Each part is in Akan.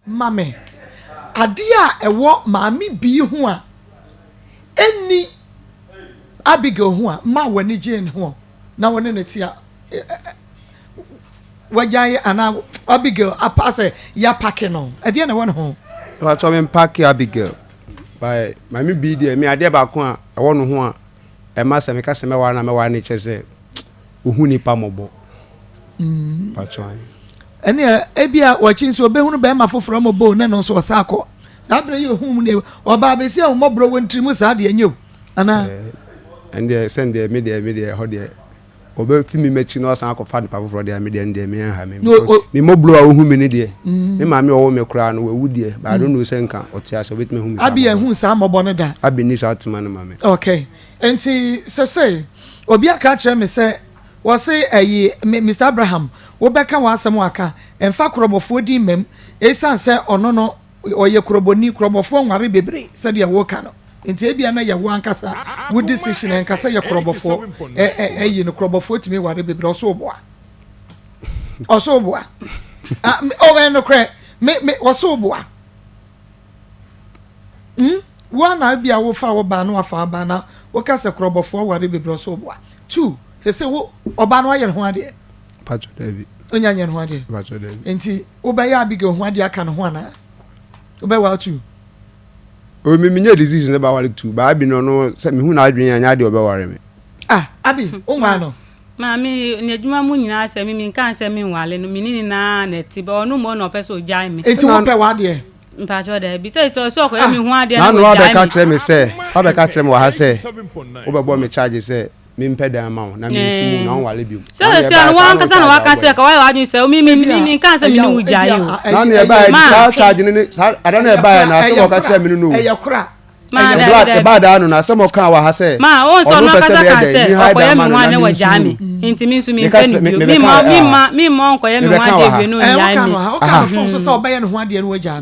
Ma me adeɛ a ɛwɔ Maame Bii ho a ɛnni Abigail ho a ma w'ani gyee ne ho na wo ne no te a wagyae anaa Abigail apa sɛ yɛapake no, ɛdeɛ na ɛwɔ ne ho? Mepakyɛw me mpake Abigail by Maame Bii deɛ me adeɛ baako a ɛwɔ ne ho a ɛma sɛ meka sɛ mɛware no a mɛware no kyerɛ sɛ ohu nipa mmɔbɔ. Pakyɛw ae. Ɛneɛ ebia wɔkyi nso obɛhunu bɛrima foforɔ mmɔbɔ o ne no nso ɔsa akɔ saa berɛ yi ohuu mu ne ɔbaa bɛsi ahummɔborɔ wɔ ntiri mu saa deɛ nyɛ o anaa? Ɛndeɛ sɛndeɛ me deɛ me deɛ ɛhɔ deɛ ɔbɛfi me m'akyi na wasan akɔfa nipa foforɔ deɛ me deɛ ɛno deɛ me ɛnha me because me mmɔborɔ a ohu me no deɛ me maame a ɔwɔ me koraa no wawu deɛ but I don't know sɛ nka ɔte ase ɔbɛtumi ahu me saa Abi mmɔbɔ ɛnhu saa mmɔbɔ no da. Abi nni saa tema no ma me. Okay nti sɛsɛi obi aka akyerɛ me sɛ wɔse ɛyi me Mister Abraham wobɛka w'asɛm aka ɛnfa korɔbɔfoɔ din mmam esiane sɛ ɔno no Ɔyɛ kurobɔni, kurɔbɔfoɔ nware bebree sɛdeɛ woka no, nti ebia na yɛ wo ankasa wo decision ɛnka sɛ yɛ kurɔbɔfoɔ ɛ ɛ ɛyi no, kurɔbɔfoɔ tumi ware bebree, ɔso woboa, ɔso woboa, ah me oh ɛyɛ nokorɛ, me me ɔso woboa, hmm wo a na ebia wofa wo baa na wafa wo baa na woka sɛ kurɔbɔfoɔ ware bebree ɔso woboa, two sese wo ɔbaa no wayɛ ne ho adeɛ. Mpatsɔ daabi. Onya nyɛ ne ho adeɛ. Mpatsɔ daabi. Nti wobɛyɛ Abigail ho adeɛ aka ne ho anaa? Wobɛware tu? O mi mi nyɛ decision sɛ baware tu ba Abi no no sɛ mehu n'adwene a nyɛ adeɛ ɔbɛware me. Ah Abi wo nware no? Maame n'adwuma mu nyinaa sɛ me menkaa sɛ menwale no me ne no naa na ɛte bɛ ɔno mmom na ɔpɛ sɛ ɔgyae me. Nti wopɛ w'adeɛ? Mpakyɛw daabi sɛ sɛ ɔsɛ ɔkɔyɛ me ho adeɛ na N'ano wagyae abɛka me. kyerɛ me sɛ wabɛka kyerɛ me wɔ ha sɛ wobɛbɔ me charge sɛ mempɛ dan ma wo na mensi mu na wonware bio. Sɛ sɛ no wankasa na waka sɛ ka wayɛ w'adwene sɛ mi mi mi mi nka sɛ mi ne wo gyae o. Na ne ɛbaeɛ de saa charge no ne saa ada na ɛbaeɛ na asɛm a ɔka kyerɛ me no no. Ɛyɛ kora. Ma da da da. Ɛbaa daa no na asɛm a ɔka wɔ ha sɛ. Ma wɔn sɛ ɔno ankasa ka sɛ ɔkɔyɛ me ho ade na wagyae me nti mi nso mi mpɛ ne bio mi ma mi ma mi ma ɔnkɔyɛ me ho adeɛ bio na ɔnyae me. Ɔka no fon so sɛ ɔbɛyɛ ne ho adeɛ na wagyae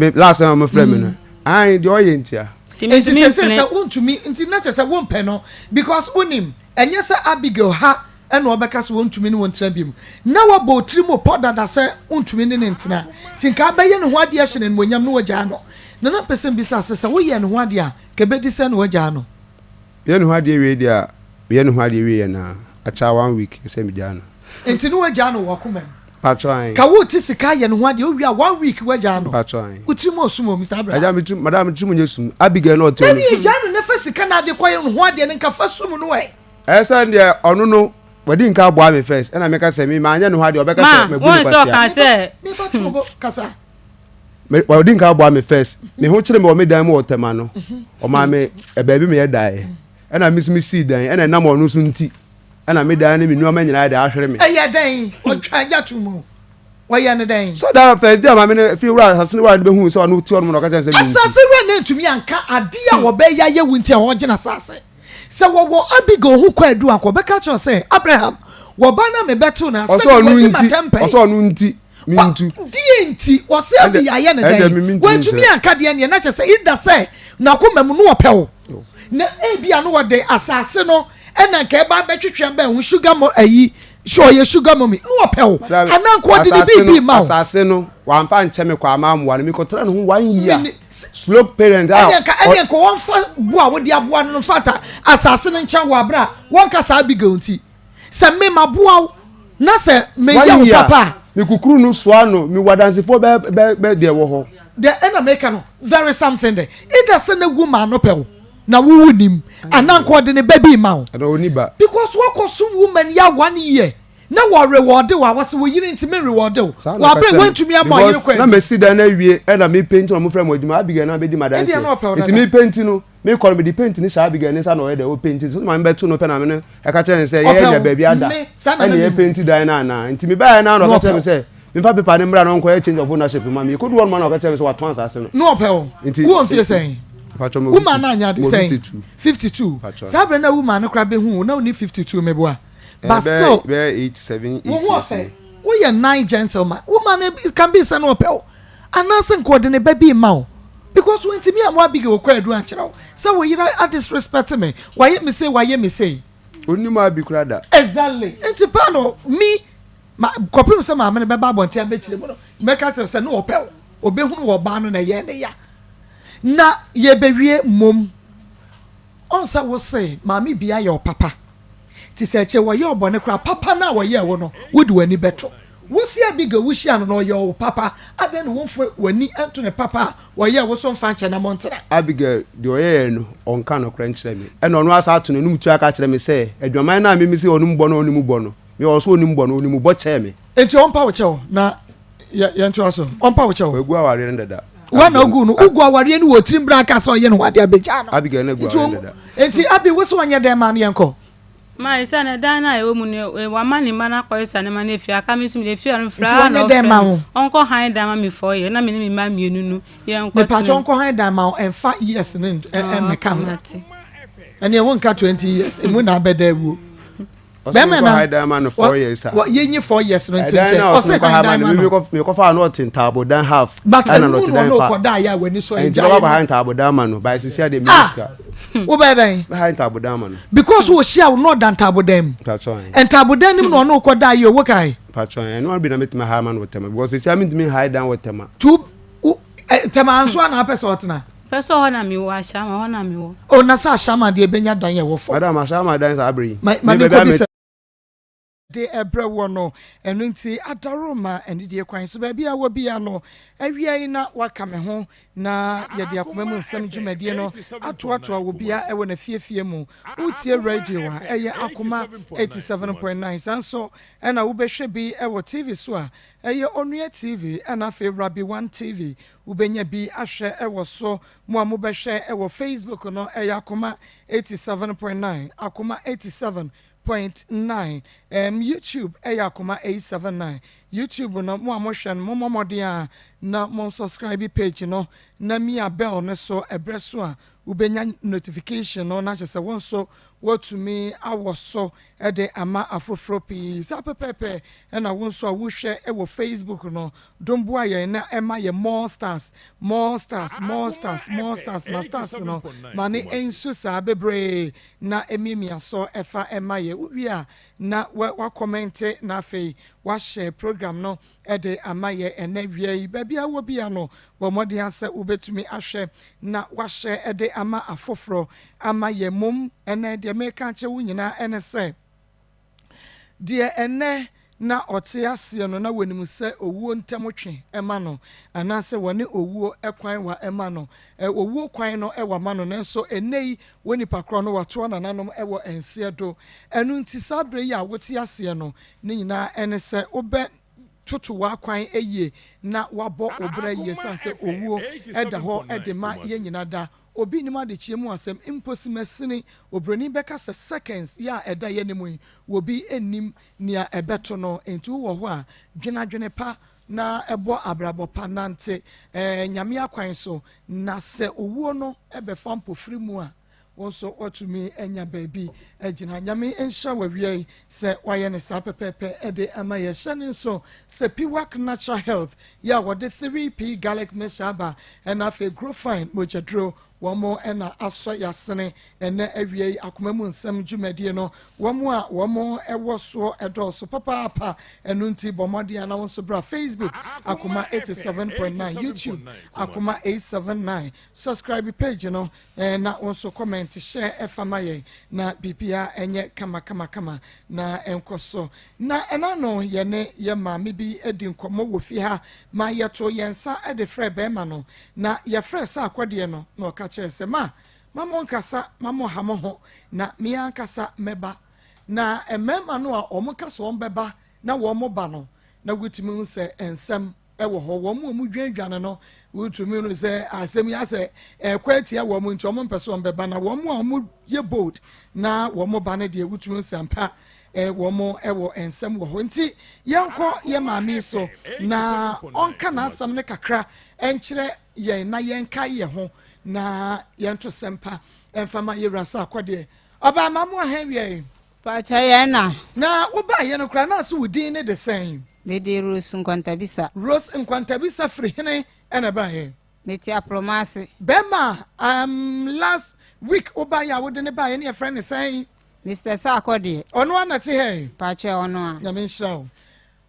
me. Last time a wɔfrɛ me no. Ae deɛ ɔyɛ ntia. Nti seesei sɛ wontumi nti na kyerɛ sɛ wompɛ no because wonim ɛnyɛ sɛ Abigail ha ɛna ɔbɛka sɛ wontumi ne wo ntena biom na wabɔ wo tiri mu pɔ dada sɛ wontumi ne no ntena nti nka abɛyɛ ne ho adeɛ ahyɛ no animuonyam na wagyaa no na na mpɛ sɛ mbisa sɛ sɛ woyɛɛ ne ho adeɛ a nka ɛbɛdi sɛn na wagyaa no. Meyɛ ne ho adeɛ wie deɛ a meyɛ ne ho adeɛ wieɛ no a akyɛ one week sɛ megyaa no. Nti ne wagyaa no wɔ wakoma mu. Mpatsɔ ae. Ka wo te sika ayɛ ne ho adeɛ wo wie a one week wagyaa no. Mpatsɔ ae. Wo tiri mu osum o Mister Abraham. Agya me tiri madam me tiri mu nyɛ sum Abigail na ɔte hɔ no. Ɛne gyaa no na fa sika no ade kɔ yɛ ne ho adeɛ no nka fa sum no ɛ. Ɛyɛ sɛ deɛ ɔno no wadi nka aboa me first ɛna meka sɛ me manyɛ ne ho adeɛ ɔbɛka sɛ mabu ne kwasia. Me ba to bo kasa. Me wadi nka aboa me first me ho kyerɛ me wɔ me dan mu wɔ tɛma no ɔmaa me baabi meyɛ daeɛ ɛna me nso me sii dan ɛna ɛnam ɔno nso nti. Ɛna me dan ne me nneɛma nyinaa de ahwere me. Ɛyɛ dɛn? Ɔtwa gya to mu. Wɔyɛ no dɛn? So that first day a maame no fi wura asase no wura no bɛhuu sɛ ɔno te hɔnom na ɔka kyerɛ no sɛ mentu. Asase wura no antumi anka adeɛ a wɔbɛyɛ ayɛ wo nti a ɔregye n'asase. Sɛ wɔwɔ Abigail ho kwaadu a, anka ɔbɛka akyerɛ wo sɛ, Abraham, wɔ ba no a mebɛtoo no a, Ɔsɛ sɛdeɛ ɔno wadi nti, m'atɛmpɛ ɔsɛ ɔno nti mentu. Deɛ nti? Ɔsɛ Ɛnde, Abi ayɛ no ɛnde dɛn? me mentumi Wantumi nkyerɛ. anka deɛ neɛ na kyerɛ sɛ either sɛ n'akoma mu no ɔpɛ wo, na ebia no ɔde asase no ɛna nka ɛba abɛtwetwe abɛn ho sugar mo ayi sɛ ɔyɛ sugar mummy na ɔpɛ wo Madam, anaa nka ɔde ne asase no, biribi ma wo. asase no, wamfa ankyɛ me kwa ama amoa no. Mekɔtraa ne ho one year. Mene- Slow parent a ɛneɛ nka ɛneɛ nka wɔmfa bo a wode aboa no no mfata asase no nkyɛn wɔ abere a wɔnka saa Abigail nti sɛ me maboa wo na sɛ meyɛ wo papa a. Me kukuru no soa no, mewɔ adansefoɔ bɛ bɛ bɛ deɛ wɔ hɔ. Deɛ ɛna meka no there is something there either sɛ na woman no pɛ wo na wo wonim anaa nka ɔde ne ba bi ma wo. Ana ɔni ba. Because wakɔ som woman yi a one year na wɔ reward wo a wɔse wo yere nti me reward wo Saa wɔ na ɔka abere kyerɛ me wantumi ama ɔyere because kɔ na adu. masi dan no awie ɛna me paint na wɔfrɛ me adwuma Abigail na abɛdi Ebia na m'adanseɛ ɔpɛ wo nti dada. me paint no Mekɔ no, mede paint no hyɛ Abigail ne nsa na ɔyɛ dɛ, ɔpenti. So maame bɛto no pɛ na me no ɛka kyerɛ no sɛ Ɔpɛ yɛanya wo, baabi ada me, saa na ɛna na mehu. yɛpenti dan no anaa. Nti mebaeɛ no ara na Na ɔka kyerɛ ɔpɛ me wo. sɛ memfa paper no mmra na ɔnkɔyɛ change of ownership mma me. Yɛkɔduu hɔ nom a na ɔka kyerɛ me sɛ watɔn asase no. Na ɔpɛ wo. Nti Wowɔ mfie sɛn? Mpakyɛ mewɔ Wo maa no anyɛ ade mewɔ sɛn? 52. 52. Mpakyɛ. Saa berɛ no a wo maa no koraa bɛhuu wo na wonni 52 meboa. Eh, But bɛyɛ still, bɛyɛ 8, 7, wo 8 ho years ɔfɛ. ni. Woyɛ nine gentleman. Wo maa no it can be sɛ na ɔpɛ wo. Anaasɛ nka ɔde ne ba bi rema wo because wantumi ammɔ Abigail kwaadu ankyerɛ wo sɛ wo yere a disrespect me, wayɛ me sei, wayɛ me sei. Ɔnnim Abi koraa da. Exactly. Nti paa no me ma kɔpem sɛ maame no bɛba abɔnten abɛkyerɛ mu no mɛka sɛ sɛ ne ɔpɛ wo. Ɔbɛhunu wɔ ɔbaa no na ɛyɛɛ ne ya. Na yɛbɛwie mmom. Ɔn sɛ wo se maame bia yɛ ɔpapa. Nti sɛ akyire wɔyɛ wo bɔne koraa papa no a wɔyɛɛ wo no wode w'ani bɛto. Wo se Abigail wo hyia no na ɔyɛ wo papa adɛn na womfa w'ani nto ne papa a wɔyɛɛ wo so mfa nkyɛ na montena. Abigail deɛ ɔyɛeɛ no ɔnka nokorɛ nkyerɛ me ɛna ɔno ara san ato n'anum tuo aka akyerɛ me sɛ adwaman no a me mese ɔne mu bɔ no a ɔne mu bɔ no me ɔwɔ so ɔne mu bɔ no ɔne mu bɔ kyɛɛ me. Nti ɔmpa wo kyɛw na yɛntoa so ɔmpa wo kyɛw. Wagu awareɛ no dada. Wa na ogu no wogu awareɛ no wɔ tirim berɛ aka sɛ ɔyɛ ne ho adeɛ abɛgyaa no. Abigail na agu awareɛ no dada. Nti Abi wo sɛ ɔnyɛ dɛn ma no yɛnkɔ. Ma esiane ɛdan no a ɛwɔ mu no wama ne mma no akɔyɛ sa nneɛma no afie aka me nso mede afie a no frɛ a na ɔfrɛ me ɔnkɔ han dan ma me fɔ yɛ na me ne me mma mmienu no yɛnkɔ mepatwɛ ɔnkɔ han dan ma wo ɛmfa years no ɛmmɛka ho ɛneɛ wonka 20 years emu na abɛda awuo. Bɛrima na ɔsɛ dan ma no four years a. Yɛnyi four years no nto nkyɛn. Ɔsɛ han dan ma no. Mekɔ fa no ɔte ntaabodan half. But ɛnu mu na ɔno kɔ da yɛ a w'ani sɔ ɛgya yɛ. Ɛnti ɔbɛ ntaabodan ma no by sisi adeɛ mi sika. Wobɛyɛ dɛn? Bɛ ha ntaabodan ma no. Because wɔ hyia wo na ɔda ntaabodan mu. Ntaabodan nim na ɔno kɔ da yɛ owó kae. Patro ɛnu abi na metumi ha ma no wɔ tɛma because sisi a mentumi ha dan wɔ tɛma. Tu tɛma nso ana apɛ sɛ ɔtena. Pɛ sɛ hɔ na mewɔ ahyɛama hɔ na mewɔ. O na sɛ ahyɛama deɛ ɛbɛnya dan ɛwɔ fam. Madam ahyɛama dan saa bere yi. Ma ma ne nkɔ bisa. De ɛbrɛ woɔ no ɛno nti adaworoma anidie kwan so baabi a wɔ bia no awia yi na waka me ho na yɛde akoma mu nsɛm dwumadie no atoatoa wɔ bia ɛwɔ n'afiefie mu wotie radio a ɛyɛ akoma 87.9 saa nso ɛna wobɛhwɛ bi ɛwɔ TV so a ɛyɛ Onua TV ɛna afei Rabi One TV Wobɛnya bi ahwɛ wɔ so. Mo a mobɛhwɛ wɔ Facebook no, ɛyɛ Akoma 87.9, Akoma 87.9. Ɛɛm, YouTube yɛ Akoma 879. YouTube no, mo a mohwɛ no, mommɔ mmɔden ara na mo subscribe page no na mia bell no so ɛberɛ so a wobɛnya notification no na kyerɛ sɛ wo nso woatumi awɔ so de ama afoforɔ pii. Saa pɛpɛɛpɛ na wo nso a wohwɛ wɔ Facebook no, dom boa yɛn na ɛma yɛ more stars, more stars, more stars, more stars, ma stars no ma ne nsu saa bebree na ɛmiamia so ɛfa ɛma yɛ. Wowie a na wakɔmɛnte na afei wahyɛ program no de ama yɛ ɛnɛ wia yi. Baabi a wɔ bia no, bɔ mmɔden ara sɛ wobɛtumi ahwɛ na wahyɛ de ama afoforɔ ama yɛ. Mmom ɛnɛ deɛ meka akyerɛ wo nyinaa ɛne sɛ, deɛ ɛnɛ na ɔte aseɛ no na wɔnim sɛ owuo ntam twe ma no, anaasɛ wɔne owuo kwan wa ma no, owuo kwan no wa ma no, nanso ɛnnɛ yi wo nipa korɔ no watoa nananom wɔ nseɛ do. Ɛno nti saa berɛ yi a wote aseɛ no, ne nyinaa ɛne sɛ wobɛ toto w'akwan yie na wabɔ wo bra yie ɛsiane sɛ owuo da hɔ de ma yɛn nyina da. Obi nnim adekyeɛ mu asɛm, mpo simasini, obroni bɛka sɛ seconds yi a ɛda yɛn anim yi, obi nnim nea ɛbɛto no. Enti wowɔ hɔ a, dwene adwene pa na bɔ abrabɔ pa, nante Nyame akwan so, na sɛ owuo no bɛfa mpofiri mu a, Wo nso woatumi anya baabi agyina. Nyame nhyira wo awia yi sɛ woayɛ no saa pɛpɛɛpɛ de ama yɛ. Hyɛ no nso sɛ Piwak Natural Health yɛ a wɔde 3P Garlic Mixture aba ɛna afei Growfine mogyaduro wɔn na asɔ yasene ɛnɛ awia yi akoma mu nsɛm dwumadie no wɔn a wɔn ɛwɔ soɔ ɛdɔɔso papaapa ɛno nti bɔ mmɔden a na wo nso bra Facebook Akoma 87.9 YouTube Akoma 879 subscribe page no Eh na wo nso comment hyɛ ɛfa ma yɛn na biribiara ɛnyɛ kama kama kama na ɛnkɔ so. Na ɛna no yɛne yɛ maame bi di nkɔmmɔ wɔ fie ha ma yɛto yɛn nsa de frɛ bɛrima no na yɛfrɛ sɛ akɔdeɛ no na ɔka kyerɛ sɛ ma ma mo nkasa ma mo ha mo ho na me ankasa mɛba. Na mmarima no a wɔn ka sɛ wɔn bɛba na wɔn ba no na wotumi hu sɛ nsɛm wɔ hɔ. Wɔn a wɔdwanedwane no, wotumi hu sɛ asɛm yi asɛ ɛkɔ atia wɔn nti wɔn mpɛ sɛ wɔn bɛba na wɔn a wɔyɛ bold na wɔn ba no deɛ wotumi hu sɛ ampa wɔn wɔ nsɛm wɔ hɔ nti yɛnkɔ yɛ maame so na ɔnka n'asɛm no kakra nkyerɛ yɛn na yɛnka yɛn ho na yɛnto sɛmpa ɛmfa ma yɛwura sɛ akɔdeɛ ɔbaa ma mo ahɛn wiɛ. Pakyɛ yɛn na. Na wo baa yɛ no koraa na ase wo din ne de sɛn? Me de Rose Nkwantabisa. Rose Nkwantabisa firi hene ɛna ɛbaa yɛ? Me te Aproma ase. Bɛɛma um, last week wo baa yɛ a wo de ne baa yɛ ne yɛ frɛ ne sɛn? Mister Sarko deɛ. Ɔno ara na te hɛ? Pakyɛ ɔno a. Nyame nhyira wo.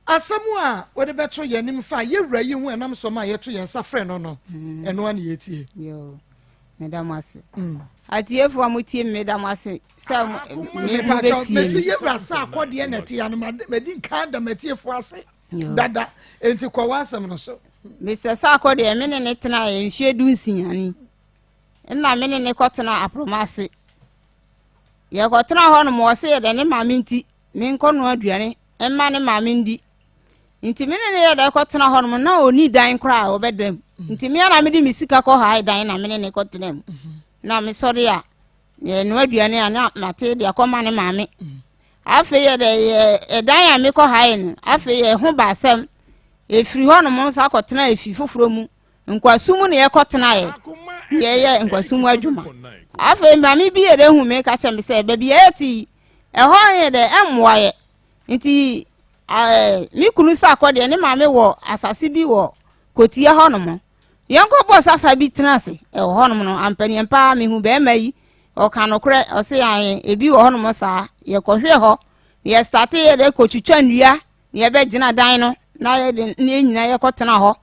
Asɛm a wode bɛto yɛn anim fa yɛn wura yi ho a ɛnam so ma yɛto yɛn nsa frɛ no no, ɛno ara na yɛtie. Yoo, meda mo ase. Atiefoɔ a motie me, meda mo ase sɛ me mobɛtie me. Mesi yɛn wura sɛ akɔdeɛ na ɛte ano, madi nkan da m'atiefoɔ ase dada, enti kɔ w'asɛm no so. Mesɛ sɛ akɔdeɛ me ne ne tenaeɛ mfeɛ dunsia ni, nna me ne ne kɔtena aproma ase. Yɛkɔtena hɔ nom, ɔse yɛ dɛ ne maame nti menkɔnoa aduane mma ne maame ndi. Nti me ne no yɛ dɛ kɔtena hɔ nom na ɔni dan koraa a ɔbɛda mu. Nti me ara mede me sika kɔ hae dan na me ne ne kɔtena mu. Na mesɔre a yɛnoa aduane a na mate de akɔma ne maame. Afei yɛ dɛ yɛ ɛdan a mekɔ hae no afei yɛ ho ba asɛm. Ɛfiri hɔ nom nso akɔtena efi foforɔ mu. Nkwasu mu na yɛkɔtenaeɛ. Yɛyɛ nkwasu mu adwuma. Afei maame bi yɛ dɛ hu me ka kyerɛ me sɛ baabi a yɛte yi ɛhɔ yɛ dɛ ɛmmoa yɛ nti ɛɛ me kunu sɛ akɔ deɛ ne maame wɔ asase bi wɔ kotia hɔnom yɛnkɔ bɔ sasa bi tena ase ɛwɔ hɔnom no ampaniɛn paa mehu bɛrima yi ɔka nokorɛ ɔse ae ebi wɔ hɔnom saa yɛkɔhwɛ hɔ yɛstate yɛ dɛ kɔtwitwa nnua na yɛbɛgyina dan no na yɛde ne yɛn nyinaa yɛkɔtena hɔ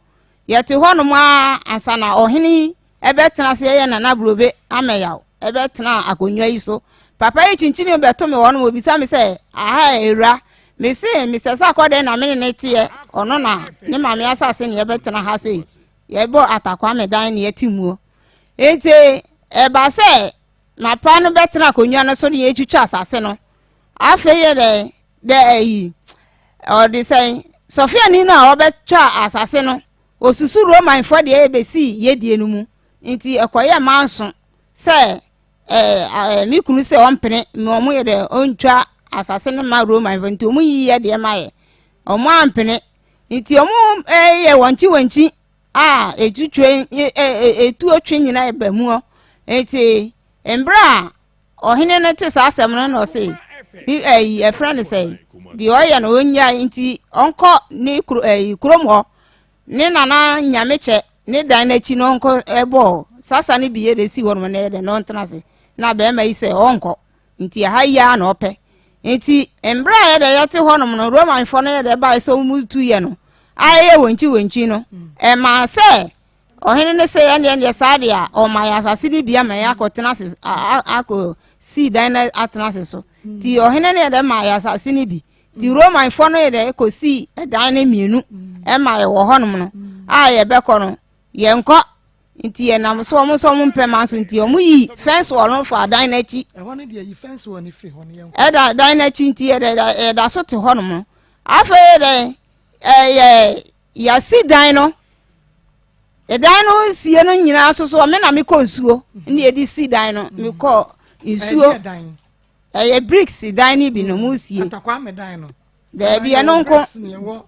yɛte hɔnom a ansa na ɔhene yi ɛbɛtena ase yɛyɛ Nana Burobe Amɛyaw ɛbɛtena akonnwa yi so. Papa yi kyinkyini bɛto me hɔ no obisa me sɛ aha ewura mese Mr. Sakɔ dɛn na me ne ne teɛ ɔno na ne maame asase ne yɛbɛtena ha sei yɛbɔ Atakwame dan ne yɛte muo nti ɛba sɛ mapa no bɛtena akonnwa no so ne yɛtwitwa asase no afei yɛ dɛ bɛ ayi ɔde sɛn sɔfiani no a ɔbɛtwa asase no Osusu Romanfoɔ deɛ bɛsii yɛdie no mu, nti ɛkɔyɛɛ manso sɛ ɛɛ me kunu sɛ ɔmpene ma ɔmo yɛ dɛ ɔntwa asase no ma Romanfoɔ, nti ɔmo yi yɛ deɛ ma yɛ. Ɔmo ampene, nti ɔmo ɛyɛ wɔnkyi wɔnkyi a ɛtwitwe ɛtuo twe nyina ɛba muɔ. Nti mmerɛ a Ɔhene no te saa asɛm no na ɔse, ɛyi ɛfrɛ no sɛ deɛ ɔyɛ no ɔnnyae nti ɔnkɔ ne kuro ɛyi kurom hɔ ne nana nyamekyɛ ne dan n'akyi no ɔnkɔ ɛbɔ sasa no bi yɛ de si hɔ nom na yɛ dɛ na ɔntena ase na bɛrima yi sɛ ɔnkɔ nti ɛha yi ara na ɔpɛ nti mmerɛ a yɛdɛ yɛte hɔ nom no romanfoɔ no yɛdɛ bae sɛ wɔn tu yɛ no a ɛyɛ wɔnkyi wɔnkyi no ɛmaa sɛ Ɔhene no se, Ɛndeɛ deɛ saa deɛ a, ɔma yɛ asase no bi ama yɛ akɔtena ase akɔ sii dan no atena ase so. Nti ɔhene no yɛ dɛ ma yɛ asase no bi. Nti Romanfoɔ no yɛ dɛ kɔsii ɛdan no mmienu ɛma yɛ wɔ hɔnom no a yɛbɛkɔ no yɛnkɔ. Nti yɛnam so wɔn nso wɔn mpɛ ma nso nti wɔn yi fence wall no fa dan no akyi. Ɛda dan no akyi nti yɛda yɛda so te hɔnom no. Afei dɛ ɛyɛ Yɛasi dan no. Dan no sie no nyinaa nso so me na mekɔ nsuo ne yɛde si dan no mekɔ nsuo ɛyɛ bricks dan no bi no mu sie daabi ɛno nko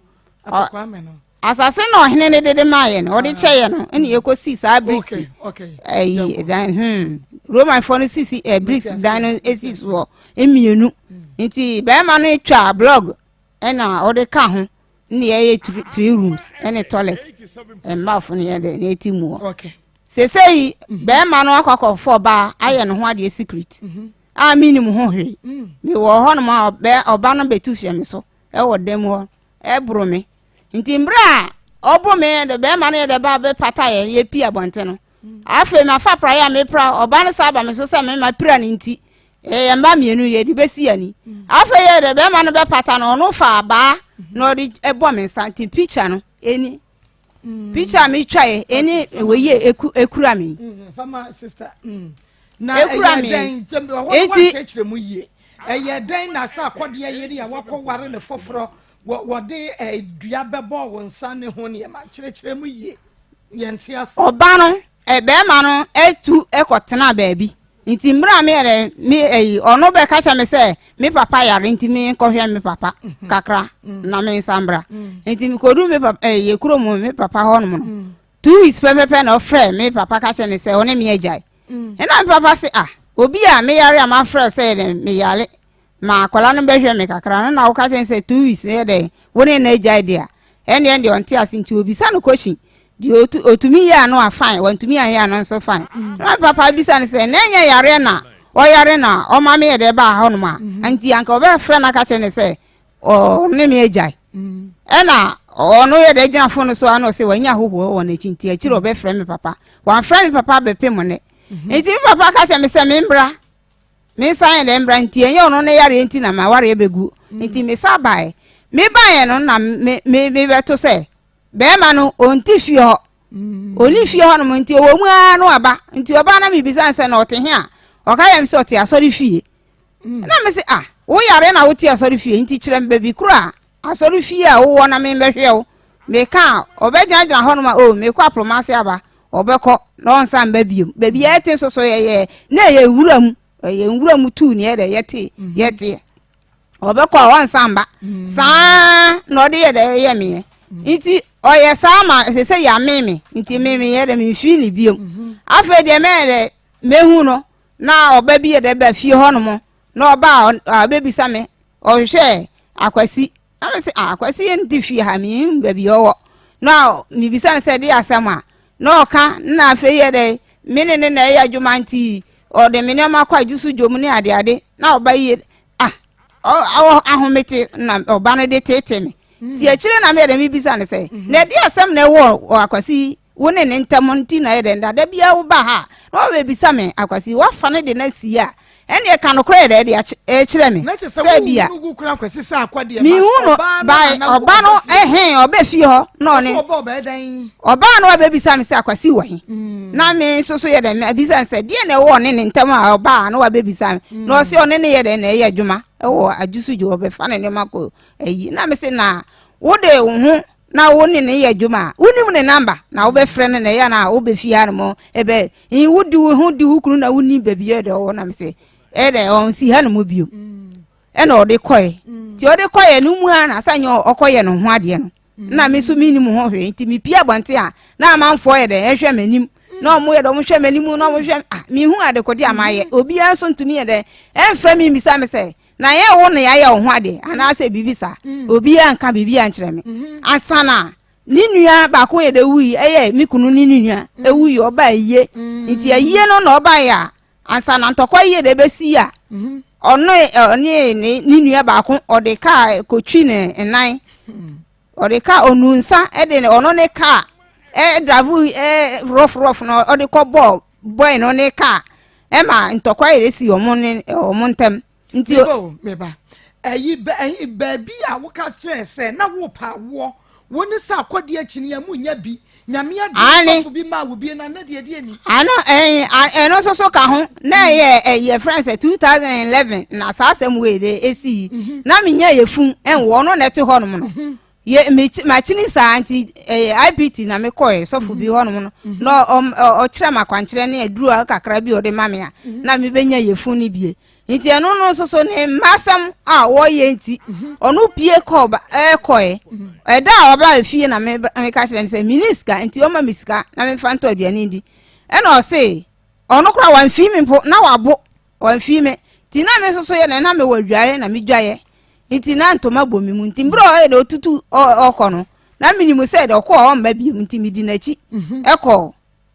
asase na ɔhene no dede maa yɛ no ɔde kyɛ yɛ no ɛna yɛkɔ si saa bricks ɛyi dan romanfoɔ no sisi ɛ bricks dan no esi soɔ mmienu nti bɛrima no twa blog ɛna ɔde ka ho. ne yɛyɛ three rooms ɛne toilet mmaafo no yɛ dɛ na ɛti mu hɔ sesei mhm. bɛrima no akɔ akɔfo ɔbaa ayɛ ne ho adeɛ secret mhm. a menim ho hwee mm. mewɔ hɔnom a ɔba no bɛtu hyɛ me so ɛwɔ dam hɔ ɛboro me nti mmerɛ a ɔboro me de bɛrima no yɛ dɛ ba bɛpata yɛ yɛpi abɔnten no Afei mafa praeɛ a mepra ɔba no saa ba me so sɛ mema pira no nti yɛyɛ mma mmienu yɛde bɛsi ani afei yɛ dɛ bɛrima no bɛpata no ɔno fa abaa na ɔde bɔ me nsa nti picture no ɛni picture a metwaeɛ ɛne wɔyi ekura me na ekura me nti ɛyɛ dɛn na sɛ akɔdeɛ yere a wakɔware ne foforɔ wɔde dua bɛbɔ wo nsa ne ho nneɛma kyerɛkyerɛ mu yie Ɔba no, bɛrima no tu kɔtena baabi. Nti mmerɛ a meyɛ dɛ me ayi ɔno bɛka kyerɛ me sɛ me papa yare nti menkɔhwɛ me papa mhm. kakra mm. na me nsa mbra. Mm. Nti mekɔdu me papa ɛyɛ eh, kurom me papa hɔnom no. Mm. 2 weeks pɛpɛpɛ na ɔfrɛ me papa ka kyerɛ ne sɛ ɔne me agyae. Ɛna me papa se ah obi a meyare a mafrɛ sɛ dɛ meyare Ma akwadaa no bɛhwɛ me kakra no na woka kyerɛ no sɛ 2 weeks yɛ dɛ wo ne no agyae deɛ a ɛndeɛ ɛndeɛ ɔnte ase nti obisa no question deɛ otu otumi yɛ ano a fine wantumi anyɛ ano nso fine mm. na papa bisa no sɛ na ɛnyɛ yareɛ na ɔyare na ɔma me yɛ dɛ baa hɔnom a mm-hmm. nti anka ɔbɛfrɛ no aka kyerɛ no sɛ ɔne me agyae. Ɛna ɔno yɛ dɛ gyina fon no so a na ɔsɛ wanya ahohoɔ wɔ n'akyi nti akyiri ɔbɛfrɛ me papa. Wamfrɛ me papa bɛpem nnɛ. Nti me papa ka kyerɛ me sɛ membra mensan yɛ dɛ mbra nti ɛnyɛ ɔno ne yareɛ nti na m'awareɛ bɛgu. Nti mesa baeɛ. Mebaeɛ no na me me mebɛto sɛ bɛrima no ɔnte fie hɔ. Ɔnni fie hɔnom nti ɔwɔ mu ara na waba. Nti ɔbaa na mebisa no sɛ na ɔte he a, ɔka kyerɛ me sɛ ɔte asɔre fie. Na me se ah, wo yare na wote asɔre fie nti kyerɛ me baabi koro a asɔre fie a wowɔ na membɛhwɛ wo. Meka a, ɔbɛgyinagyina hɔnom a, oh, mekɔ aproma ase aba. Ɔbɛkɔ na ɔnsan mba biom. Baabi a ɛte nso so yɛyɛ na ɛyɛ nwura mu. Ɛyɛ nwura mu tuu ne yɛdɛ yɛte yɛteɛ. Ɔbɛkɔ a ɔnsan mba. Saa na ɔde yɛ dɛ yɛ meɛ. Nti ɔyɛ saa ma ɛsɛ sɛ yɛame me. Nti me meyɛ dɛ memfii ne biom. Afei deɛ mɛyɛ dɛ mehu no na ɔba bi yɛ dɛ ba fie hɔnom na ɔba a ɔbɛbisa me ɔhwehwɛ Akwasi. Na me se ah Akwasi yɛ nte fie ha menim baabi ɔwɔ. Na mebisa no sɛ de asɛm a na ɔka na afei yɛ dɛ me ne ne na ɛyɛ adwuma nti ɔde me nneɛma kɔ adwo so dwom ne adeade na ɔba yie ah ahomete na ɔba no de tete me. Nti akyire na meyɛ dɛ mebisa no sɛ na ɛde asɛm na ɛwɔ Akwasi wo ne ne ntam nti na ɛyɛ dɛn da da biara woba ha na wabɛbisa me Akwasi wafa no de no asie a ɛnneɛ ka nokorɛ yɛ dɛ de ɛkyerɛ me sɛ bia mehu no by ɔba no ɛhɛn ɔbɛ fie hɔ na ɔne ɔbaa no wabɛbisa me sɛ Akwasi wɔ he mm. na me nso so yɛ dɛn mabisa no sɛ deɛ na ɛwɔ ɔne ne ntam a ɔbaa no wabɛbisa me mm. na ɔse ɔne ne yɛ dɛn na ɛyɛ adwuma ɛwɔ adwusudwo ɔbɛfa ne nneɛma kɔ ayi na me se na wode wo ho na wo ne no yɛ adwuma a, wonim ne namba na wobɛfrɛ no na ɛyɛ na wobɛfie ha no mo ɛbɛ yi wodi wo ho di wo kunu na wonim baabi yɛ dɛ ɔwɔ na me sɛ ɛyɛ dɛ ɔnsi ha no mo bio ɛna ɔde kɔɛ nti ɔde kɔɛ no mu a na sɛ nyɛ ɔkɔyɛ no ho adeɛ no na me nso mennim ho hwee nti mepie abɔnten a na amanfoɔ yɛ dɛ ɛhwɛ m'anim na ɔmo yɛ dɛ ɔmo hwɛ m'anim na ɔmo hwɛ ah mehu adekode a mayɛ obiara nso ntumi yɛ dɛ ɛmfrɛ me mmisa me sɛ Na yɛ wo na yɛayɛ wo ho adeɛ anaasɛ biribi saa. Mm. Obiara nka biribi ankyerɛ me. Mm-hmm. Ansa na ne nua baako yɛ dɛ wui ɛyɛ me kunu ne ne nua mm. ewui ɔba ayie. Mm. Nti ayie no na ɔba yɛ a ansa na ntɔkwa yie dɛ ebesi a mm-hmm. ɔno ɔne ne ne nua baako ɔde kaa kotwi ne nan. Mm. Ɔde kaa ɔnu nsa de ɔno ne kaa ɛdravo ɛ rɔf rɔf no ɔde kɔ bɔɔ bɔe no ne kaa ɛma ntɔkwa yɛrɛ si wɔn ne wɔn ntam nti. Meba o meba ɛyi bɛ ɛyi baabi a woka kyerɛ sɛ na wo pa woɔ wo ne sɛ akɔdi akyi no yɛn mu nya bi nyame adi sɔfo bi maa wo bie na ne deɛ deɛ ni. Ano ɛn ɛno nso so ka ho na ɛyɛ ɛyɛ friend sɛ 2011 na saa asɛm wei de esi yi mhm. na menya yɛ fun ɛnwɔ ɔno na ɛte hɔ nom no mhm. yɛ makyini saa nti ɛyɛ IPT na mekɔɛ sɔfo bi mhm. hɔ nom no na ɔkyerɛ m akwankyerɛ ne aduru kakra bi ɔde ma me a na mebɛnya yɛ fun no bie Nti ɛno no nso so ne mma asɛm a wɔyɛ nti ɔno pie kɔɔ ba ɛkɔɛ ɛda a ɔba efie na me meka kyerɛ no sɛ mini sika nti ɔma me sika na memfa ntɔ aduane ndi ɛna ɔse ɔno koraa wamfii me mpo na wabo wamfii me nti na me nso so yɛ na na mewɔ adwaeɛ na medwaeɛ nti na ntoma bɔ me mu nti mmerɛ ɔyɛ dɛ ɔtutu ɔkɔ no na menim sɛ dɛ ɔkɔɔ ɔmma biom nti medi n'akyi ɛkɔɔ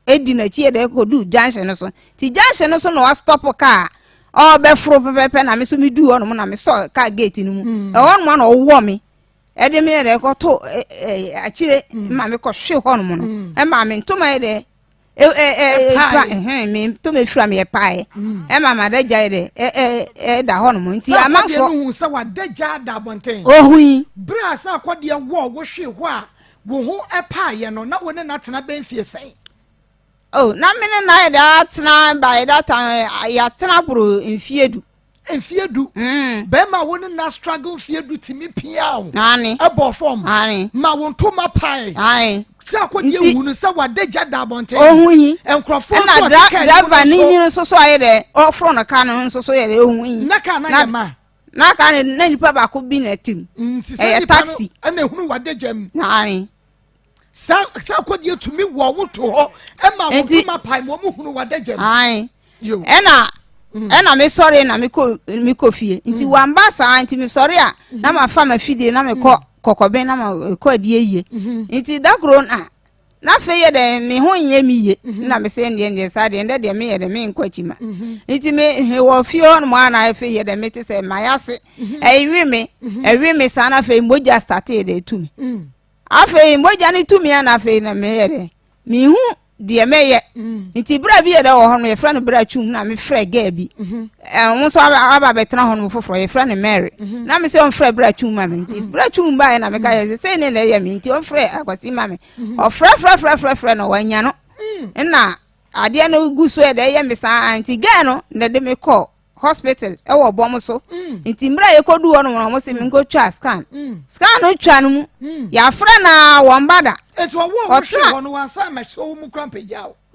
edi n'akyi yɛ dɛ kɔduu junction no so nti junction no so na wastɔpo kaa ɔbɛforo pɛpɛpɛ na me so meduu hɔnom na mesɔ kaa gate no mu mm. ɛhɔ nom na ɔwɔ me ɛde me yɛ dɛ kɔto akyire mm. ma mekɔhwe hɔnom no mm. ɛma me ntoma yɛ dɛ ɛpa ɛhɛn me ntoma efira me ɛpaeɛ ɛma ma adagya yɛ dɛ ɛda hɔnom nti amanfoɔ sɛ sɛ wadagya da abɔnten ohui bere a sɛ akɔdeɛ wɔ wohwe hɔ a Wo ho paeɛ no, na wo ne no atena bɛn mfie sɛn? Oh, na me ne no ayɛ dɛ atena by that time yɛatena boro mfie du. Mfie du? Mm. Bɛrima a wo ne na struggle mfie du tumi pia wo. Aane. Ɛbɔ fam. Aane. Ma wo ntoma pae. Aane. Sɛ akɔdeɛ hu no sɛ wadagya da abɔnten. Ohu yi. Nkurɔfoɔ nso ɔte kaa no mu nso. Ɛna driver ni nso so ayɛ dɛ ɔforo no kaa no nso so yɛ dɛ ohu yi. Na kaa no ayɛ ma. Na kaa no na nipa baako bi na ɛte mu. Mm, nti sɛ Ɛyɛ nipa no taxi. ɛna ehunu w'adagya mu. Aane. Saa saa akɔdeɛ tumi wɔ wo to hɔ ɛma wo Nti- ntoma pae ma wɔn hunu w'adagya mu. Aane. Yo. Ɛna ɛna mesɔre na mekɔ mekɔ fie. Nti wamba saa nti mesɔre a na mafa m'afidie na mekɔ kɔkɔben na mekɔ adie yie. Nti da koro na. Na afei yɛ dɛ me ho nyɛ me yie mhm. na me sɛ ndeɛ ndeɛ saa deɛ ndɛ deɛ meyɛ dɛ menkɔ akyi ma mhm. nti me wɔ fie hɔ nom a na afei yɛ dɛ mete sɛ mayɛ ase mhm. ɛwe me ɛwe me saa na afei mogya starte yɛ dɛ etu me mm. afei mogya no tu me a na afei na meyɛ dɛ mehu deɛ mɛyɛ mm. nti berɛ bi yɛ dɛ wɔ hɔ no yɛfrɛ no berɛ twum na mefrɛ gɛɛ bi mhm. ɔmo nso aba bɛtena hɔ nom foforɔ yɛfrɛ no Mary mhm. na me sɛ ɔmfrɛ berɛ twum ma me nti mhm. berɛ twum baeɛ na meka yɛ sɛ sei ne na ɛyɛ me nti ɔmfrɛ akwasi ma me ɔfrɛfrɛfrɛfrɛfrɛ no wanya no mm. na adeɛ no gu so ɛdɛ ɛyɛ me saa nti gɛɛ no na de me kɔ hospital ɛwɔ bɔm so mm. nti mmerɛ a yɛkɔdu hɔ nom no ɔmo se menkɔtwa scan mm. scan no twa no mu mm. yɛafrɛ na wɔn ba da ɔtena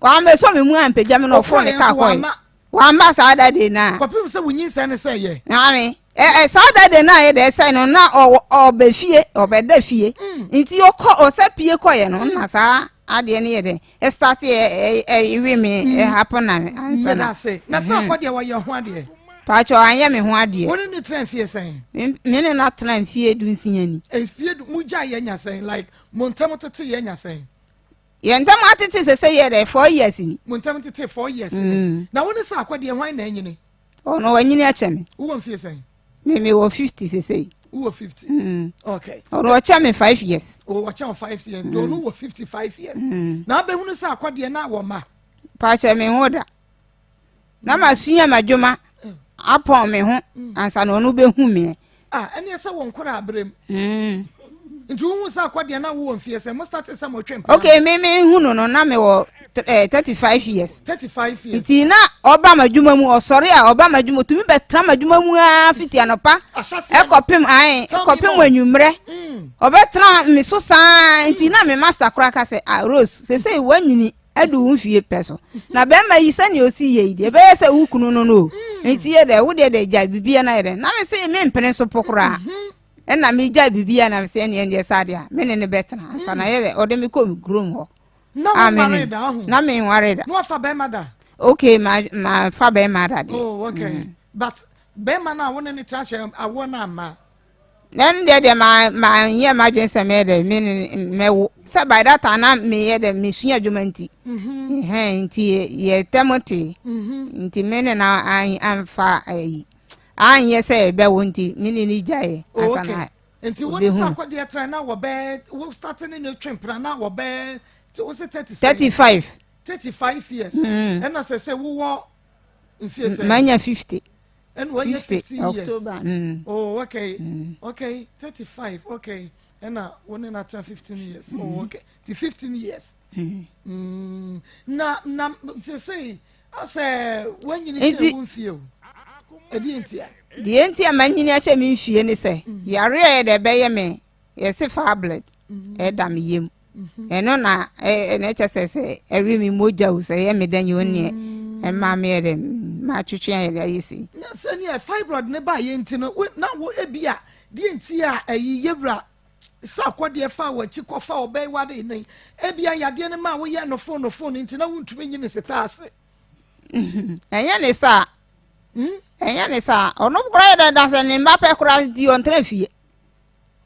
wɔamɛsɔ me mu ampagya me na ɔforo ne kaa kɔɛ wamba saa da de na kɔpem sɛ wonyinsɛn ne sɛ yɛ ane ɛ saa da de na yɛ dɛ sɛ no na ɔbɛ fie ɔbɛda fie nti ɔkɔ ɔsɛ pie kɔyɛ no na saa adeɛ no yɛ dɛ ɛstart ɛ ɛ ɛwe me mm. ɛhappen na ansa na. Medase na sɛ akɔ deɛ wɔyɛ ho adeɛ. Paatwa anyɛ me ho adeɛ. Wɔne ne tena mfie sɛn. Me ne no atena mfie 16 ni. Mfie du mu gya yɛ nya sɛn like mo ntɛm tete yɛ nya sɛn. Yɛn ntɛm atete sɛ sɛ yɛ dɛ 4 years ni. Mo ntɛm tete 4 years ni. Na wɔne sɛ akɔ deɛ hwan na anyini. Ɔno wanyini akyɛ me. Wowɔ mfie sɛn. Me me wɔ 50 sesei. Wowɔ 50. Okay. Ɔno ɔkyɛ me 5 years. O ɔkyɛ wo 5 years. Mm. Ɔno wɔ 55 years. Na abɛhunu sɛ akɔdeɛ na wɔ ma. Paakyɛ me ho da. Na ma sua m'adwuma apɔn me ho ansa na ɔno bɛhu me. Ah, ɛne sɛ wɔn kora abrɛ mu. Nti wohu sɛ akɔdeɛ na wowɔ mfie sɛ mo start sɛ motwe mpena. Okay, me me hu no no na me wɔ 35 years. 35 years. Nti na ɔba m'adwuma mu ɔsɔre a ɔba m'adwuma otumi bɛtena m'adwuma mu ara fiti anɔpa ɛkɔpem ae ɛkɔpem anwummerɛ. Ɔbɛtena me so saa nti na me master koraa ka sɛ ah Rose sesei wanyini adu wo mfie pɛ so na bɛrima yi sɛnea osi yɛ yi deɛ ɛbɛyɛ sɛ wo kunu no no o nti yɛ dɛ wo deɛ dɛ gya biribiara na yɛ dɛ na me se mempene so po koraa. Ɛna megyae biribiara na mesɛ ɛneɛ ɛndeɛ saa deɛ a me ne no bɛtena ansa na yɛdɛ ɔde me kɔ me kurom hɔ. Na wo nware da ho? Na me nware da. Na wafa bɛrima da? Okay, ma ma fa bɛrima da deɛ. Oh, okay. But bɛrima no a wo ne ne tena hyɛ awoɔ no amma? Na ɛno deɛ deɛ ma ma nyɛ m'adwene sɛ mɛyɛ dɛ me ne mɛwo sɛ by that time na meyɛ dɛ mesua adwuma nti. Ɛhɛn nti yɛ tɛm te. Nti me ne na amfa ayi. Anyɛ sɛ ɛbɛwo nti me ne no gyaeɛ oh, ansa na nti wo ne sakɔdeɛ tena na wɔbɛɛ wo start ne ne twe mpena na wɔbɛɛ wo se 30 35 35 years ɛna sɛ sɛ wowɔ mfie sɛ manya 50 ɛna wanya 50 years October oh okay okay 35 okay ɛna wo ne no atena 15 years oh okay ti 15 years na na sɛ sɛ asɛ wanyini kyɛ wo mfie o ɛdeɛ nti a deɛ nti a manyini akyɛ me mfie ne sɛ yare a yɛde ɛbɛyɛ me yɛse fibroid ɛda me yam ɛno na ɛna ɛkyɛ sɛ sɛ ɛwe me mogya o sɛ ɛyɛ me dɛn yɛ onneɛ ɛma me yɛ dɛ matwetwe ayɛ dɛ ayɛ sei na sɛdeɛ fibroid ne ba yɛ nti no na wo ebi a deɛ nti a ɛyi yɛwura sɛ akɔdeɛ fa w'akyi kɔfa ɔbɛn wade ne ebia yadeɛ no ma woyɛ no fon no fon nti na wontumi nyi ne seta ase. Ɛnyɛ ne saa. Ɛnyɛ ne saa. Ɔno koraa yɛ dɛ da sɛ ne mba pɛ koraa nti ɔntena fie.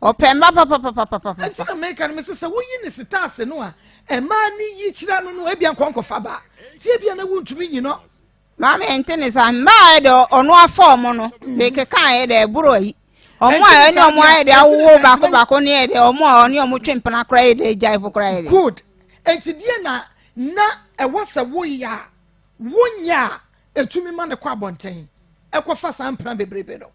Ɔpɛ mba papapapapapa. Nti na meka no mese sɛ woyi ne seta ase no a ɛmaa ne yi kyerɛ no no ebia nkɔ nkɔfa ba nti ebia na wontumi nyi no. Maame nte ne saa mmaa ayɛ dɛ ɔno afa ɔmo no mekeka ayɛ dɛ ɛboro ayi ɔmo a ɛne ɔmo ayɛ dɛ awowo baako baako ne yɛ dɛ ɔmo a ɔne ɔmo twe mpena koraa yɛ dɛ gyae po koraa yɛ dɛ. Good nti deɛ na na ɛwɔ sɛ woyɛ a wonyɛ a ɛtumi ma no kɔ abɔnten ɛkɔfa saa mpena bebrebe no.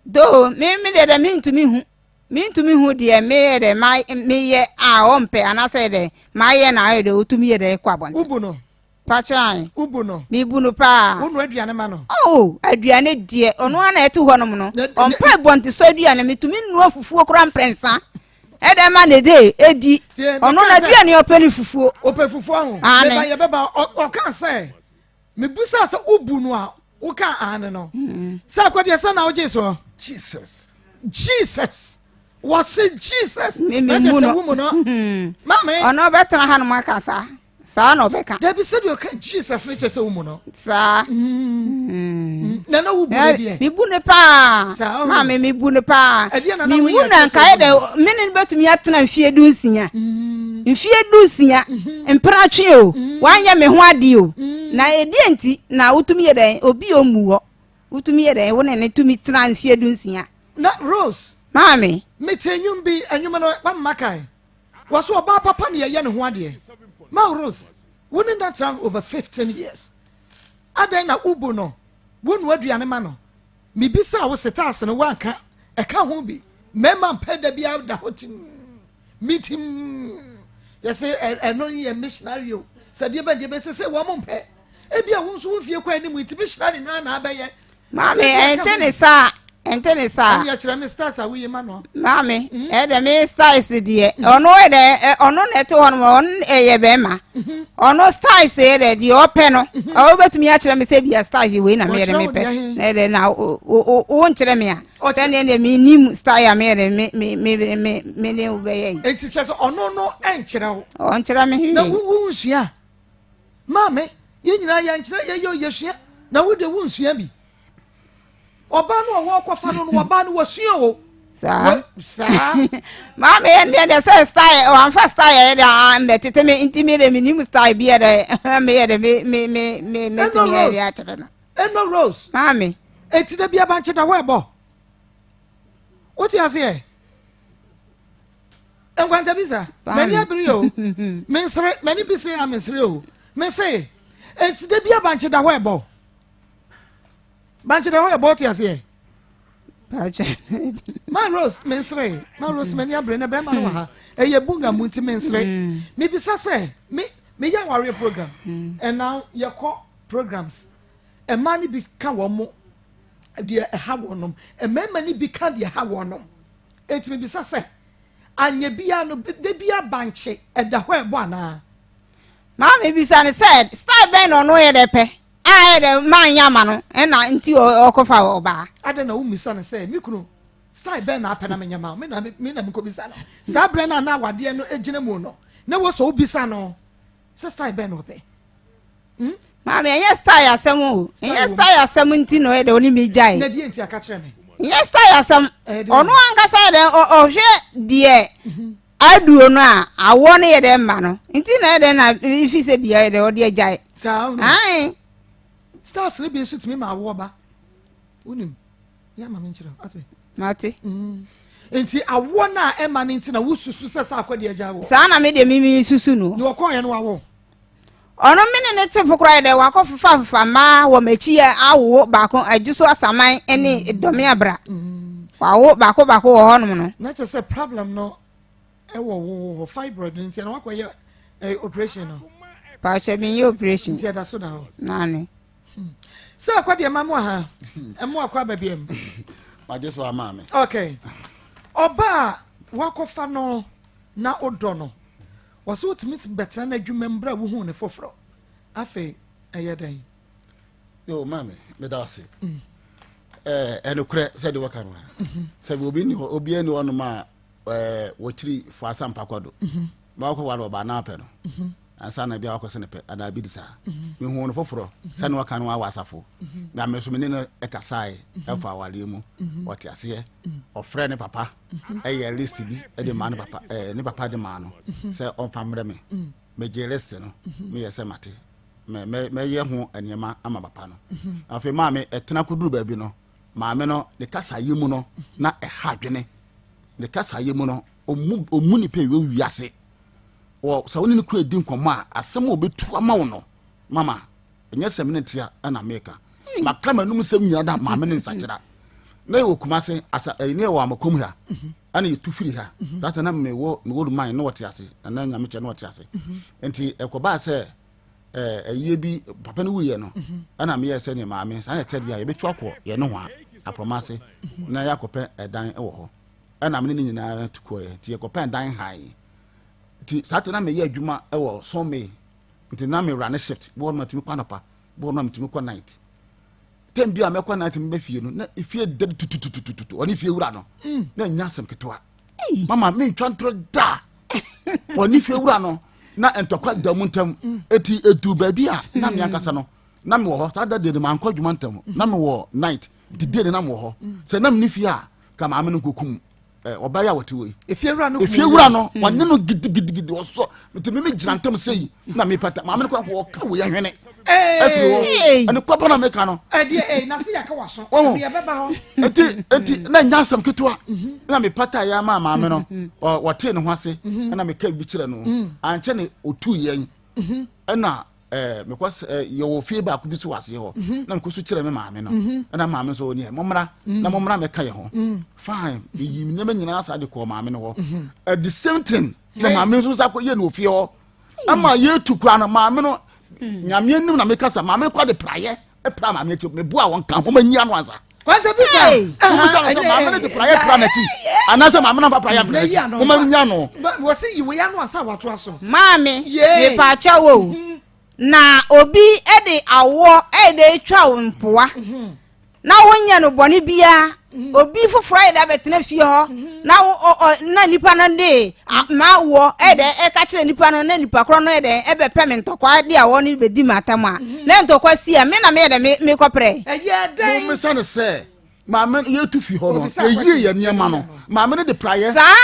Though me me deɛ dɛ mentumi hu mentumi hu deɛ meyɛ dɛ ma meyɛ a ɔmpɛ anaasɛ dɛ mayɛ na ayɛ dɛ ɔtumi yɛ dɛ kɔ abɔnten. Wobu no. Pakyɛ ae. Wobu no. Mebu no paa. Wo noa aduane ma no. Oh, aduane deɛ ɔno ara na ɛte hɔnom no. Ɔmpɛ bɔntesɔ aduane metumi nnoa fufuo koraa mprɛnsa. Ɛdɛ ma ne de edi. Ɔno na aduane ɔpɛ ne fufuo. Ɔpɛ fufuo aho. Aane. Meba yɛbɛba ɔka sɛ mebusa sɛ wobu no a woka aane no. Sɛ akɔdeɛ sɛ na wogye soɔ. Jesus. Jesus. Wɔse Jesus. Me me mu no. Mu no. Maame. Ɔno ɔbɛtena hanom aka saa. Saa na ɔbɛka. Dabi sɛdeɛ ɔka Jesus no kyɛ sɛ wo mu no. Saa. Na na wo bu no deɛ. Mebu no paa. Maame mebu no paa. Ɛdeɛ na na woyɛ. Mebu na nkae dɛ me ne no bɛtumi atena mfie 16. Mfie 16 mpratwe o, wanyɛ me ho adeɛ o. Na ɛdeɛ nti na wotumi yɛ dɛn obi a ɔmmu hɔ. Wotumi yɛ dɛn wo ne ne tumi tena mfie 16. Na Rose. Maame. Mete nnwom bi, nnwom no wamma kae. Wɔso ɔbaa papa ne yɛyɛ ne ho adeɛ. Ma Rose, wo ne no atena over 15 years. Adɛn na wobu no, wonoa aduane ma no, Mebisaa wo setaase no woanka ɛka ho bi mmarima mpɛ da biara da hɔ tim meeting yɛsɛ ɛno yɛ missionary o sɛ deɛ bɛn deɛ bɛn sɛ sɛ wɔn mpɛ ebi a wo nso wo mfie kɔ anim nti missionary no na abɛyɛ. Maame ɛnte ne saa ɛnte ne saa. Ɛni ɛkyerɛ me stars a woyi ma no. Maame ɛdɛ me stars deɛ ɔno ɛdɛ ɔno na ɛte hɔ nom ɔno ɛyɛ bɛrima. Ɔno styles yɛ dɛ deɛ ɔpɛ no ɔbɛtumi akyerɛ me sɛ bia styles wei na meyɛ dɛ mepɛ na ɛdɛ na wo nkyerɛ me a sɛdeɛ deɛ menim style a meyɛ dɛ me me me me me ne wo bɛyɛ yi. Enti kyerɛ sɛ ɔno no nkyerɛ wo. Ɔnkyerɛ me hwee. Na wo wonsua maame yɛn nyinaa yɛnkyerɛ yɛyɛ yɛsua na wo deɛ wonsua bi. Ɔbaa no a wɔkɔfa no no ɔbaa no wɔsua o. Saa. Saa. Maame yɛn deɛ deɛ sɛ style wɔnfa style yɛ deɛ ah mbɛtete me nti mi de mi nim style bi yɛ dɛ mi yɛ de mi mi mi mi mi tumi yɛ de akyerɛ no. Eno Rose. Maame. Eti da bi abankye da hɔ ɛbɔ. Wote aseɛ? Nkwanta bi sa. M'ani abiri o. Mensere m'ani bi se a mensere o. Mese eti da bi abankye da hɔ ɛbɔ. Bankye da hɔ yɛ bɔ te aseɛ. Ma Rose mensere ma Rose m'ani abere na bɛrima no wɔ ha ɛyɛ bunga mu nti mensere mm. mebisa sɛ me meyɛ awareɛ program mm. and now yɛkɔ programs mmaa no bi ka wɔn mo deɛ ɛha wɔn nom mmarima no bi ka deɛ ɛha wɔn nom eti mebisa sɛ anyɛ bia no de bia bankye ɛda hɔ ɛbɔ anaa. Maame bisa no sɛ style bɛn na ɔno yɛ dɛ pɛ. A ɛyɛ dɛ manyɛ ama no ɛna nti ɔkɔfa ɔbaa. Adɛn na wommisa no sɛ, Me kunu, style bɛn na apɛ na menyɛ ma wo? Me na me na menkɔbisa no. Saa berɛ no a na awadeɛ no gyina mu no, na ɛwɔ sɛ wobisa no sɛ style bɛn na ɔpɛ. Hmm? Maame, ɛnyɛ style asɛm o. Ɛnyɛ style asɛm nti na ɔyɛ dɛ ɔne me gyae. Na deɛ nti aka kyerɛ me. Ɛnyɛ style asɛm. Ɔno ankasa yɛ dɛ ɔhwɛ deɛ mhm. Aduo no a awoɔ no yɛ dɛ mma no nti na yɛ dɛ na ifi sɛ bia yɛ dɛ ɔde agyae. Saa o. Ae. Stars no bi nso tumi ma awoɔ ba. Wonim yɛ ama me nkyerɛ ate. Mate. Mm. Nti awoɔ no a ɛma no nti na wosusu sɛ sɛ akɔde agya wɔ. Saa na me deɛ me me susu no. Na ɔkɔɔyɛ no wawo. Ɔno me ne ne te fo koraa yɛ dɛ wakɔ fefa fefa mmaa wɔ m'akyi yɛ awowo baako adwo so asaman ne mm. dɔme abra. Mm. Wawo baako baako wɔ hɔnom no. Na kyerɛ sɛ problem no ɛwɔ wo hɔ fibroid no nti na wakɔ yɛ eh, operation no. Paakyɛ mi yɛ operation. Nti ɛda so da hɔ. Naane. Hmm. Sɛ akɔ deɛ ma mo aha ɛmo akɔ aba bi mu. Magye so ama me. Okay. Ɔbaa wakɔfa no na ɔdɔ no. Wɔsɛ wotumi bɛtena n'adwuma mu berɛ a wohuu no foforɔ. Afei ɛyɛ dɛn? Yo, maame, meda ase. Mm. Eh, ɛnokorɛ sɛ de wɔka no a. Mhm. Sɛ obi ni hɔ, obi ani hɔ nom a eh, wɔkyiri fo asampa kɔ do. Mhm. Ma wɔkɔ ware ɔbaa na apɛ no. Mhm. Ansa na bi a wakɔ sɛ ne pɛ anaa bi de saa. Mehu no foforɔ sɛ ne wɔka no awɔ asafo. Na me nso me ne no ɛkasae ɛfa awareɛ mu. Ɔte aseɛ. Ɔfrɛ ne papa. ɛyɛ list bi de maa ne papa ɛɛ ne papa de maa no sɛ ɔnfa mmerɛ me megye list no meyɛ sɛ mate mɛ mɛ mɛyɛ ho nneɛma ama papa no afei maame ɛtena koduru baabi no maame no ne kasa yi mu no na ɛha adwene ne kasa yi mu no ɔmu ɔmu nipa ɛwɔ wiase wɔ sɛ wo ne ne kura di nkɔmɔ a asɛm a ɔbɛtu ama wo no mama ɛnyɛ sɛ mene ntea ɛna meka maka m'anum sɛm nyina da maame ne nsakyera na yɛwɔ kumase asa ɛyi ne yɛwɔ amakom ha ɛna yɛtu firi ha data na mewɔ mewɔ ruman na wɔte ase ɛna nyame kyɛ na wɔte ase nti ɛkɔbaa sɛ ɛyie bi papa no wuyɛ no ɛna meyɛ sɛ ne maame saa na ɛtɛ deɛ a yɛbɛtu akɔ yɛn ne ho a aprɔma ase na yɛakɔpɛ ɛdan wɔ hɔ ɛna mene ne nyinaa tu kɔɛ nti yɛkɔpɛ ɛdan han nti saa te na meyɛ adwuma wɔ sɔnmee nti na me wura ne shift bi wɔ no matumi kɔ anɔpa bi wɔ no matumi kɔ night tɛm bi a mɛkɔ night mebɛ fie no na efie da tututututu ɔne fie wura no mm. na nya asɛm ketewa mama mentwa ntorɔ da ɔne fie wura no na ntɔkwa da mu ntam mm. eti edu baabi a na me ankasa no na mewɔ hɔ saa da deɛ no mankɔ adwuma ntam na mewɔ night nti deɛ no na mewɔ hɔ sɛ na me ne fie a ka maame no nkokum. Ɔbaa yi a wɔte hɔ yi. Efiewura no. Efiewura no hmm. wɔne no gidigidigidi ɔsɔ nti mi mi gyina ntam sɛ yi na mi pata maame no kɔ akɔ ɔka wɔ yɛn hwene. Efiri hɔ ɛne kɔpɔ na mi ka no. Ɛdeɛ ɛyi na se yaka wa so. Wɔn ɛdeɛ bɛba hɔ. Eti eti na nya asɛm ketewa mhm. na mi pata yɛ ama maame no mhm. wɔte ne ho ase mhm. ɛna mi ka bi kyerɛ no ankyɛ ne otu yɛn ɛna. ɛɛ mekɔ ɛɛ yɛwɔ fie baako bi so wɔ aseɛ hɔ mhm. na mekɔ so kyerɛ me maame no mhm. ɛna maame nso ɔneɛ mommra mhm. na mommra mɛka yɛ ho fine meyi me nneɛma nyinaa saa de kɔɔ maame no hɔ ɛ the same thing na maame nso sa kɔ yɛ no wɔ fie hɔ ama yɛtu kura no maame no nyame anim na meka sa maame no kɔ de praeɛ pra maame akyi meboa wɔn ka ho ma nyi ano ansa Kwanta bisa. Wobisa no sɛ maame no de praeɛ pra n'akyi anaasɛ maame no amfa praeɛ ampra n'akyi. Moma no nya no. Wɔsi yi wei ano ansa watoa so. Maame, mepaakyɛw o. Mhm. Na obi de awoɔ ɛde atwa wo mpoa. Mhm. Na wonyɛ no bɔne biara. Mhm. Obi foforɔ ayɛ dɛ abɛtena fie hɔ. Na wo ɔ ɔ na nipa no de ma wɔ ɛdɛ ɛka kyerɛ nipa no na nipa korɔ no ɛdɛ ɛbɛpɛ me ntɔkwa de a wɔn bɛdi me atam a mhm. na ntɔkwa si a me na meyɛ dɛ me mekɔprɛ. Ɛyɛ dɛn. Mo mmisa no sɛ maame no yɛtu fi hɔ no yɛyie yɛ nneɛma no maame no de praeɛ saa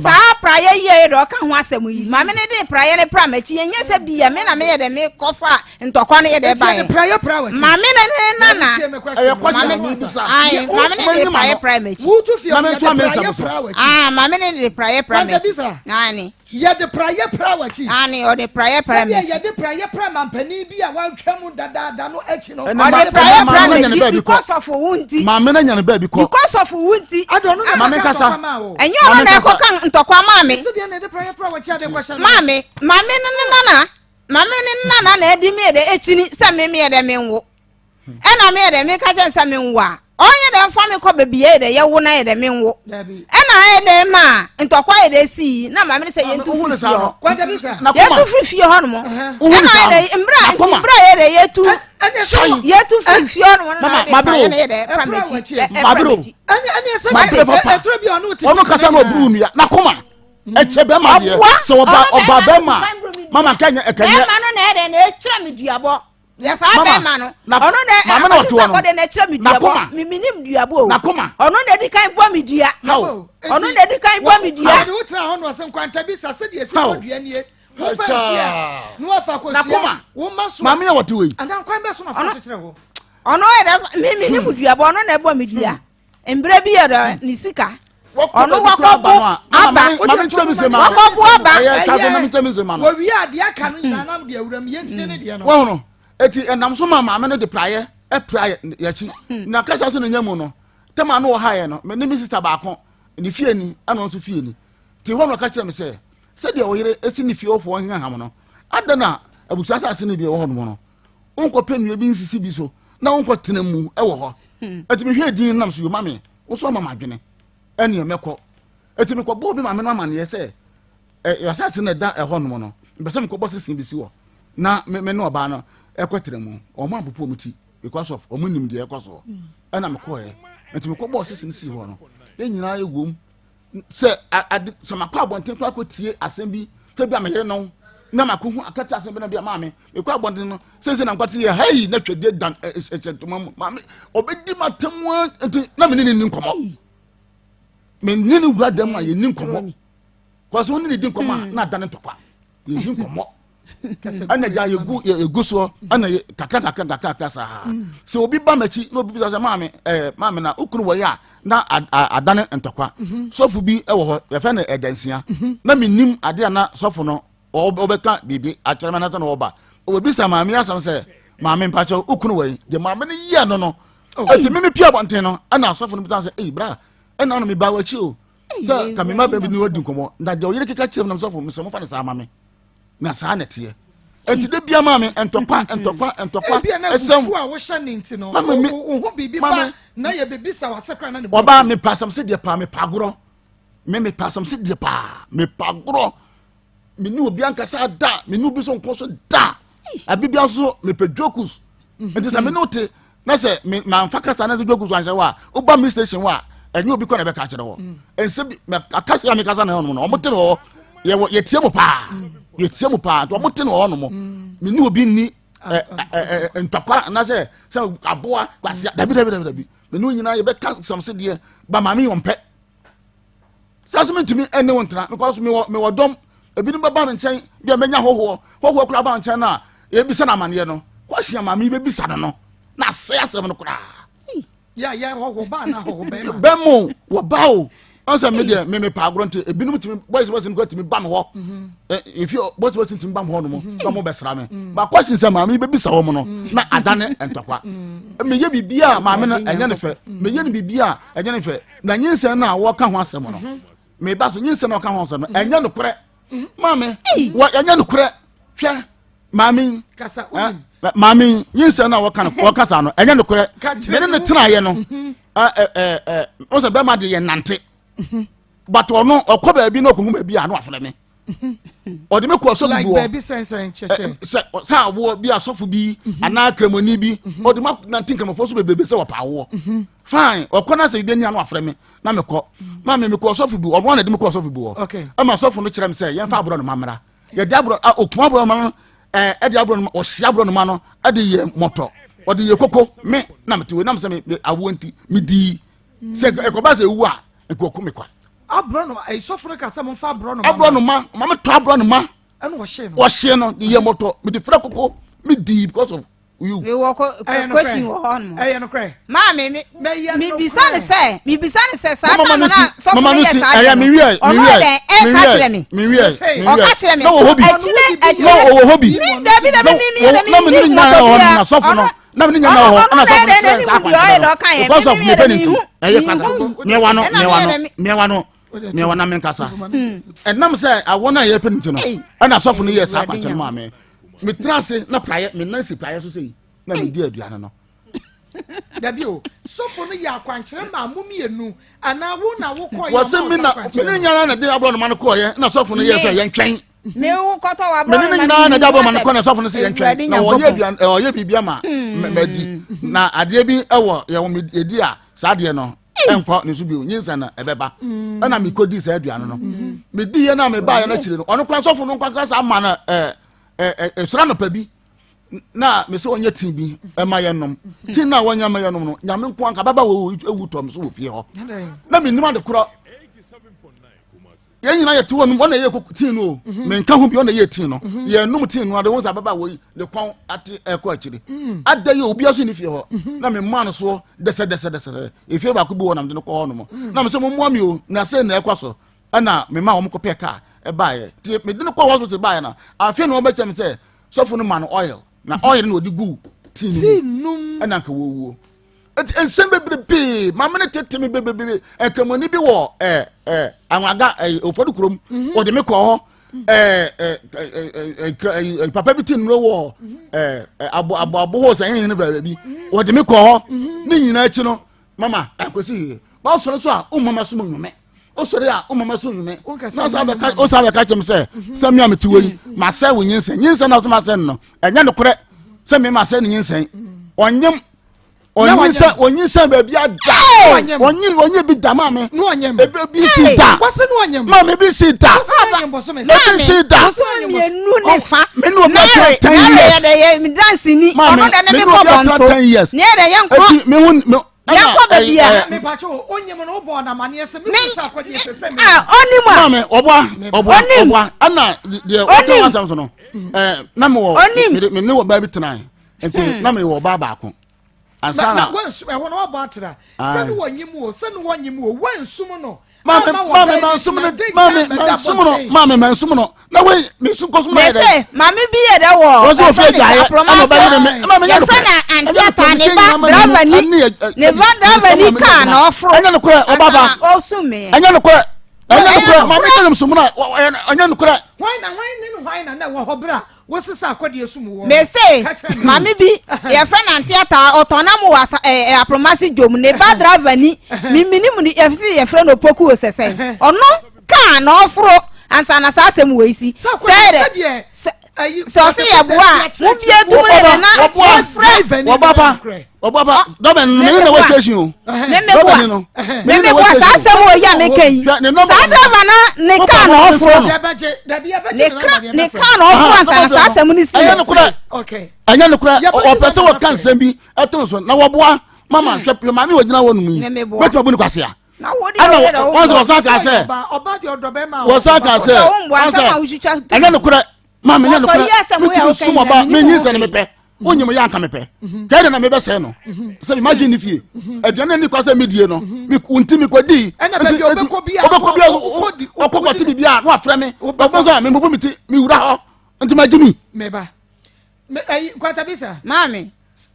saa praeɛ yie de ɔka ho asɛm yi maame no de praeɛ no pra m'akyi yɛnyɛ sɛ bia me na meyɛ dɛ mekɔfa ntɔkwa no yɛ dɛ baeɛ maame no ne nana ɛyɛ kɔsi a mebisa maame no de praeɛ praeɛ m'akyi maame no de praeɛ praeɛ m'akyi aane yɛde praeɛ pra w'akyi aane ɔde praeɛ praeɛ m'akyi sɛdeɛ yɛde praeɛ pra mampanin bi a watwa mu dadaada no akyi no ɔde praeɛ pra m'akyi because of wo nti maame no anya no baabi kɔ because of wo nti maame nkasa ɛnyɛ ɔno na ɛkɔka ntɔkwa maame maame maame no ne nana Maame ne nana na ɛde me yɛ dɛ ekyini sɛ me meyɛ dɛ menwo. Ɛna meyɛ dɛ meka kyɛn sɛ menwo a, ɔnyɛ dɛ mfa me kɔ baabi yɛ dɛ yɛwo na yɛ dɛ menwo. Ɛna ayɛ dɛ ma ntɔkwa yɛ dɛ sii na maame ne sɛ yɛntu firi fie hɔ. Yɛtu firi fie hɔ nom. Ɛna ayɛ dɛ mbra nti mbra yɛ dɛ yɛtu yɛtu firi fie hɔ nom na ɔde pa yɛ dɛ pra m'akyi ɛpra m'akyi. Ɔno kasa na ɔburu nua n'akoma. ɛkyɛ bɛrima deɛ sɛ ɔba ɔba bɛrima mama nkɛnyɛ ɛkɛnyɛ. Bɛrima no na ɛdɛ na ɛkyerɛ mi duabɔ yɛ saa bɛrima no ɔno na maame na ɔte hɔ no ɔde na ɛkyerɛ mi duabɔ mi mi nim duabɔ o n'akoma ɔno na ɛdi kan bɔ mi dua ɔno na ɛdi kan bɔ mi dua. Ɔde wo tena hɔ na ɔsɛ nkwanta bi sa sɛdeɛ esi bɔ dua nie wofa nhyia na wafa akosua wo ma so maame yɛ wɔte wɔ yi anaa nkwan bɛ so na fa so kyerɛ hɔ. Ɔno yɛ dɛ mi mi nim duabɔ ɔno na ɛbɔ mi dua. Mbrɛ bi yɛ dɛ ne sika. Ɔno wakɔbo aba. Wakɔbo aba. Wɔwie a deɛ aka no nyinaa nam deɛ awura mu yɛntie ne deɛ no. Wɔn no eti ɛnam so ma maame no de praeɛ ɛpra yɛkyi hmm. na kasa so ne nya mu no tɛma no wɔ ha yɛ no me ne me sista baako ne fie ni ɛna ɔnso fie ni te hɔ na ɔka kyerɛ me sɛ sɛdeɛ ɔyere esi ne fie ɔfoɔ heham no ada na abusua asase no bi wɔ hɔ nom no wonkɔpɛ nnua bi nsisi bi so na wonkɔtena mu wɔ hɔ ɛti mehwɛ din nam so yoma me wo so ama madwene ɛneɛ mɛkɔ ɛti mekɔbɔɔ me maame no amanneɛ sɛ asase no ɛda ɛhɔ nom no mpɛ sɛ mekɔbɔ sese bi si hɔ na me ne ɔbaa no ɛkɔtena mu ɔmo apopo ɔmo ti because of ɔmo nim deɛ ɛkɔ soɔ ɛna mekɔɛ nti mekɔbɔɔ sese no si hɔ no yɛn nyinaa yɛwom sɛ ade sɛ makɔ abɔnten kɔ akɔtie asɛm bi sɛ bi a meyere no na makɔ hu akɛte asɛm bi na bi a maame mekɔ abɔnten no sɛsɛ na nkɔte yɛ hei na twɛdeɛ dan ɛhyɛ ntoma mu maame ɔbɛdi m'atɛm a nti na mene ne ni nkɔmmɔ mene ne wura dɛm a yɛni nkɔmmɔ kɔsɛ wo ne ne di nkɔmmɔ a na adane ntɔkwa yɛni nkɔmmɔ ɛna gya yɛgu yɛgu soɔ ɛna yɛ kakra kakra kakra kakra saa mm. sɛ obi ba m'akyi na obi bisa sɛ maame ɛɛ maame na okunu wɔ yɛ a na adane ntɔkwa mhm. sɔfo bi ɛwɔ hɔ yɛfɛ no ɛdansia mhm. na menim adeɛ a na sɔfo no ɔbɛka biribi akyerɛ me anasa na ɔba obisa maame asɛm sɛ maame mpakyɛw okunu wɔ yi deɛ maame no yɛ no no oh. ɛti mimi pia abɔnten no ɛna asɔfo no bisa sɛ ɛyi bra ɛna no mi ba wɔ akyi o sɛ kàmi ma bɛbi ni wadi nkɔmɔ na deɛ ɔyere keka kyerɛ mi na sɔfo mesɛ mo fa ne saa ma mi na saa na ɛteɛ eti de bia maame ntɔkwa ntɔkwa ntɔkwa ɛsɛm a wohyɛ ne nti no wo ho biribi ba na yɛ bebisa wase kora na ne ɔbaa mepa asɛm se deɛ paa mepa agorɔ me mepa asɛm se deɛ paa mepa agorɔ me ne obi ankasa da me ne obi so nkɔ so da abibia nso mepɛ jokus nti sɛ me ne wo te na sɛ me manfa kasa na sɛ dwogu so anhyɛ hɔ a woba me station hɔ a ɛnyɛ obi kɔ na ɛbɛka akyerɛ hɔ mm. ɛnsɛ bi akasa a mekasa na ɛhɔ nom no ɔmo te no hɔ yɛwɔ yɛtie mu paa mm. yɛtie mu paa nti ɔmo te no hɔ nom mm. me ne obi nni ntɔkwa anaasɛ sɛ aboa kwasia dabi dabi dabi dabi me ne nyinaa yɛbɛka sɛm se deɛ ba maame yɛ ɔmpɛ. Saa so mentumi ɛne wo ntena because mewɔ mewɔ dɔm ebinom bɛba me nkyɛn bi a mɛnya hɔhoɔ hɔhoɔ koraa ba nkyɛn no a yɛbisa no amaneɛ no kɔhyia maame yi bɛbisa no no na asɛe asɛm no koraa. Yɛ yɛ hɔho ba na hɔho bɛrima. Bɛrima o wɔba o ɔn sɛ me deɛ me me pa agorɔ nti ebinom tumi boys boys no kɔ tumi ba me hɔ mhm. efi boys boys tumi ba me hɔ nom mhm. na wɔn bɛsra me mhm. ba question sɛ maame yi bɛbisa wɔn no na adane ntɔkwa meyɛ biribi a maame no ɛnyɛ ne fɛ meyɛ no biribi a ɛnyɛ ne fɛ na nyinsɛn no a wɔka ho asɛm no meba so nyinsɛn no a wɔka ho asɛm no ɛnyɛ nokorɛ maame wɔ ɛnyɛ nokorɛ hwɛ maame maame nyinsɛn no a wɔka no wɔka saa no ɛnyɛ nokorɛ mene ne tenaeɛ no ɔsɛ bɛrima de yɛ nante but ɔno ɔkɔ baabi na ɔkɔhu baabi a na wafrɛ me ɔde me kɔ ɔsɔfo bi wɔ sɛ sɛ awoɔ bi asɔfo bi mhm. anaa kramoni bi mhm. ɔde ma nante nkramofoɔ so bebrebe sɛ wɔpa awoɔ mhm. fine ɔkɔ na sɛ ebi ani ano afrɛ me na mekɔ maame mekɔ ɔsɔfo bi ɔno na de me kɔ ɔsɔfo bi wɔ ɛma ɔsɔfo no kyerɛ me sɛ yɛmfa aborɔ no ma mmra yɛde aborɔ okun aborɔ no ma no ɛɛ ɛde aborɔ no ma ɔhyia aborɔ no ma no ɛde yɛ mɔtɔ ɔde yɛ koko me na mete wei nam sɛ me awoɔ nti me dii sɛ ɛkɔba sɛ ewu a nkurɔko me kwa. Aborɔnoma ɛyi sɔfo no ka sɛ momfa aborɔnoma. Aborɔnoma maame tɔ aborɔnoma. Ɛna ɔhyee no. Ɔhyee no de yɛ mɔtɔ mede fira koko me di because of you. Mi wɔ ko question wɔ hɔ nom. Ɛyɛ no korɛ. Maame mi mi bisa ne sɛ mi bisa ne sɛ saa time na sɔfo no yɛ saa deɛ no ɔno yɛ ɛka kyerɛ mi. Ɔka kyerɛ mi akyire akyire mi dabi dabi mi mi yɛ dɛ mi mi mɔtɔ bia ɔno. na mene nyɛ na wɔ hɔ ɛna sɔfo no kyerɛ saa akwankyerɛ no because of mepɛ ne nti ɛyɛ kasa meɛwa no meɛwa no meɛwa no meɛwa na menkasa ɛnam sɛ awɔ no a yɛpɛ ne nti no ɛna sɔfo no yɛ saa akwankyerɛ no maa me metena ase na praeɛ me nan si praeɛ so sɛ yi na medi aduane no dabi o sɔfo no yɛ akwankyerɛ maa mo mmienu anaa wo na wokɔ yɛ wɔsɛ me na me ne nyara na de aborɔnoma no kɔɔyɛ na sɔfo no yɛ sɛ yɛntwɛn mene ne nyinaa na ɛde abɔ ma no kɔ na sɔfo no sɛ yɛntwɛn na ɔyɛ aduan ɔyɛ biribi ama hmm. madi na adeɛ bi wɔ yɛwɔ yɛdi a saa adeɛ no ɛnkɔ ne so bio nyinsa na ɛbɛba hmm. ɛna mekɔdi saa aduane no hmm. medi yɛ no a mebaeɛ no akyire no ɔno kora sɔfo no nkwankora saa ma no ɛsra nɔpa bi na mesɛ ɔnyɛ tii bi ɛma yɛnom tii no a wɔnyɛ ma yɛnom no nyame nko anka bɛba wɔ ewu tɔm so wɔ fie hɔ na menim ade korɔ yɛn nyinaa yɛte hɔ nom ɔna yɛ tii no o mhm. menka ho bi ɔna yɛ tii no mhm. yɛnom tii no ade wɔn sɛ ababa wɔ yi ne kɔn ate ɛkɔ akyire mhm. ada yi obi aso ne fie hɔ na me mmaa no soɔ dɛsɛ dɛsɛ dɛsɛ efie baako bi wɔ nam de no kɔ hɔ nom na me sɛ mo mmoa mi o na sɛ na ɛkɔ so ɛna me ma wɔn kɔ pɛ kaa ɛbaayɛ tie me de no kɔ hospital baayɛ na afei na wɔn bɛkyɛ me sɛ sɔfo no ma no oil na oil no na ɔde gu tii no mu ɛna nka wɔwuo. Eti nsɛm bebrebe maame no tete me bebrebe nkramoni bi wɔ ɛɛ ɛɛ anwaga ɛɛ ofɔdi kurom mhm. wɔde me kɔɔ hɔ ɛɛ ɛɛ ɛɛ papa bi ti nnuro wɔ ɛɛ abo abo abo hɔ sɛ ɛhɛn baabi mhm. wɔde me kɔɔ hɔ mhm. ne nyinaa akyi no mama akosi yie wɔsɔre so a ɔmama so mu nwome wosɔre a womama so nwome na wosan bɛka kyɛm sɛ sɛ me a mete wɔ yi masɛ wo nyinsɛn nyinsɛn na wosɛ masɛ no no ɛnyɛ nokorɛ sɛ me masɛ ne nyinsɛn ɔnyem ɔnyinsɛn ɔnyinsɛn baabi ada ɔnyin ɔnyin bi da maame ebi bi si da maame bi si da ebi si da me ne obi atena 10 years maame me ne obi atena 10 years eti me hu me yɛnkɔ baabi a. ɔnim a maame ɔboa ɔboa ɔboa ɛna deɛ ɔka wɔn asɛm so no ɛɛ na mi wɔ me ne wɔ baabi tena nti hmm. na mewɔ ɔbaa baako ansa na ɛhɔ na wabɔ atra sɛ ne wɔnyim o sɛ ne wɔnyim o wɔnsum no maame maame mansum no maame mansum no maame mansum no na wei mesu nkɔsum na yɛ dɛ. mese maame bi yɛ dɛ wɔ wɔsɛ ofie gyaeɛ ɛna ɔbɛyɛ ne me maame nyɛ nokorɛ yɛfrɛ na ante ata ne ba driver ni ne ba driver ni kaa na ɔforo ɛnyɛ nokorɛ ɔba ba ɔsum me ɛnyɛ nokorɛ ɛnyɛ nokorɛ maame sɛ nyɛ sum na ɛnyɛ nokorɛ. hwan na hwan ne hwan na na ɛwɔ hɔ bere a Wosesa akɔdeɛ sum wɔ. Mese maame bi yɛfrɛ no Ante Ataa ɔtɔn nam wɔ asa ɛɛ eh, Apromase dwom ne ba driver ni mimini mu yɛfisi yɛfrɛ no Opoku osɛsɛn ɔno kaa na ɔforo ansa na saa asɛm wɔ esi sɛ dɛ sɛ ɔse yɛ boa a mo bie tum ne dɛ na yɛfrɛ. Wɔba pa ɔbɔ pa dɔbɛn no mene na wɔ station o dɔbɛn no mene wɔ saa asɛm wɔ yi a meka yi saa driver no ne kaa na ɔforo ne kra ne kaa na ɔforo ansa na saa asɛm no si ɛnyɛ nokorɛ ɛnyɛ nokorɛ ɔpɛ sɛ wɔka nsɛm bi ɛto so na wɔboa mama hwɛ maame wɔ gyina hɔ nom yi bɛtumi abu ne kwasea. Ɛna wɔn sɛ wɔsan ka sɛ wɔsan ka sɛ wɔn sɛ ɛnyɛ nokorɛ maame nyɛ nokorɛ metumi sum ɔba menyi sɛ ne mepɛ wonyim yɛ anka mepɛ kɛyɛ dɛ na mebɛsɛe no sɛ mema dwen ne fie aduane ne kwa sɛ medie no nti mekɔdii nti wobɛkɔ bia ɔkɔkɔte biribi a na wafrɛ me ɔkɔ sɛ memubu me ti mewura hɔ nti magye mi meba nkwatabisa maame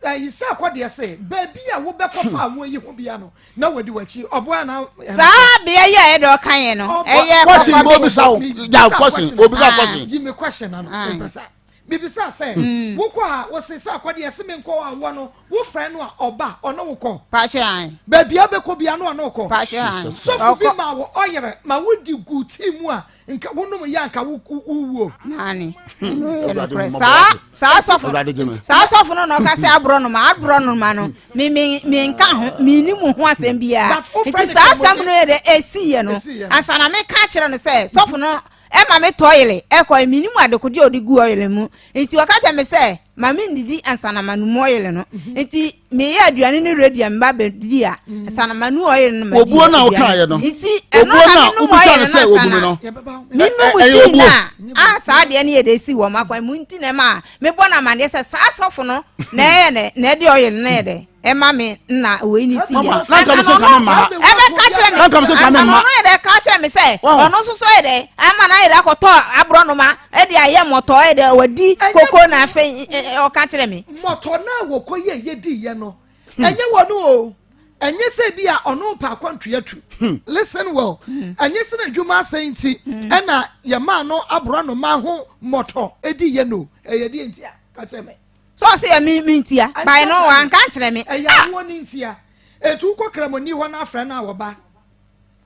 Ayi sɛ akɔ deɛ se baabi a wobɛkɔ fa awoɔ yi ho bia no na wadi w'akyi ɔboa na. Saa bea yi a yɛde ɔka yɛn no ɛyɛ kɔkɔ bi. Obisa wo gya question obisa question. Gyi mi question ano mpɛsa bibisa sɛ mm. wokɔ a wose sɛ akɔ deɛ se menkɔ awoɔ no wofrɛ no a ɔba ɔne wo kɔ. Pakyɛ an. Baabi a bɛkɔ bia no ɔne wo kɔ. Pakyɛ an. Sɔfo bi ma wɔ ɔyere ma wodi gu tii mu a nka wonom yɛ anka wowuo. Naani ɛno yɛ nokorɛ saa saa sɔfo saa sɔfo no na ɔka sɛ aborɔnoma aborɔnoma no me me me nka ho me ni mu ho asɛm biara nti saa asɛm no yɛ dɛ esi yɛ no ansa na meka kyerɛ no sɛ sɔfo no ɛma me tɔ ɔyele ɛkɔ me ni mu adekodeɛ a ɔde gu ɔyele mu nti ɔka kyerɛ me sɛ ma me ndidi ansa na ma no mu ɔyele no mhm. nti meyɛ aduane no ready a meba bɛdi a mhm. ansa na ma nu ɔyele no ma di obuo na ɔkaeɛ no nti ɛno na me nom ɔyele no ansa na me nom tii na a saa adeɛ no yɛ de si wɔ m'akwan mu nti na ɛma a mebɔ no amanneɛ sɛ saa sɔfo no na ɛyɛ nɛ na ɛde ɔyele no yɛ dɛ ɛma me na wei ne si yɛ ansa na ɔno ɛbɛka kyerɛ me ansa na ɔno yɛ dɛ ka kyerɛ me sɛ ɔno nso so yɛ dɛ ama na yɛ dɛ akɔtɔ aborɔnoma ɛde ayɛ mɔtɔ yɛ dɛ wadi koko na afei ɔka kyerɛ me. Mɔtɔ no a wɔkɔ yɛ yɛ di yɛ no ɛnyɛ wɔn o ɛnyɛ sɛ bi a ɔno pa akwantua tu hmm. listen well hmm. ɛnyɛ sɛ n'adwuma asɛn nti hmm. ɛna yɛmaa no aborɔnoma ho mɔtɔ ɛdi yɛ no ɛyɛ deɛ nti a ka kyerɛ me. Sɛ ɔse yɛ me me ntia by no wanka nkyerɛ me. Ɛyɛ ah! awoɔ ne ntia. Etu wokɔ kramoni hɔ na afrɛ no a wɔba.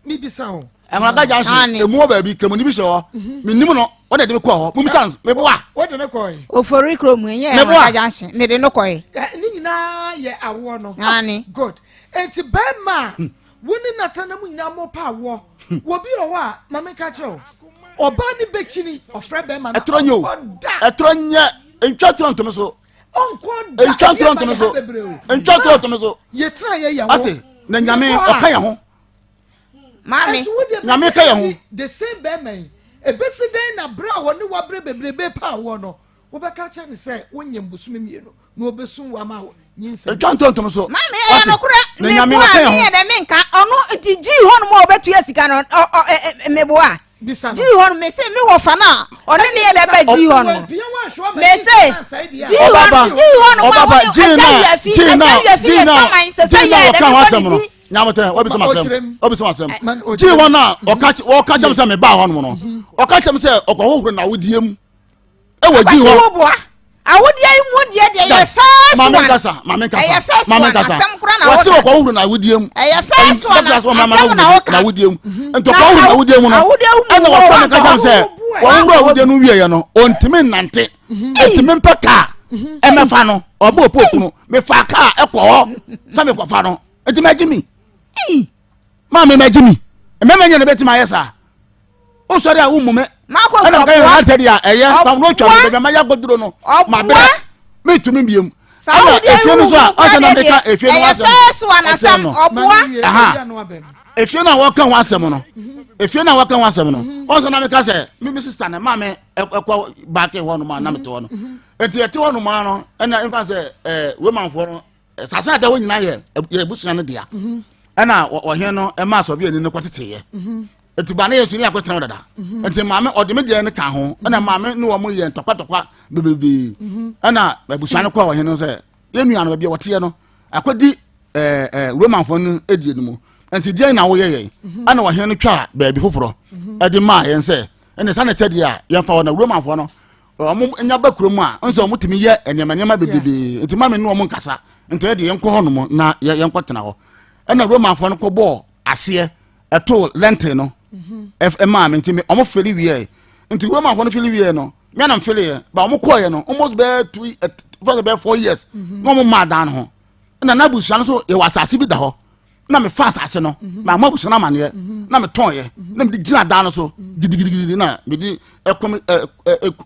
Mebisa wo. Ɛnwaka junction emu wɔ baabi kramoni bi hyɛ hɔ. Mhm. Menim no wɔde de me kɔɔ hɔ. Mumisa no meboa. Wode ne kɔe. Ofori kurom ɛnyɛ Ɛnwaka junction mede no kɔe. Ne nyinaa yɛ awoɔ no. Aane. Good. Enti bɛrima a hmm. wo ne natana mu nyinaa mo pa awoɔ. Hmm. Wɔ bi wɔ hɔ a ma menka kyerɛ wo. Ɔbaa ne bɛkyini ɔfrɛ bɛrima no. Ɛtorɔ nyɛ o. Ɛtorɔ nyɛ. Ntwa torɔ ntome so. Ntwa torɔ ntome so. Ntwa torɔ ntome so. Yɛtena yɛ yɛn ho. Ate na nyame ɔka yɛn ho. Maame. Nyame ka yɛn ho. The same bɛrima yi ebesi dɛn na bere a wɔne wabere bebrebe paa wɔ no wobɛka kyerɛ ne sɛ wonyɛ mbosome mmienu na obesu wo ama wo nyinsɛn. Etwa ntontom so. Maame ɛyɛ nokorɛ meboa meyɛ dɛ menka ɔno nti gyii hɔ nom a ɔbɛtua sika no meboa gyii hɔ no mese me wɔ fa no a ɔne ne yɛ dɛ bɛ gyii hɔ no mese gyii hɔ no gyii hɔ no ma wɔne agya wiafi agya wiafi yɛ saman sɛ sɛ yɛ dɛ mebɔ ne di nyabotrɛ wabisa ma asɛm wabisa ma asɛm gyii hɔ no a ɔka ɔka kyɛm sɛ mebaa hɔ nom no ɔka kyɛm sɛ ɔkɔhohoro na awodie mu ɛwɔ gyi hɔ. Akwasi awodeɛ yi mu deɛ deɛ yɛ first one. Maame nkasa maame nkasa ɛyɛ first maame one nkasa asɛm kora na wɔka. Wɔsi wɔkɔ wohuru na awodeɛ mu. Ɛyɛ first one asɛm na wɔka. Na awodeɛ mu mhm. nti ɔkɔ wohuru na awodeɛ mu no ɛna wɔfɔ no kakyɛ sɛ wɔhuru awodeɛ no wie yɛ no ɔntumi nnante mhm. ɛtumi mpɛ kaa mhm. ɛmɛfa no ɔbɔ opoku no mefa kaa ɛkɔ hɔ sɛ mekɔfa no nti mɛgye mi maame mɛgye mi mɛmɛ nyɛ no bɛtumi ayɛ saa wosɔre a wommu me ɛna mka yɛ ante deɛ a ɛyɛ fa no atwa me baabi a mayɛ akɔduro no mabrɛ mentumi biom ɛna efie no so a ɔsɛ na meka efie no asɛm ɔboa efie no a wɔka ho asɛm no efie no a wɔka ho asɛm no ɔsɛ na meka sɛ me me sista no maa me ɛkɔ baake hɔ nom a na mete hɔ no eti ɛte hɔ nom a no ɛna nfa sɛ ɛɛ romanfoɔ no Asase a ɛda hɔ nyinaa yɛ yɛ abusua no dea. Mhm. Ɛna ɔhene no ɛma asɔre ani no kɔteteeɛ. Mhm. Nti ba ne yɛ so ne akɔtena hɔ dada. Mhm. Nti maame ɔde me deɛ no ka ho. Ɛna maame ne wɔn yɛ ntɔkwatɔkwa bebrebe. Ɛna abusua no kɔɔ ɔhene no sɛ yɛn nua no baabi a wɔteɛ no akɔdi ɛɛ ɛɛ Romanfoɔ no adie no mu. Nti deɛn na woyɛ yɛn? Ɛna ɔhene no twaa baabi foforɔ ɛde maa yɛn sɛ ɛna sani kyɛ deɛ a yɛmfa hɔ na Romanfoɔ no wɔn nya ba kurom a nsɛ wɔn tumi yɛ nneɛma nneɛma bebrebe nti maame ne wɔn nkasa nti ɛde yɛn kɔ hɔ nom na yɛn kɔ tena hɔ ɛna romanfoɔ no kɔ bɔɔ aseɛ ɛto lɛnten no ɛmaa mi nti wɔn fili wie nti romanfoɔ no fili wie no mmea na fili yɛ ba wɔn kɔɔ yɛ no almost bɛɛ two first bɛɛ four years na wɔn maa dan no ho ɛna n'abusua no so yɛ wɔ asase bi da hɔ. na mefa asase no mhm. na ama abusua no amaneɛ mhm. na metɔnyɛ mhm. na mede gyina dan no so gidigidigidi na mede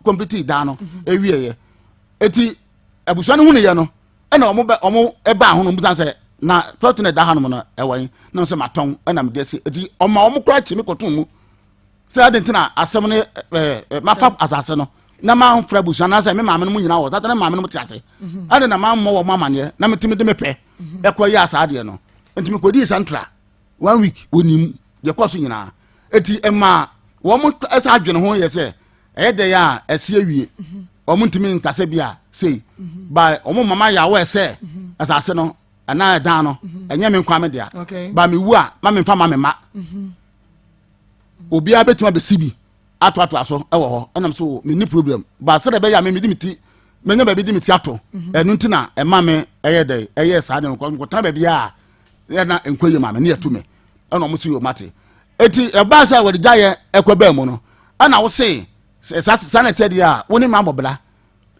kɔmpliti dan no ewieɛ eti abusua no hunuyɛ no ɛna wɔn bɛ wɔn ɛbaa ho no wɔn bisa sɛ Na plɔt no ɛda hanom no ɛwɔ yi na sɛ matɔn ɛna mede asi eti ɔma wɔn koraa kyi me kɔtɔn mu sɛ adi nti na asɛm no ɛɛ mafa asase no na manfrɛ abusua na sɛ me maame no mu nyinaa wɔ sɛ ne maame no mu te ase mhm. ɛde na mammɔ wɔn amaneɛ na metumi de me pɛ mhm. ɛkɔ yɛ asaa deɛ no nti mekɔdii santra one week wɔnim deɛ kɔ so nyinaa eti ɛma wɔn ɛsɛ adwene ho yɛ sɛ ɛyɛ dɛ yɛ a ɛsi awie wɔn ntumi nkasa bi a sei ba wɔn mama yɛ awɔ ɛsɛ asase no anaa ɛdan no ɛnyɛ me nkwa me dea ba me wu a ma me nfa ma me ma obiara bɛtumi abɛsi bi atoatoa so ɛwɔ hɔ ɛnam so me ni problem ba sɛdeɛ ɛbɛyɛ a me mede me ti menya baabi de me ti ato ɛno nti na ɛma me ɛyɛ dɛ ɛyɛ saa de nkɔtena baabi a ɛna nkɔ yie ma me ne yɛto me ɛna wɔn si yɛ ɔmate eti ɛbaa sɛ wɔde gya yɛ ɛkɔ bɛn mu no ɛna wose saa saa na ɛteɛ deɛ a wo ne me abɔ bra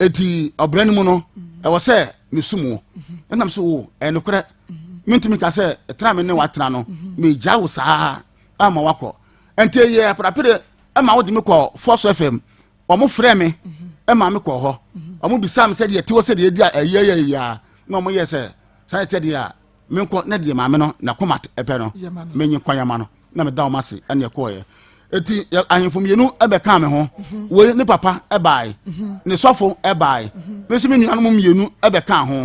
eti ɔbra no mu no ɛwɔ sɛ mesum wo ɛnam so wo ɛnokorɛ mentumi ka sɛ ɛtena me ne watena no megya wo saa ama wakɔ nti ɛyɛ aprapere ɛma wode me kɔ Force FM wɔn frɛ me ɛma me kɔ hɔ wɔn bisa me sɛ deɛ ɛte hɔ sɛ deɛ ɛdi a ɛyɛ yɛ yɛ a na wɔn yɛ sɛ saa ɛteɛ deɛ a menkɔ na deɛ maame no n'akoma pɛ no menye kwan ama no na meda wɔn ase ɛna ɛkɔɔyɛ eti ahemfo mmienu ɛbɛkaa me ho mhm. wei ne papa ɛbae mhm. ne sɔfo ɛbae mhm. me nso me nuanom mmienu ɛbɛkaa ho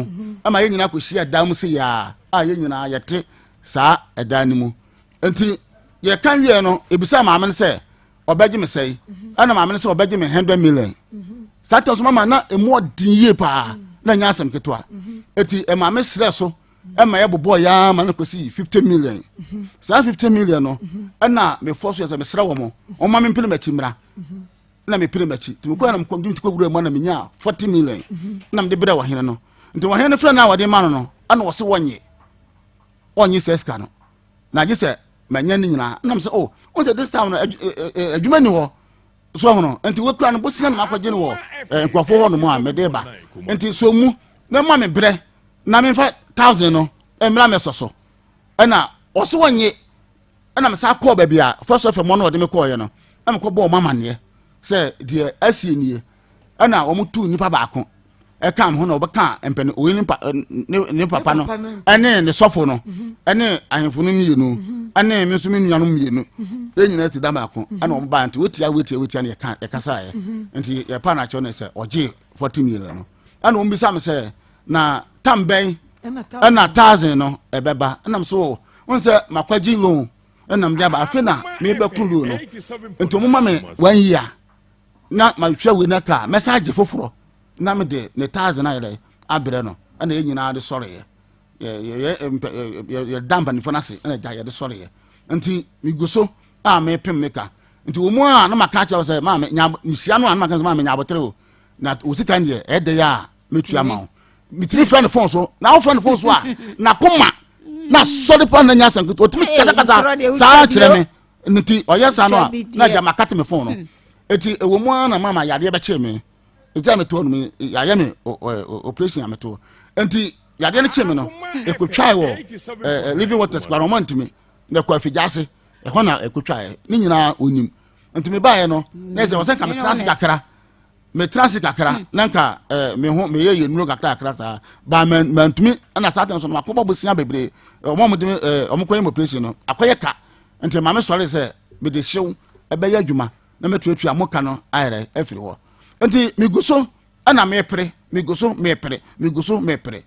ɛma yɛn nyinaa kɔhyia dan mu se yaa a yɛn nyinaa yɛte saa ɛdan no mu nti yɛka wie no ebisa maame no sɛ ɔbɛgye me sɛe ɛna maame no sɛ ɔbɛgye me hundred million saa tɛm so mama na emu ɔden yie paa na nyɛ asɛm ketewa eti maame srɛ so ɛma yɛ bobɔ ya ma no kɔsi fifty million saa fifty million no ɛna mefɔ so yɛ sɛ mesrɛ wɔn wɔn ma me mpene m'akyi mmra na mepene m'akyi nti mekɔ na mekɔ nti kɔ wura mu na menya forty million na mede brɛ ɔhene no nti ɔhene no frɛ no a wɔde ma no no ɛna wɔse wɔnye ɔnye sɛ sika no na gye sɛ manya ne nyinaa nam sɛ oh wo sɛ this time no adwuma ni hɔ so ɔhono nti wokura no bosia no makɔgye no wɔ nkurɔfoɔ hɔ nom a mede ba nti so mu na ma me berɛ na memfa thousand no mmra mɛsɔ so ɛna ɔso wɔnye ɛna mesa kɔɔ baabi a first fm no ɔde me kɔɔyɛ no na mekɔbɔɔ ɔmo amanneɛ sɛ deɛ asie nie ɛna wɔn tu nipa baako ɛka ho na ɔbɛka mpɛn oyi ne ne ne papa no ɛne ne sɔfo no mhm. ɛne ahemfo no mmienu mhm. ɛne me nso me nuanom mmienu mhm. yɛn nyinaa ti da baako ɛna wɔn baa nti wotia wotia wotia na yɛka yɛkasa yɛ nti yɛpa na akyɛw no sɛ ɔgye forty million no ɛna wɔn bisa mi sɛ na tam bɛn ɛna thousand no ɛbɛba ɛnam so wɔn sɛ makwagye loan ɛnam de aba afei na mebɛko loan no nti wɔn ma me one year. na mahwɛ wei na ka mɛsan agye foforɔ na mede ne taase no ayɛ dɛ abrɛ no ɛna yɛn nyinaa de sɔreɛ yɛda mpanimfoɔ no ase ɛna gya yɛde sɔreɛ nti megu so a mepem me ka nti wɔn mu a na maka akyerɛ sɛ maame nya mehyia no a na maka sɛ maame nya abotere o na wo sika no deɛ ɛyɛ dɛ a mɛtua ma wo metumi frɛ no fon so na wofrɛ no fon so a nakoma na sɔre pa na nya asɛm ketewa ɔtumi kasakasa saa kyerɛ me nti ɔyɛ saa no a na agya makate me fon no hmm. eti ɛwɔ mu ara na mama yadeɛ bɛkyee me eti a metoɔ no me yɛayɛ me operation a metoɔ nti yadeɛ no kyee me no ekotwae wɔ ɛɛ living waters kwan ɔmo ntumi na ɛkɔ afigya ase ɛhɔ na ekotwae ne nyinaa onim nti me baeɛ no na ɛsɛ ɔsɛ nka metena ase kakra metra ase kakra hmm. na nka eh, me ho meyɛ yɛ nnuro kakra kakra saa ba mantumi ɛna saa tɛm so no makɔbɔ bosia bebree ɔmo a ɔmo de me eh, ɔmo kɔyɛ operation no akɔyɛ ka nti maame sɔre sɛ mede hyew ɛbɛyɛ adwuma na mɛtuatua mo ka no ayɛrɛ afiri hɔ nti megu so ɛna mepere megu so mepere megu so mepere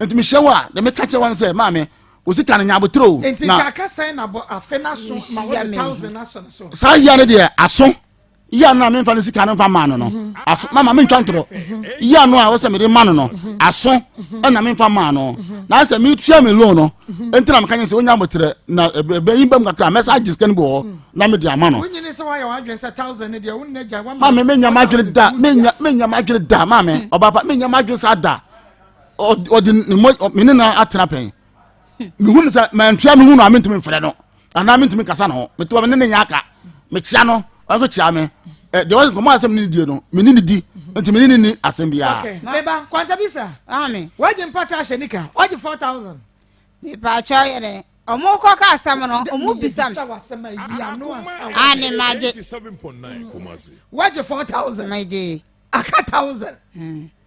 nti mehyɛ wɔ a deɛ meka kyerɛ wɔn sɛ maame osi ka no nya abotire o nti kaka sɛn na bɔ afe n'aso ma wɔde thousand aso ne so saa yia no deɛ aso yia no a memfa no sika no mfa maa no no mhm. aso mama mentwa ntorɔ mhm. yia no a wɔsɛ mede ma no no mhm. aso ɛna memfa maa no na sɛ metua me loan no nti na meka nyɛ sɛ wonya aboterɛ na ɛbɛyi bam kakra mɛsa agye sika no bi wɔ hɔ na mede ama no maame menya m'adwene da menya m'adwene da maame ɔbapa menya m'adwene saa da ɔde ne mɔ me ne na atena pɛn mehu no sɛ mantua mehu no a mentumi mfrɛ no anaa mentumi nkasa ne ho mete hɔ me ne ne nyɛ aka mekyia no ɔno nso kyia me ɛ deɛ nkɔmɔ asɛm ne ne die no me ne ne di nti me ne ne ni asɛm biara. Okay. Meba kwanta bi sa. Ami. Wagye mpata ahyɛ nika wagye 4000. Mepaakyɛw yɛ dɛ ɔmo kɔ ka asɛm no ɔmo bisa mi. Ani magye. Wagye 4000. Magye. Aka 1000.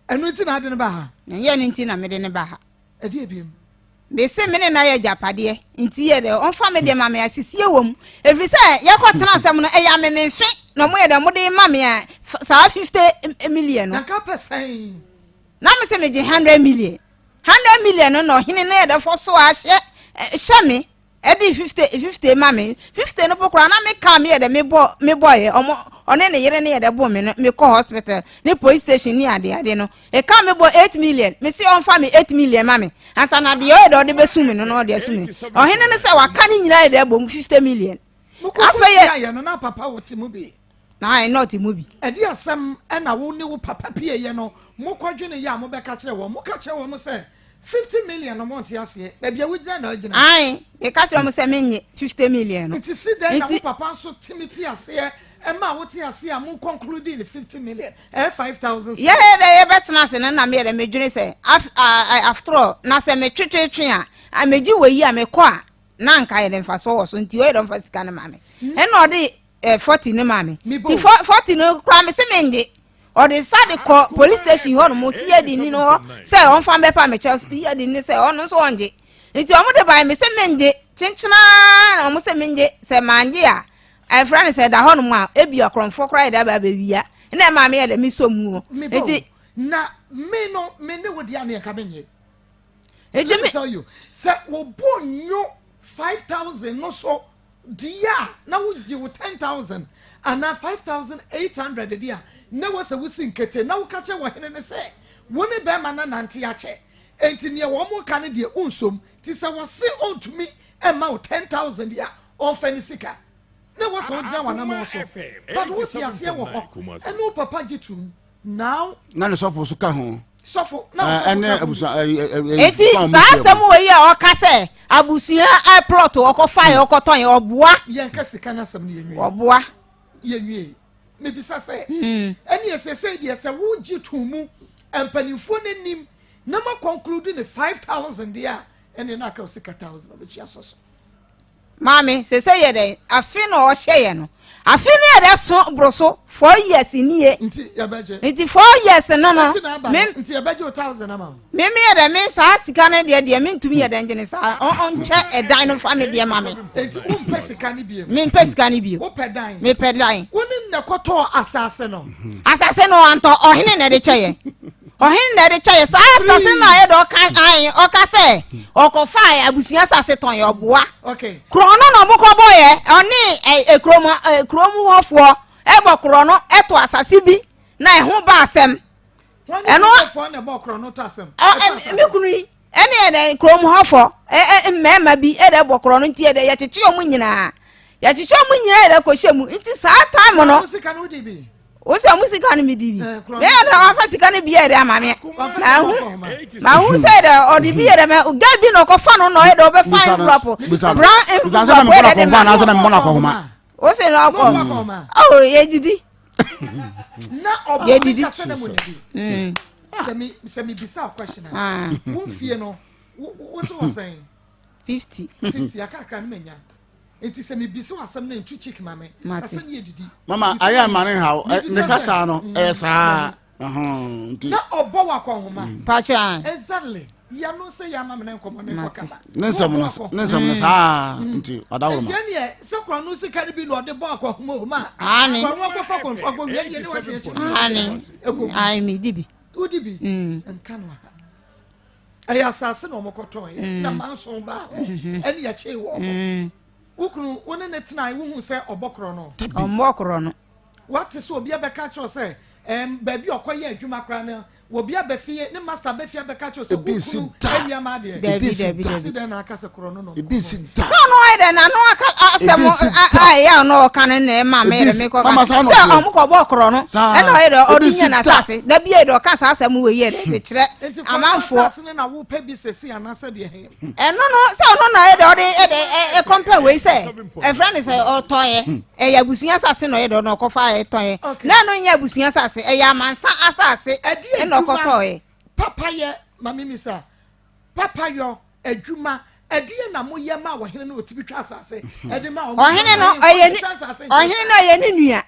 Ɛnu ti na ade ne ba ha. Ɛyɛ ne ti na mede ne ba ha. Ɛdi ebiem. Mese me ne no ayɛ agyapadeɛ, nti yɛ dɛ ɔmfa me deɛ ma me asisie wɔ mu. Ɛfiri sɛ yɛkɔtena asɛm no, ɛyɛ amememfe na ɔmo yɛ dɛ ɔmo de ma me a saa 50 million no. Na nka pɛ sɛn? Na mese megye 100 million. 100 million no na ɔhene no yɛ dɛ fɔ so ahyɛ hyɛ me. Ɛde 50 50 ma me. 50 no po koraa na me kaa me yɛ dɛ me bɔ me bɔ yɛ ɔmo ɔne ne yere ne yɛ dɛ bɔ me no me kɔ hospital ne police station ne ade ade no ɛka me bɔ 8 million me se ɔmfa me 8 million ma me ansa na deɛ ɔyɛ dɛ ɔde bɛsu me no na ɔde asu me ɔhene no sɛ waka ne nyinaa yɛ dɛ bɔ mu 50 million afei yɛ no na papa wɔ te mu bi na ayɛ na ɔte mu bi. Ɛde asɛm ɛna wo ne wo papa pie yɛ no mokɔdwene yɛ a mobɛka kyerɛ wɔn moka kyerɛ wɔn sɛ 50 million no monte aseɛ baabi a wogyina na agyina. Ae meka kyerɛ wɔn sɛ mennye 50 million no. Nti si dɛn na wo papa nso tumi te aseɛ ɛma wote aseɛ a mo conclude ne 50 million ɛyɛ 5000. Yɛyɛ dɛ yɛbɛtena ase no na meyɛ dɛ medwene sɛ after all na sɛ metwetwetwe a megye wɔ yi a mekɔ a na anka yɛ dɛ mfasoɔ wɔ so nti ɔyɛ dɛ ɔmfa sika no ma me ɛna ɔde eh, 40 no ma me nti 40 no koraa me se mengye ɔde nsa de kɔ police station hɔ nom cid ni no hɔ sɛ ɔmfa mbɛpa me kyɛw cid ni sɛ ɔno nso ɔngye nti ɔmo de bae me sɛ mengye kyenkyenaa na ɔmo sɛ mengye sɛ mangye a ɛfrɛ no sɛ da hɔ nom a ebi akorɔmfoɔ koraa yɛ de aba abɛwia na ɛma me yɛ dɛ mesɔ mu hɔ nti na me no me ne wo deɛ ano yɛ nka menye nti me tell you sɛ wɔbɔ nyo 5000 no so Deɛ a na wogye wo 10,000 anaa 5,800 deɛ a, na ɛwɔ sɛ wosi nkete na woka kyerɛ ɔhene no sɛ wo ne barima no anante akyɛ, enti deɛ wɔreka no deɛ wonsɔ mu. Nti sɛ wɔse ɔntumi mma wo 10,000 deɛ a, ɔmfa ne sika. Na ɛwɔ sɛ wogyina w'anammɔn so. But wote aseɛ wɔ hɔ, ɛne wo papa gye tom. Now. Na ne sɔfo nso ka ho. Sɔfo na ɔsɔfo ɛne abusua ɛɛ ɛɛ. Eti saa asɛm wɔ yi a ɔka sɛ abusua plot ɔkɔfa yɛ ɔkɔtɔn yɛ ɔboa. Yɛn ka sika n'asɛm no yɛn nwie. Ɔboa. Yɛn nwie mebisa sɛ hmm. ɛne ɛsɛsɛ deɛ sɛ wogye to mu mpanimfoɔ no anim na ma conclude ne 5000 deɛ a ɛne na aka sika 1000 ɔbɛtua sɔ so. Maame, sese yɛ dɛn? Afe na ɔhyɛ yɛ no. Afe no yɛ dɛ so boro so four years nie. Nti yɛbɛgye. Nti four years no no. Nti na aba no. Nti yɛbɛgye o thousand ama wo. Me me yɛ dɛ me saa sika no deɛ deɛ me ntumi yɛ dɛ ngye ne saa ɔnkyɛ ɛdan no fa me deɛ ma me. Nti wo mpɛ sika no bio. Me mpɛ sika no bio. Wo pɛ dan. Me pɛ dan. Wo ne na kɔtɔɔ asase no. Asase no antɔ ɔhene na ɛde kyɛ yɛ. Ɔhene na ɛde kyɛ yɛ saa asase no a yɛ de ɔka ae ɔka sɛ ɔkɔfa abusua asase tɔn yɛ ɔboa korɔ no na ɔmo kɔbɔ yɛ ɔne ekurom ekurom hɔfoɔ ɛbɔ korɔ no ɛto asase bi na ɛho ba asɛm ɛno ɔ me kunu yi ɛne ɛdɛ kurom hɔfɔ ɛ ɛ mmarima bi ɛdɛ bɔ korɔ no nti ɛdɛ yɛkyekye wɔn nyinaa yɛkyekye wɔn nyinaa yɛdɛ kɔhyɛ mu nti saa time no wosi ɔmo sika no mi di bi mɛ ɛdɛ wafa sika no bi yɛ dɛ ama mi mahu mahu sɛ ɛdɛ ɔde bi yɛ dɛ mɛ gɛ bi na ɔkɔfa no na ɔyɛ dɛ ɔbɛfa envelope brown envelope yɛ dɛ de ma wosi na ɔkɔ ɔwɔ yɛ didi yɛ didi. Sɛ mi sɛ mi bisa question a, ah. wo nfie no, wo wo so wɔ sɛn? 50. 50 akakra no menya. Nti sɛ mi bisa asɛm no ntu cheek ma me. Asɛm yɛ didi. Mama ayɛ ama ne ha ne kasa no ɛyɛ saa. Na ɔbɔ wɔ akɔnhoma. Mm. Pacha. Exactly. Yanu sɛ yɛ ama me ne nkɔmɔ ne nkɔ kaba. Ne nsɛm no ne nsɛm no saa mm. nti ɔdaworo ma. Nti ɛneɛ sɛ korɔ no sika no bi na ɔde bɔ akɔnhoma o ma. Aane. Korɔ no akɔfa kɔnfɔ akɔ wia deɛ ne wate akyi. Aane. Aane mi di bi. Wodi bi. Mm. Nka no aha. Ɛyɛ asase na wɔn kɔtɔn yɛ. Mm. Na manson baa hɔ. Mm-hmm. Ɛne yɛkyee wɔ hɔ. Mm. Wo kunu wo ne ne tena wohu sɛ ɔbɔ korɔ no. Ɔmmɔ korɔ no. Wate sɛ obi abɛka kyerɛ sɛ ɛm baabi ɔkɔyɛ adwuma koraa no Obi aba fie, ne master aba fie abɛka kyerɛ sɛ wo kunu awia m'adeɛ. Dabi dabi dabi. Si dɛn na aka sɛ korɔ no na ɔmo kɔ. Sɛ ɔno ayɛ dɛ n'ano aka asɛm a ɛyɛ a ɔno ɔka no na ɛma me yɛrɛ me kɔ ka sɛ ɔmo kɔ bɔ korɔ no ɛna ɔyɛ dɛ ɔde nya n'asase dabi yɛ dɛ ɔka saa asɛm wɔ yi yɛ dɛ de kyerɛ amanfoɔ. Ɛno no sɛ ɔno na ɔyɛ dɛ ɔde ɛdɛ ɛkɔmpɛ wei sɛ ɛfrɛ ne sɛ ɔtɔn yɛ. Ɛyɛ abusua asase na ɔyɛ dɛ ɔno ɔkɔfa ɛtɔn na ɛno nyɛ abusua asase, ɛyɛ amansa asase ɛna ɔkɔtɔɛ. Papayɛ maame mi sa papayɔ adwuma ɛdeɛ na moyɛ ma ɔhene no ɔtumi twa asase ɛde ma ɔmo. Ɔhene no ɔyɛ ne ɔhene no ɔyɛ ne nua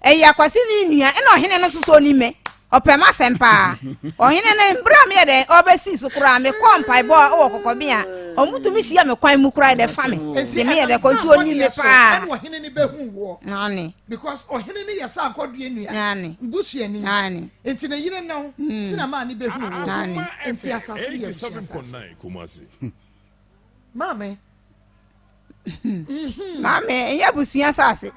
ɛyɛ akwasi ne nua ɛna ɔhene no soso ni mɛ. Ɔpɛ m'asɛm paa. Ɔhene no, mmerɛ a meyɛ dɛn ɔbɛsii so koraa, mekɔɔ mpaebɔ a wɔ kɔkɔben a, ɔmotumi hyia me kwan mu koraa dɛ fa me. De meyɛ dɛ kɔ nti ɔnim me paa. Ɛna ɔhene no bɛhu woɔ. Aane. Because ɔhene no yɛ sɛ akɔdeɛ nua. Aane. Busuani. Aane. Nti ne yere no nti na maa ne bɛhu woɔ. Aane. Nti asase no yɛ abusua asase. Maame. Maame, ɛnyɛ abusua asase.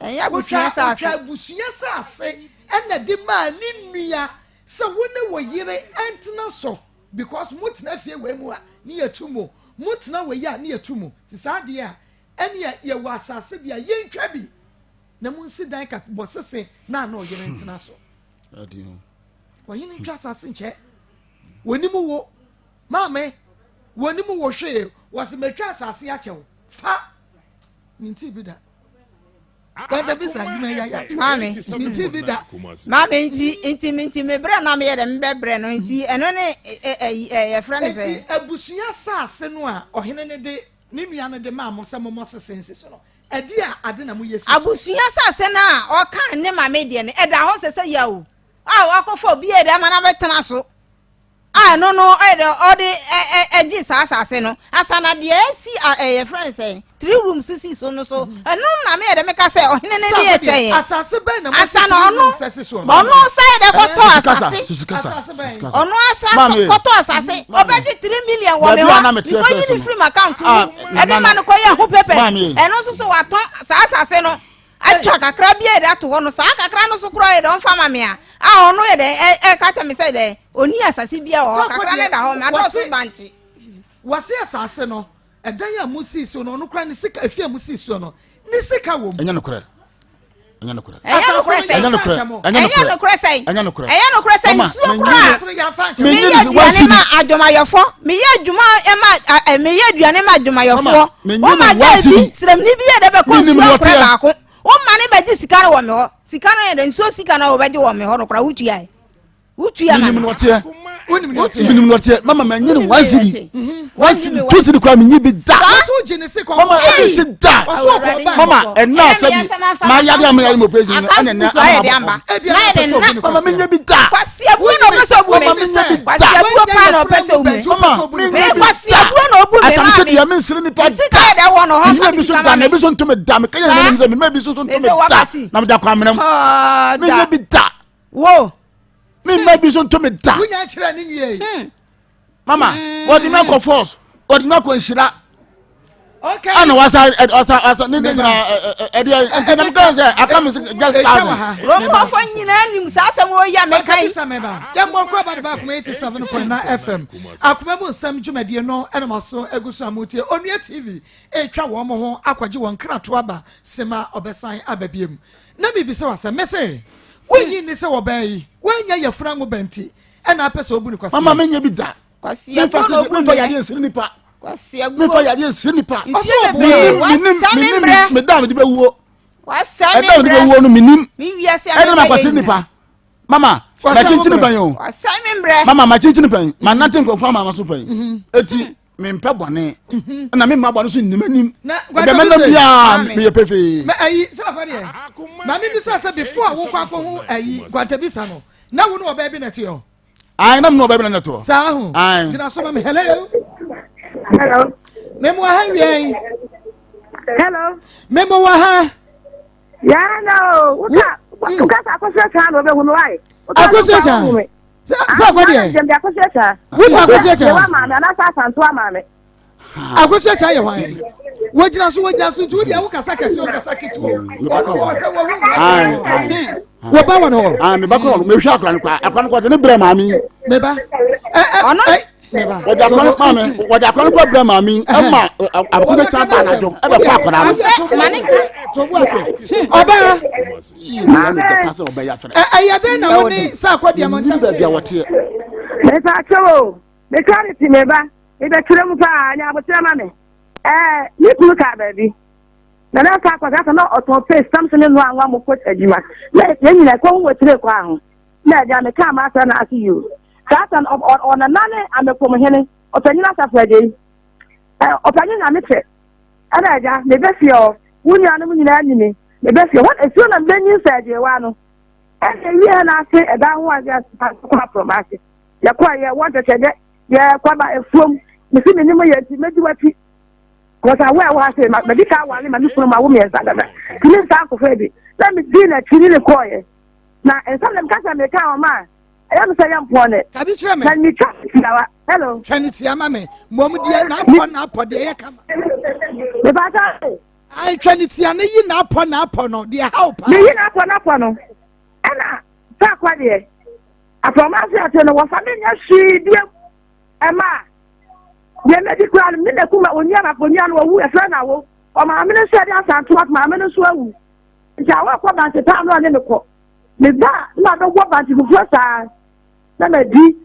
Ɛnyɛ abusua asase. Ɔtwa abusua asase ɛna de maa ne nua sɛ wo ne wo yere ɛntena so because mo tena fie wei mu a ne yɛ tu mo, mo tena wei a ne yɛ tu mo. Ti saa deɛ a ɛneɛ yɛ wɔ asase deɛ a yɛntwa bi na mo nsi dan kak bɔ sese na ana ɔyere ntena so. Ɔyere ntwa asase nkyɛ. Wɔnim wo. Maame, wɔnim wo hwee. Wɔse matwa asase akyɛ wo. Fa! Mentii bi da. Kwanta bisa adwuma yi ayɛ akyɛ. Maame. Mentii bi da. Maame nti nti nti me brɛ na meyɛ dɛ mebɛbrɛ no nti ɛno ne ɛ yɛfrɛ ne sɛ. Nti abusua asase no a ɔhene no de ne nua no de maa mo sɛ mommɔ sese nsi so no, ɛde a ade na moyɛ si so? Abusua asase no a ɔka ne maame deɛ no ɛda hɔ sɛ sɛ yɛ o a wakɔfa obi yɛ dɛ ama no abɛtena so. a ɛno no ɔyɛ dɛ ɔde ɛgye saa asase no asa na deɛ ɛsi ɛyɛ fɛn no sɛ three rooms sisi so no so mhm. ɛno na meyɛ dɛ meka sɛ ɔhene no de ɛkyɛ yɛ asase bɛn na asa na ɔno ɔno sa yɛ dɛ kɔtɔ asase ɔno asa kɔtɔ asase ɔbɛgye 3 million wɔ me hɔ mekɔ yi ne firi mu account mu ɛde ma no kɔ yɛ ho papers ɛno nso so watɔn saa asase no. Atwa kakra bi a yɛde ato hɔ no, saa kakra no so koraa yɛ dɛ ɔmfa ma me a, a ɔno yɛ dɛ ɛka kyɛ me sɛ dɛ ɔni asase bi a wɔ hɔ, kakra no da hɔ, ma adɔɔso bankye. Wɔse asase no, ɛdan a mosii so no, ɔno koraa ne sika, efie a mosii so no, ne sika wɔ mu. Ɛnyɛ nokorɛ. Ɛnyɛ nokorɛ. Ɛnyɛ nokorɛ sɛn. Ɛnyɛ nokorɛ. Ɛnyɛ nokorɛ sɛn. Ɛnyɛ nokorɛ. Ɛnyɛ nokorɛ sɛn. Nsuo koraa. Meyɛ aduane ma adwumayɛfoɔ. Meyɛ adwuma ma meyɛ aduane ma adwumayɛfoɔ. Woma gɛɛ bi srɛmni bi yɛ dɛ bɛkɔ nsuo akorɛ baako. Woma ne bɛgye sika no wɔ me hɔ. Sika no yɛ dɛ nsuo sika no a wɔbɛgye wɔ me hɔ no koraa wotua ɛ. Wotua ma me. Menim nɔteɛ. Menim nɔteɛ. Mama ma nyini one cedi. One cedi two cedi koraa menyi bi da. Mama ebi si da. Mama ɛna sɛbi ma yade ama yade mo operation no ɛna ɛna ama abɔ. Mama menye bi da. Kwasi abuo na ɔpɛ sɛ obu me. Mama menye bi da. Kwasi abuo paa na ɔpɛ sɛ obu me. Mama menye bi da. Kwasi abuo na obu me maame. Asam sɛ deɛ mensere nipa da. Sika yɛ dɛ wɔ no hɔ fa mi sika ma me. Ebi so ntumi da. Mekɛyɛ nyɛ nim sɛ mema ebi so ntumi da. Na mede akɔ amena mu. Menye bi da. Wo. Me mma bi so ntumi da. Wonya kyerɛ ne nwie yi. Hmm. Mama, wɔde me akɔ force, wɔde me akɔ nhyira. Okay. Ɛna wasa wasa wasa ne ne nyinaa ɛdeɛ nti na meka sɛ aka me just thousand. Romafo nyinaa nim saa asɛm wɔ yi a meka yi. Yɛ mmɔ kura ba de ba akoma 87.9 FM. Akoma mu nsɛm dwumadie no ɛna ma so egu so a mo tie. Onua TV etwa wɔn ho akɔgye wɔn nkratoɔ aba sema ɔbɛsan aba biem. Na mebisa wo asɛm, mese, Wonnye nni sɛ ɔbaa yi, wannya yafunu anwo ba nti na apɛ sɛ obu no kwasea? Mama menyɛ bi da. Kwasea buo na obu Memfa yadeɛ nsiri nipa. Kwasea buo. Memfa yadeɛ nsiri nipa. Mfie bebree wasa me mmerɛ. Me da a mede bɛwuo. Wasa me mmerɛ. Ɛda a mede bɛwuo no menim. Me wiase a mebɛyɛ nyina. nipa. Mama, makyinkyini pɛn o. Wasa me mmerɛ. Mama, makyinkyini pɛn. Manante nkurɔfoɔ ama ma so pɛn. Eti mempɛ bɔne mhm. na memma bɔne so nni m'anim ɛdɛmɛ nam biaa meyɛ pefee ayi sɛ papa deɛ maame bisa sɛ before a wokɔ akɔhu ayi kwantabisa no na wo ne ɔbaa bi na ɛte hɔ ae na mene ɔbaa bi na ɛte hɔ saa ho gyina so ma me hello hello memo ha wiɛn hello memo wɔ ha yɛn o woka woka sɛ akɔsɛ kyaa na ɔbɛhu me wae akɔsɛ kyaa sɛ akɔ deɛ wone akɔsi akya akɔsi akya yɛ hwan wɔgyina so wɔgyina so nti wodeɛ wokasa kɛse wokasa ketewa ɔno wɔhwɛ wɔhu wɔba wɔ no hɔ meba kɔ no mehwɛ akora no kora akora no kɔ de ne brɛ maame meba ɔno wɔde akora no maame wɔde akora no kɔ brɛ maame ɛma akɔsi akya ba anadwo ɛbɛfa akora no ɔbaa ɛyɛ dɛn na wo ne sɛ akɔdeɛ mo ntam baabi a wɔteɛ mepa kyɛw o meka ne ti meba mebɛkyerɛ mu paa nya abokyerɛ ma me ɛɛ me kunu kaa baabi na na sa akɔsɛ sɛ na ɔtɔn paste tam so ne noa anwa mo kɔ adwuma na yɛn nyina kɔ ho wɔ tire kɔ aho na agya meka ma asɛ na ase yio saa sɛ ɔnana ne amepom hene ɔpanyin asafo agya yi ɔpanyin na mekyɛ ɛna agya mebɛ fie ɔ wo nuanom nyinaa ni me mebɛ fie hɔ esuo na mebɛnyin sɛ agyewa no. Ɛna ewie na ase ɛdan ho ade ase kɔ aprɔm ase. Yɛkɔ yɛ wɔ ntɛtɛ dɛ yɛkɔ ba efuom. Mesi me nim yɛ nti medi w'akyi. Kɔsa wo a ɛwɔ ha sɛ ma madi ka awale ma me kunu ma wo mmiɛnsa dada. Tumi nsa akɔfa bi. Na medi n'akyi ne ne kɔɔyɛ. Na nsɛm na meka sɛ meka wɔn a ɛyɛ me sɛ yɛ mpɔn ne. Kabi kyerɛ me. Na metwa tiawa. Hello. Twa ne tia ma me. Mmom deɛ n'apɔ n'apɔ deɛ yɛ kama. Mepa kyɛ. Ayi twa ne tia ne yi n'apɔ n'apɔ no deɛ haw paa. Meyi n'apɔ n'apɔ no ɛna saakwa deɛ afɔmase ase no wɔfa me nyɛ hwee biam ɛma deɛ mɛdi koraa no me na kuma onua baako onua no wawu ɛfrɛ na wo ɔmaame no nso ɛde asantoa maame no nso awu nti awɔ kɔ bante paa no ɔne me kɔ me ba na mabɛwɔ bante fufuo saa na madi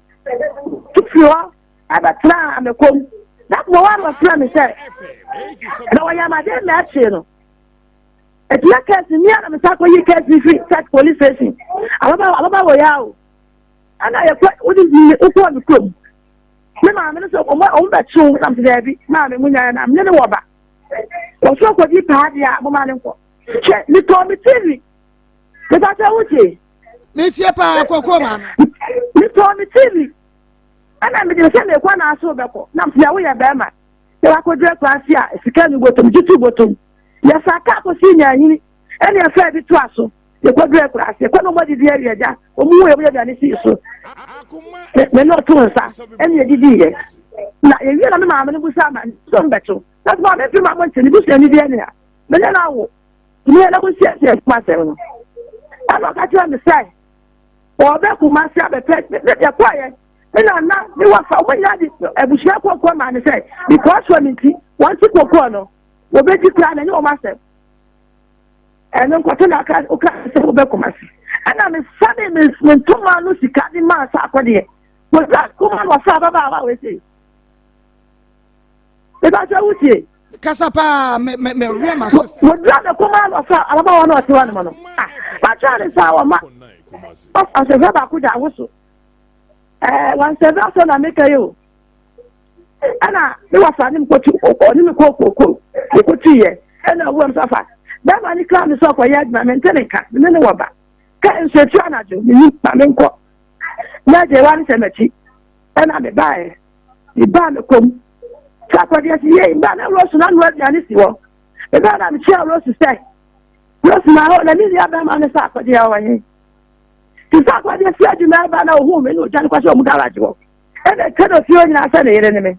fifiri hɔ ɛbɛtena amekɔm na kuma wa na ɔfrɛ me sɛ na wɔyɛ amade na ɛkyee no ɛti na kɛse ni ana mesa kɔyi kɛse firi church police station ababa ababa wɔ ya o ɛna yɛkɔ wode wokɔɔ me kurom me maame no sɛ ɔmo ɔmo bɛkyew na mese daabi maame mo nyae na mene ne wɔ ba wɔso akɔdi paa deɛ a moma ne nkɔ hwɛ metɔɔ me tv mepa sɛ wotie metie paa kɔkɔɔ maame metɔɔ me tv ɛna mede sɛ mekɔ na aso bɛkɔ na mese woyɛ bɛrima sɛ wakɔduru akuraase a sika no bɔtɔm gye to bɔtɔm yɛfa kaa kɔsi nyanyini ɛne ɛfɛ bi to aso yɛkɔduru akuraase kɔ na ɔmo adidi awie agya ɔmo hu yɛ ɔmo yɛ aduane sii so me ne ɔto nsa ɛne yɛdidi yɛ na yɛwie na me maame no busa ama nso mbɛto na sɛ maame mfiri ma mo nkyɛn ne busuani bi ɛne a me ne no awo me yɛ na mo siesie kuma asɛm no ɛna ɔka kyerɛ me sɛ ɔbɛ Kumasi abɛpɛ yɛkɔɔyɛ me nana me wafa ɔmo nyinaa de abusua kookoo maa me sɛ because wɔ me nti wɔn ti kookoo no wɔbɛdi koraa na ɛnyɛ wɔn asɛm ɛno nkɔto na aka ɔka sɛ wobɛ Kumasi ɛna me sane me me ntoma no sika de maa sa akɔdeɛ wɔdura kuma na wɔfa ababaawa wɔ ese eba sɛ wotie. Kasa paa me me me wura ma so. Wɔdura me kuma na ɔfa ababaawa na ɔte hɔ nom no ah watwa ne nsa wɔ ma ɔsɛfɛ baako da ahoso ɛɛ wansɛfɛ asɔ na meka yi o ɛna me wafa ne me kɔtu ɔne me kɔ koko mekɔtu yɛ ɛna owura m sɛ fa bɛrima ne kra me sɛ ɔkɔyɛ adwuma mente ne nka me ne ne wɔ ba ka nsuatu anadwo menim ma menkɔ na agye wa ne sɛ m'akyi ɛna mebaeɛ mebaa me kɔm sɛ akɔdeɛ sɛ yei mbaa na rose na noa aduane si hɔ mebaa na mekyia rose sɛ rose na hɔ na me nua bɛrima ne sɛ akɔdeɛ ɔwɔ he te sɛ akɔdeɛ si adwuma ɛba na ohuu me na ogya no kɔhyɛ ɔmo garage hɔ ɛna ɛtwa no fie nyinaa sɛ ne yere ne me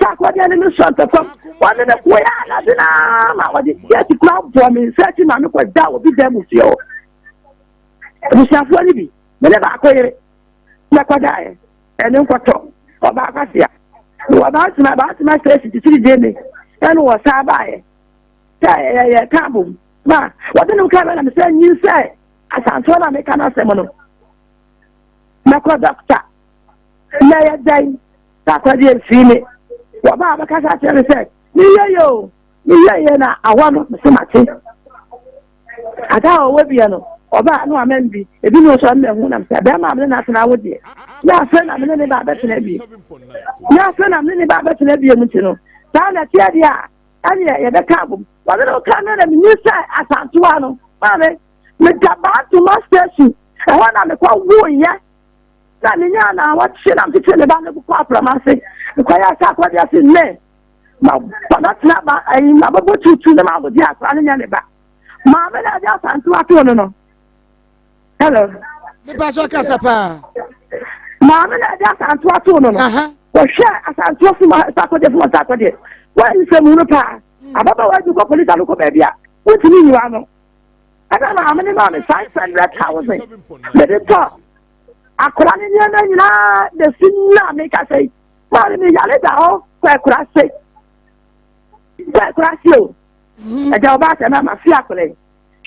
sɛ akɔdeɛ ne me sɔ ntɔkɔm wɔne me koeɛ anadwo naa ma wɔde gate kora bɔ me nsa akyi ma mekɔ da obi dan mu fie hɔ abusuafoɔ no bi me ne baako yere mɛkɔdaeɛ ɛne nkɔtɔ ɔbaa kwasea wɔ baatema baatema station titiri die me ɛne wɔ saa baeɛ sɛ yɛyɛ ka bom ma wɔde no ka bɛ na me sɛ nyin sɛ asantoɔ na meka no asɛm no mɛkɔ dɔkta na ɛyɛ dɛn sɛ akɔgye mfii me wɔbaa bɛkasa kyerɛ me sɛ meyɛ yɛ o meyɛ yɛ na awɔ no mese mate ada a ɔwɔ bia no ɔbaa no ama bi ebi ne ɔsɔ mmahu nam sɛ bɛrima a mene no atena wo deɛ na afei na mene ne ba bɛtena bie na afei na mene ne ba bɛtena bie mu nti no saa na ɛteɛ deɛ a ɛneɛ yɛbɛka abom wɔne no ka no na menyi sɛ asantoa no maame meda baatoma station ɛhɔ na mekɔ woyɛ na menya na wɔkye na mekyekyere me ba no kɔ aprama ase mekɔyɛ sɛ akɔdeɛ ase nnɛ mabɛtena ba ayi mabɛbɔ tutu na mabɔgye akora no nyɛ me ba maame na ɛde asantewa too no no hello nipa sɔ kasa paa maame na ɛde asantewa too no no wɔhwɛ asantewa fuma sakɔdeɛ fuma sakɔdeɛ wɔyɛ nsɛm hunu paa ababaawa bi kɔ polisi ano kɔ baabi a wontumi nyiwa no ɛna maame ne maa me 500,000 mede tɔ akora ne nneɛma nyinaa bɛsi nna meka sɛ yi maame me yare da hɔ kɔ akura se kɔ akura se o ɛgya ɔbaa sɛ na ma fi akora yi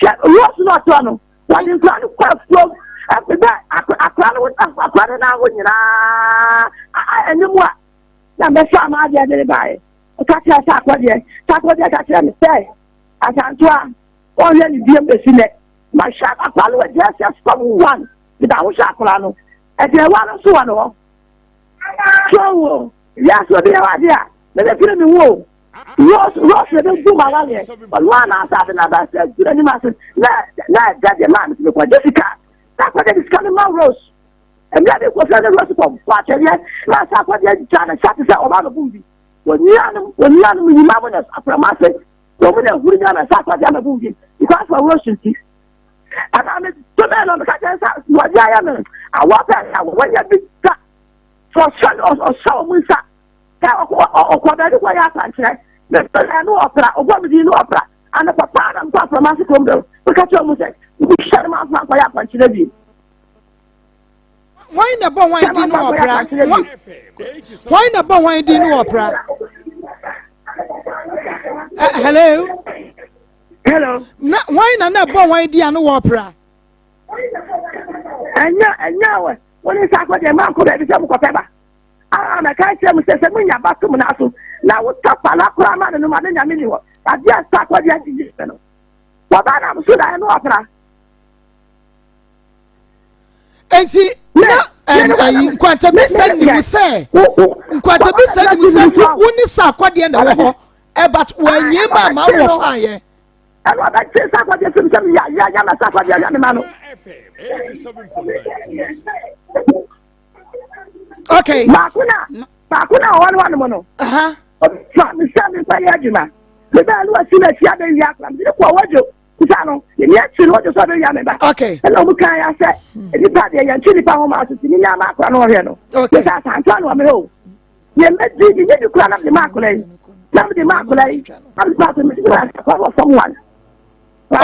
hwɛ rose na ɔtoa no wɔde nkura no kɔ afuom ɛbɛ akora no akora no nan ho nyinaa anim a na mɛfa ama adeɛ de ne baeɛ ɔka kyerɛ sɛ akɔdeɛ sɛ akɔdeɛ ka kyerɛ me sɛ asantoa ɔnyɛ ne biam bɛsi nɛ mahwɛ akora no wɔ JSS form 1 meda ho hwɛ akora no ɛdeɛ ɛwa no nso wɔ ne hɔ so wo wiase obi yɛ wade a mebɛpere me ho o rose rose na ɛbɛgu ma waleɛ ɔno a na asase na abɛsɛ gu n'anim ase na na ɛda deɛ maa me sɛ mekɔgye sika Sarkodie de sika no ma Rose. Mmerɛ bi nkɔfie ne Rose kɔ bɔ atwɛdeɛ na Sarkodie gya ne nsa te sɛ ɔba abɛbom bi. Wɔnuanom, wɔnuanom nyima mo na aprama ase. Wɔn mu na ehuri nyina na Sarkodie abɛbom bi because for Rose nti. Ɛna me to bɛn no meka kyerɛ sɛ wɔde ayɛ me awɔ pɛ na wɔnyɛ bi da. So ɔhyɛ ɔhyɛ wɔn nsa sɛ ɔkɔ baabi kɔ yɛ akwankyerɛ. Mepɛ no ɔpra ɔbɔ me din no ɔpra. Anɔpa paa na mekɔ aprama ase kurom dɛm. Meka kyerɛ wɔn sɛ mehyɛ no mamfa nkɔyɛ akwankyerɛ bi. Hwan na ɛbɔ hwan din no wɔ pra? Hwan na ɛbɔ hwan din no wɔ pra? Eh, hello. Hello. Na hwan na na ɛbɔ hwan din ano wɔ pra? Ɛnyɛ ɛnyɛ wɔ wɔn nsa akɔ deɛ maa nkɔ baabi sɛ mo kɔpɛ ba. Ah, mɛka kyerɛ mo sɛ sɛ mo nya ba tom na so na wotɔ pala koraa ma no no ma ne nyame ni hɔ. Adeɛ a sa akɔ deɛ gyi no. Wɔba na mo so da ɛno ɔpra. nti na ɛyi nkwantabisa nim sɛ nkwantabisa nim sɛ wo ne sɛ akɔdeɛ na ɛwɔ hɔ ɛbat wɔanyɛ mu ama wɔ fa yɛ. ɛna ɔbɛgye sɛ akɔdeɛ fim sɛ meyɛ ayɛ ayɛ ma sɛ akɔdeɛ yɛ me ma no. okay. baako na baako na ɔwɔ no hɔ nom no. ɔfa me sɛ menkɔ yɛ adwuma mebɛɛ no wasi no akyi abɛwia akora mede kɔ wadwo. Nsa no, ne akyi no, ɔgye sɛ ɔbɛwia me ba. Okay. Ɛna ɔmo kan ya sɛ, nipa deɛ yɛn twe nipa ho maa so ti ne nya ama akora no ɔhwɛ no. Okay. Sɛ asantoa na ɔmɛ o. Yɛ mɛ di mi nye bi kura na mi de ma akora yi. Na mi de ma akora yi. Na mi de ma akora mi de ma akora wɔ fam wan.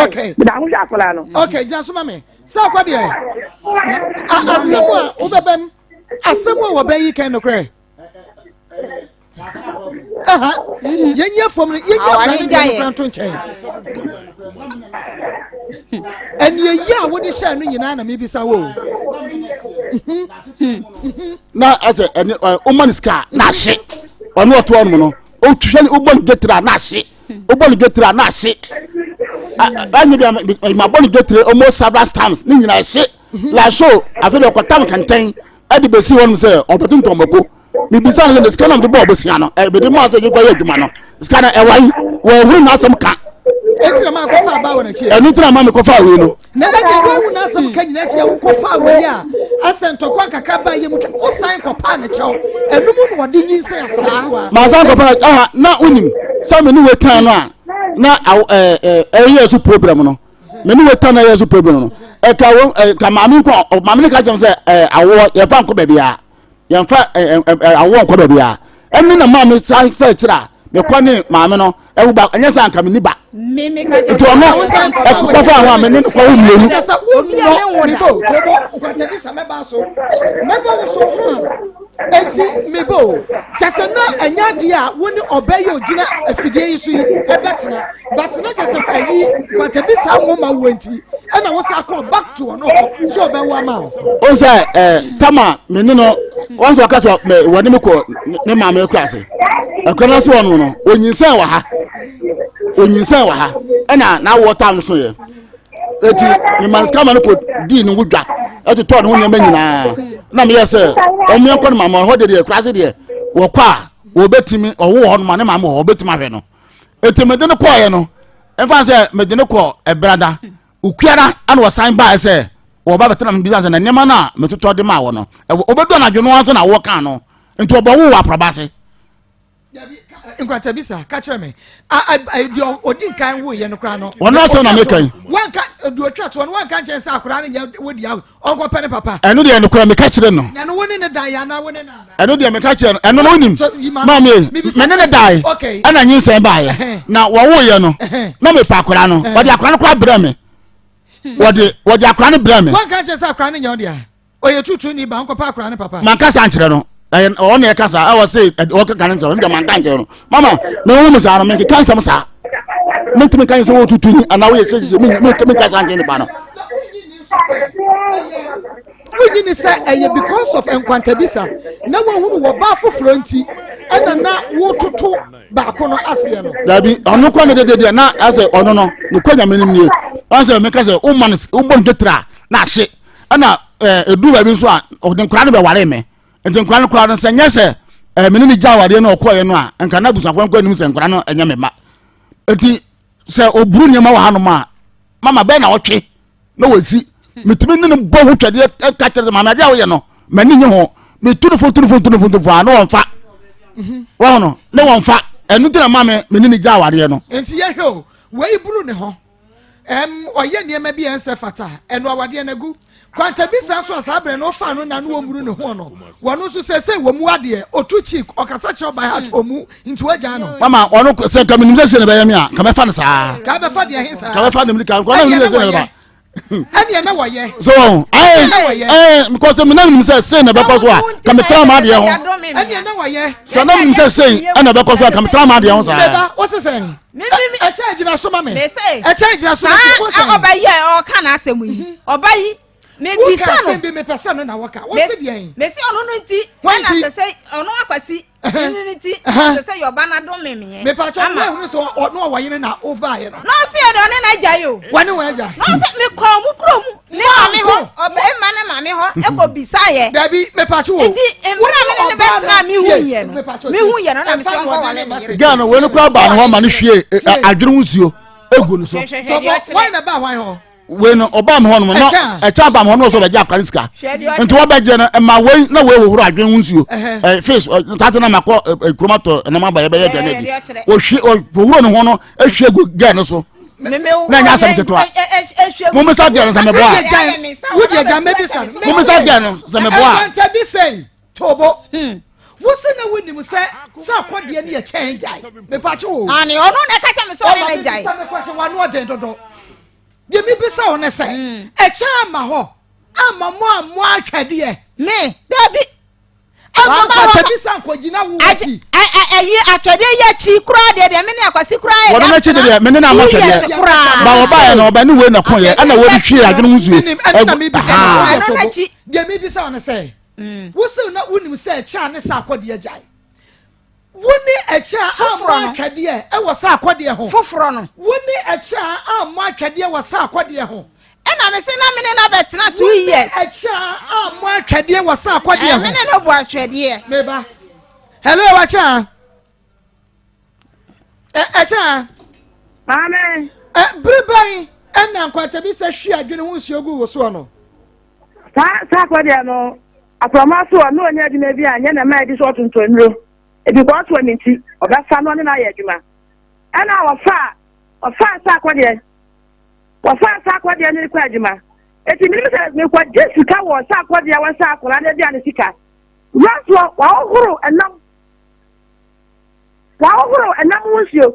Okay. Mi da ho hwɛ akora no. Okay, gyina so ma mi. Sɛ akɔ deɛ, asɛm a wobɛbɛm, asɛm a wɔbɛyi kɛn nokorɛ. Yɛnyɛ fam no yɛnyɛ akora no deɛ no kora nto nkyɛn ɛneɛ yi a wode hyɛɛ no nyinaa na mebisa wo na ɛsɛ ɛne ɔma no sika na ahye ɔno ɔto ɔnom no ɔtuhwɛ ne wobɔ no dwetire a na ahye wobɔ no dwetire a na ahye ɛnyɛ bi a mabɔ no dwetire almost several times ne nyinaa ahye laso afei de ɔkɔtam kɛntɛn ɛde bɛsi hɔ nom sɛ ɔbɛtontɔn mako mebisa no sɛ ne sika na mede bɔɔ bosea no mede maa sɛ yɛmfa yɛ adwuma no sika no ɛwa yi wɔahunu n'asɛm ka ɛnti na maa kɔfa aba wɔ n'akyi ɛno nti na maa mekɔfa wei no na ɛdeɛ woahu n'asɛm ka nyina akyi a wokɔfa wei a asɛ ntɔkwa kakra ba yɛ mu twa wosan kɔpaa ne kyɛw ɛno mu na wɔde nyinsɛn asaa masan kɔpa aha na wonim sɛ me ne wei tan no a na ɛyɛ so problem no me ne wei tan na ɛyɛ so problem no ɛka wɔn ɛka maame nkɔ maame ne ka kyerɛ sɛ ɛɛ awoɔ yɛfa nkɔ baabi a yɛmfa awoɔ nkɔ baabi a ɛne na maame san fɛ akyire a mekɔ ne maame no ɛwo ba ɛnyɛ sɛ anka me ni ba nti ɔno ɛkɔfa ho a me ne no kɔ wo mmienu. Eti mebo kyɛ sɛ na ɛnyɛ adeɛ a wo ne ɔbɛ yi ogyina afidie yi so yi ɛbɛtena but na kyɛ sɛ ayi kwatabisa nwoma wo nti ɛna wo sa kɔ back to ɔno hɔ sɛ ɔbɛwo ama wo. o sɛ ɛɛ tama me ne no wɔn sɛ ɔka sɛ mɛ wɔne me kɔ ne maame kura ase ɛkura no ase wɔn no onyinsɛn wɔ ha onyinsɛn wɔ ha ɛna n'awɔ tam so yɛ eti ne ma sika ma no kɔ dii ne ho dwa ɛtotɔ ne ho nneɛma nyinaa na meyɛ sɛ wɔn yɛn kɔ ne maame hɔ de deɛ kura ase deɛ wɔkɔ a wɔbɛtumi ɔwɔ hɔ no ma ne maame wɔ hɔ wɔbɛtumi ahwɛ no eti mede no kɔɔyɛ no nfa sɛ mede no kɔ ɛbrada okuara ɛna ɔsan baa sɛ wɔba bɛtena no bisa sɛ na nneɛma no a metotɔ de maa wɔ no ɛwɔ obedu anadwo no nso na wɔka no nti ɔbɔ wo wɔ apraba ase. nkwatabisa ka kyerɛ me deɛ ɔdi nkan woyɛ no koraa no. ɔno asɛm na meka yi. wanka deɛ ɔtwa toɔ no wanka nkyɛn sɛ akwaraa no nyɛ wo deɛ ɔnkɔpɛ ne papa. ɛno deɛ nokorɛ meka kyerɛ no. na ɛno wo ne ne dan yɛ anaa wo ne no ana. ɛno deɛ meka kyerɛ no ɛno no wonim maame me ne ne dae ɛna nyinsɛn baeɛ na wɔwoeɛ no na mepɛ akwadaa no wɔde akwadaa no koraa brɛ me wɔde wɔde akwadaa no brɛ me. wɔnka nkyerɛ sɛ akwadaa no nyɛ wo dea ɔyɛ tutu ni ba nkɔpɛ akwadaa no papa. manka saa nkyerɛ no ɛyɛ ɔno na ɛka saa ɛwɔ se ɔkeka ne nsɛm ɛno deɛ manka nkyerɛ no mama mehu me saa no menkeka nsɛm saa mentumi nka sɛ wɔtutu ni anaa woyɛ sɛsɛ menka saa nkyerɛ nipa no wonyi ne sɛ ɛyɛ because of nkwantabisa na wahunu wɔ baa foforɔ nti ɛna na wototo baako no aseɛ no. Dabi ɔno kɔ ne dede deɛ na asɛ ɔno no ne kɔ nyame no nie ɔn sɛ meka sɛ woma no wobɔ no dwetire a na ahye ɛna ɛɛ eduru baabi nso a ɔde nkora no bɛware me nti nkora no koraa no sɛ nyɛ sɛ ɛɛ mene ne gya awadeɛ no ɔkɔɔyɛ no a nka na abusuafoɔ nkɔ anim sɛ nkora no ɛnyɛ me ma nti sɛ oburu nneɛma wɔ hanom a mama bɛn na ɔtwe na wɔsi. Metumi ne no bɔ ho twɛdeɛ ɛka kyerɛ sɛ maame adeɛ a woyɛ no m'ani nye ho. Metu no fo tu no fo tu no fo tu no fo a ne wɔmfa. Wɔn no ne wɔmfa. Ɛno nti na maame me ne ne gya awadeɛ no. Nti yɛhwɛ o, wei buru ne ho. Ɛm ɔyɛ nneɛma bi a ɛnsɛ fata, ɛno awadeɛ no agu. Kwantabisa nso a saa berɛ no ɔfaa no na no wɔmmuru ne ho no, wɔno nso seesei wɔmu adeɛ, ɔtu cheek, ɔkasa kyerɛ by heart, ɔmu, nti wɔagyaa no. Mama ɔno sɛ nka menim sɛ sɛ na ɛbɛyɛ me a, nka mɛfa no saa. Ka bɛfa deɛ he saa. Ka bɛfa no mirika, nka ɔno menim sɛ sɛ na ɛbɛba. Ɛneɛ na wɔyɛ. So wɔn, ɛɛ ɛɛ because mi na menim sɛ sɛ na ɛbɛkɔ so a, ka metena ma adeɛ ho. Ɛneɛ na wɔyɛ. Sɛ na menim sɛ sɛ ɛna ɛbɛkɔ so a, ka metena ma adeɛ ho saa. Meba, wo sesɛn. Ɛkyɛ gyina so ma me. Ɛkyɛ gyina so ma me. Saa ɔba yi a ɔka n'asɛm yi, ɔba yi mebisa no. Woka asɛm bi mepɛ sɛ no na wɔka. Wose deɛn? Mesi ɔno no nti ɛna sɛ sɛ ɔno akwasi ne no nti sɛ sɛ yɛ ɔba no adome meɛ. Mepatwa wo ehunu sɛ ɔno ɔwɔ yene na wobaeɛ no. Na ɔse yɛ de ɔne n'agya yi o. Wɔne wɔn agya. Na ɔse mekɔɔ mu kurom ne maame hɔ ɔbɛrima ne maame hɔ ɛkɔ bisa yɛ. Dabi mepatwa wo. Nti mmerɛ a me ne ne bɛtena mehu yɛ no mehu yɛ no na mesɛ ɔnkɔ wale ne yere. Ghana wei no koraa baa ne hɔ ma no hwie adwene ho nsuo egu no so. Tɔbɔ wɔn na baa hwan hɔ? Wei no ɔbaa mi hɔ nom na ɛkyɛ aba mi hɔ nom ɔsɛ ɔbɛgye akora ne sika nti wɔbɛgye no ɛma wei na wei hohoro adwene ho nsuo ɛ face ntaate na ma kɔ ɛ kurom atɔ ɛnam aba yɛbɛyɛ aduane adi ohwie ɔhohoro ne ho no ehwie gu gɛɛ no so na ɛnyɛ asɛm ketewa mumisa gɛɛ no sɛ meboa mumisa gɛɛ no sɛ meboa. Tobo. Hmm. Wosi na wonim sɛ sɛ akɔdeɛ no yɛ kyɛn gyae. Mepakye wo. Ane ɔno na ɛka kyɛ me sɛ ɔne ne gyae. Ɔma mebisa me kwɛhyɛ wano ɔden dodo. Deɛ mebisa wo ne sɛ hmm. ɛkyɛ ama hɔ ama mo a mo atwɛdeɛ. Me dabi. Ama nkwata bisa nkɔgyina wo akyi. Ɛyi atwɛdeɛ yi akyi koraa deɛ deɛ me ne akwasi koraa yɛ. Wɔn n'akyi deɛ me ne na ama twɛdeɛ. Ba wɔba yɛ na ɔba ne wei na kɔn yɛ ɛna wɔde hwie adwene ho nsuo. Ɛna mebisa ɛno n'akyi. Deɛ mebisa wo ne sɛ. Wose na wonim sɛ ɛkyɛ a ne sɛ akɔdeɛ gyae. Wo ne ɛkyɛ a ammɔ atwɛdeɛ ɛwɔ sɛ akɔdeɛ ho. Foforɔ no. Wo ne ɛkyɛ a ammɔ atwɛdeɛ wɔ sɛ akɔdeɛ ho. Ɛna me se na me ne no abɛtena 2 years. Wo ne ɛkyɛ a ammɔ atwɛdeɛ wɔ sɛ akɔdeɛ ho. Me ne no bɔ atwɛdeɛ. Meba. Hello, ɛkyɛ a. Ɛkyɛ a. Maame. Bere bɛn ɛna nkwantabi sɛ hwi adwene ho nsuo gu wo soɔ no? Saa saa akɔdeɛ no aprɔma so ɔne ɔnyɛ adwuma bi a nyɛ na ɛma ɛdi so ɔtontɔn nnuro ebi kɔ ɔtoɔ ne nti ɔbɛfa no ɔne no ayɛ adwuma ɛna ɔfa ɔfa saa akɔdeɛ wɔfa saa akɔdeɛ no kɔ adwuma eti menim sɛ mekɔgye sika wɔ saa akɔdeɛ wɔ saa akɔla no aduane sika wura soɔ wɔahohoro ɛnam Wɔahohoro ɛnam ho nsuo.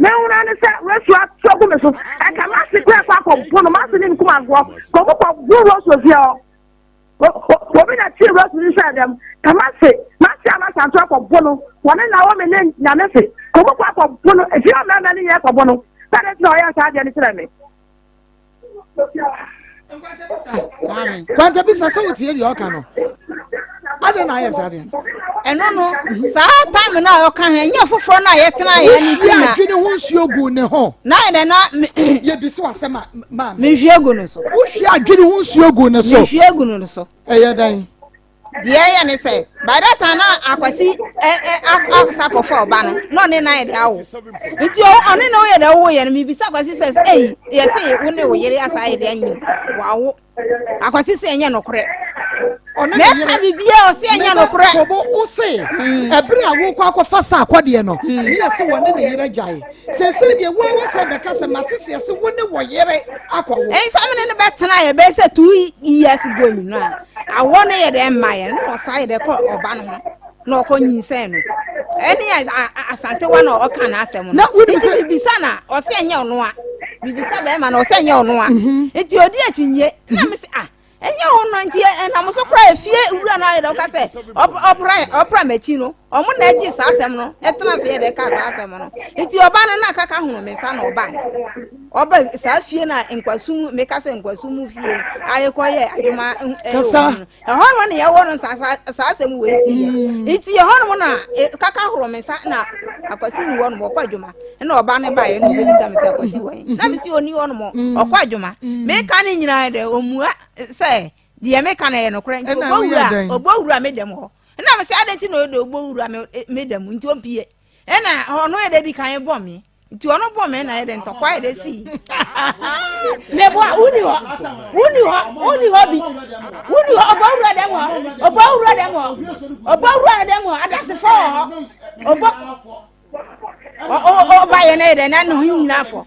Mehunu ara ne sɛ Rosua atu agu me so. Ɛka m'ase koraa kɔ akɔbo no, m'ase ne me kumafoɔ. Ka wɔn kɔbo Rosua fie hɔ. Obi na tee Rosua no hyɛɛ dɛm. Ka m'ase, m'ase a m'asanto akɔbo no. Wɔne Naomi ne Nyame se, ka wɔn kɔ akɔbo no. Efie hɔ mmarima no nyinaa kɔbo no. Sɛ ade nti na ɔyɛɛ saa adeɛ no kyerɛ me. Kwanta bisa sɛ wotie deɛ ɔka no adɛn na ayɛ saa deɛ no ɛno no saa time no a ɔka ho ɛnyɛ foforɔ no a yɛtena yɛ no nti na adwene ho nsuo gu ne ho na yɛ na yɛbisi w'asɛm a maa mehwie gu no so wohwie adwene ho nsuo gu ne so mehwie gu no so ɛyɛ dɛn Deɛ ɛyɛ ne sɛ, by that time na Akwasi ɛ ɛ akɔsa akɔfa ɔba no, na ɔne na yɛ de awo. Nti ɔne na ɔyɛ de awo yɛ no, mebisa Akwasi sɛ, ei, yɛse wo ne wo yere asa ayɛ de anyim, wawo. Akwasi sɛ ɛnyɛ nokorɛ. Mɛka biribiara ɔsɛ ɛnyɛ nokorɛ. Kobo wo se ɛberɛ a wokɔ akɔfa sa akɔdeɛ no, ne yɛse wɔne ne yere agyae. Seesei deɛ wo ara sɛ bɛka sɛ mate sɛ yɛse wo ne wɔ yere akɔwo. Ɛnsa me ne no bɛtena yɛ bɛyɛ sɛ 2 years going no a, awɔ no yɛ dɛ mma yɛ no na ɔsan yɛ dɛ kɔ ɔba no ho na ɔkɔ nyinsɛn no. Ɛne Asantewa na ɔka n'asɛm no. Nti bibisa na ɔsɛ ɛnyɛ ɔno a. Bibisa bɛrima na ɔsɛ ɛnyɛ ɔno a. Nti odi akyinnye na me sɛ ah ɛnyɛ wo no nti ɛnam so koraa efie wura no ayɛ dɛ ɔka sɛ ɔpra ɔpra m'akyi no ɔmo na ɛgye saa asɛm no ɛtena ase yɛ dɛ ka saa asɛm no nti ɔba no na kaka hono me nsa na ɔba ɔba saa fie na nkwasum meka sɛ nkwasum mu fie ayɛ kɔ yɛ adwuma ɛwɔ mu ɛhɔ no na yɛwɔ no saa saa asɛm wɔ esi yɛ nti ɛhɔ nom na kaka horo me nsa na akwasi ni hɔ nom ɔkɔ adwuma ɛna ɔba ne ba yɛ na ɔbɛbisa me sɛ akwasi wɔ he na mesi ɔni hɔ nom ɔkɔ adwuma meka ne nyinaa dɛ ɔmua sɛ deɛ meka no yɛ nokorɛ nti ɔbɔwura ɔbɔwura me dɛm hɔ ɛna mesɛ adɛn nti na ɔde ɔbɔwura me dɛm nti ɔmpie ɛna ɔno yɛ dɛ di kan bɔ me. Nti ɔno bɔ me na yɛ dɛ ntɔkwa yɛ dɛ si. Meboa wuni hɔ wuni hɔ wuni hɔ bi wuni hɔ ɔbɔ wura dɛm hɔ ɔbɔ wura dɛm hɔ ɔbɔ wura dɛm hɔ adasefo wɔ hɔ ɔbɔ ɔba yɛ na yɛ dɛ na ne ho nyinaa fɔ.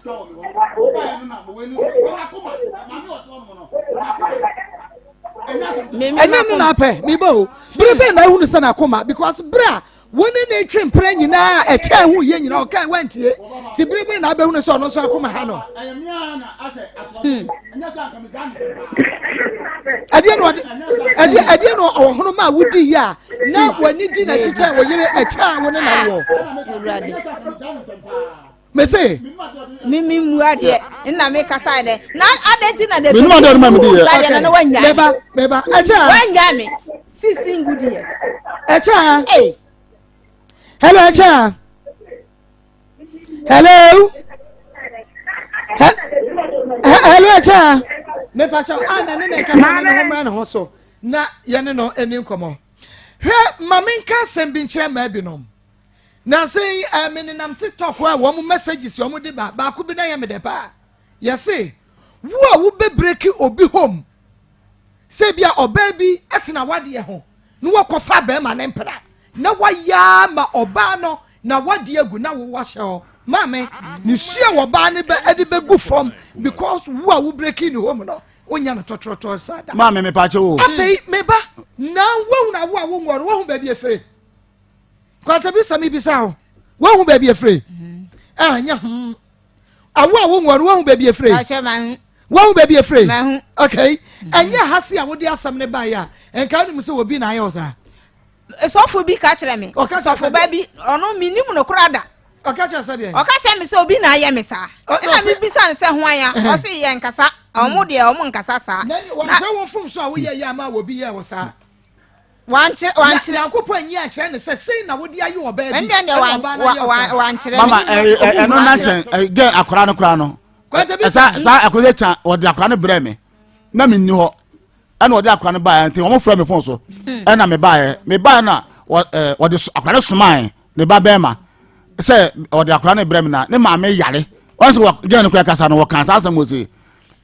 Ɛnyɛ no na apɛ mebɔ o bere bɛn na ahunu sɛ n'akoma because bere a Wo ne ne twe mpena nyinaa a ɛkyɛn ho yie nyinaa ɔkae wantie. Ti bere bɛn na abɛhunu sɛ ɔno nso akoma ha no? Hmm. Ɛdeɛ na ɔde ɛdeɛ ɛdeɛ na ɔhono ma wodi yie a na w'ani di n'akyi kyɛn wo yere ɛkyɛn a wo ne na wɔ. Mese. Mimi mu adeɛ nna mi kasa yɛ dɛ na adɛ ti na de. Mimi adeɛ ma mi di yɛ. Saa deɛ na wanya. Meba meba ɛkyɛ a. Wanya mi 16 good years. Ɛkyɛ a. Hey. Hello ɛkyɛ a. Hello. Hello ɛkyɛ a. Mepa kyɛw a na ne ne nkasa ne ne ho mmerɛ ne ho so na yɛne no ani nkɔmɔ. Hwɛ ma menka asɛm bi nkyerɛ mmaa binom. Nansa yi eh, me nenam TikTok hɔ a wɔn messages wɔn de ba baako bi na yɛ me dɛ paa. Yɛse wo a wobɛ break obi home sɛ bi a ɔbaa bi tena wadeɛ ho na wakɔfa bɛrima ne mpena na wayɛ ma ɔbaa no na wadeɛ agu na wo wahyɛ hɔ maame ne sua wɔ ɔbaa no bɛ ɛde bɛgu fam because wo a wo break ne home no wonya no tɔtrɔtɔ saa da. Maame mepa kyɛ wo. Afei meba na wohunu awo a wonwɔ no wohu baabi efire. Kwanta bi sɛ mebisa wo, woahu baabi efire? Ah, nyɛ ho. Awo a wonwɔ no, woahu baabi efire? Woahu baabi efire? Okay. Ɛnyɛ ha se a wode asɛm ne baeɛ a, nka wonim sɛ obi na ayɛ wo saa. Sɔfo bi ka kyerɛ me. Sɔfo ba bi, ɔno menim no koraa da. Ɔka kyerɛ sɛ deɛ? Ɔka kyerɛ me sɛ obi na ayɛ me saa. Ɛna mebisa no sɛ ho aya. Ɔse yɛ nkasa. Ɔmo deɛ ɔmo nkasa saa. Na wɔnkyerɛ wo mfomso a woyɛ yɛ ama obi yɛ wɔ saa. Wankyerɛ wankyerɛ. Nyankopɔn anyi ankyerɛ no sɛ sei na wode ayɛ ɔbaa bi. Ɛndeɛ deɛ wankyerɛ. Mama ɛno na kyɛn gɛ akora no koraa no. Ɛsa saa akɔyɛ kya wɔde akora no brɛ me na me nni hɔ ɛna wɔde akora no baeɛ nti wɔn frɛ me fon so ɛna me baeɛ me baeɛ na wɔde akora no somaeɛ ne ba bɛrima sɛ wɔde akora no brɛ me na ne maame yare wɔn sɛ wɔ gyina no kora kasa no wɔka saa asɛm wɔ se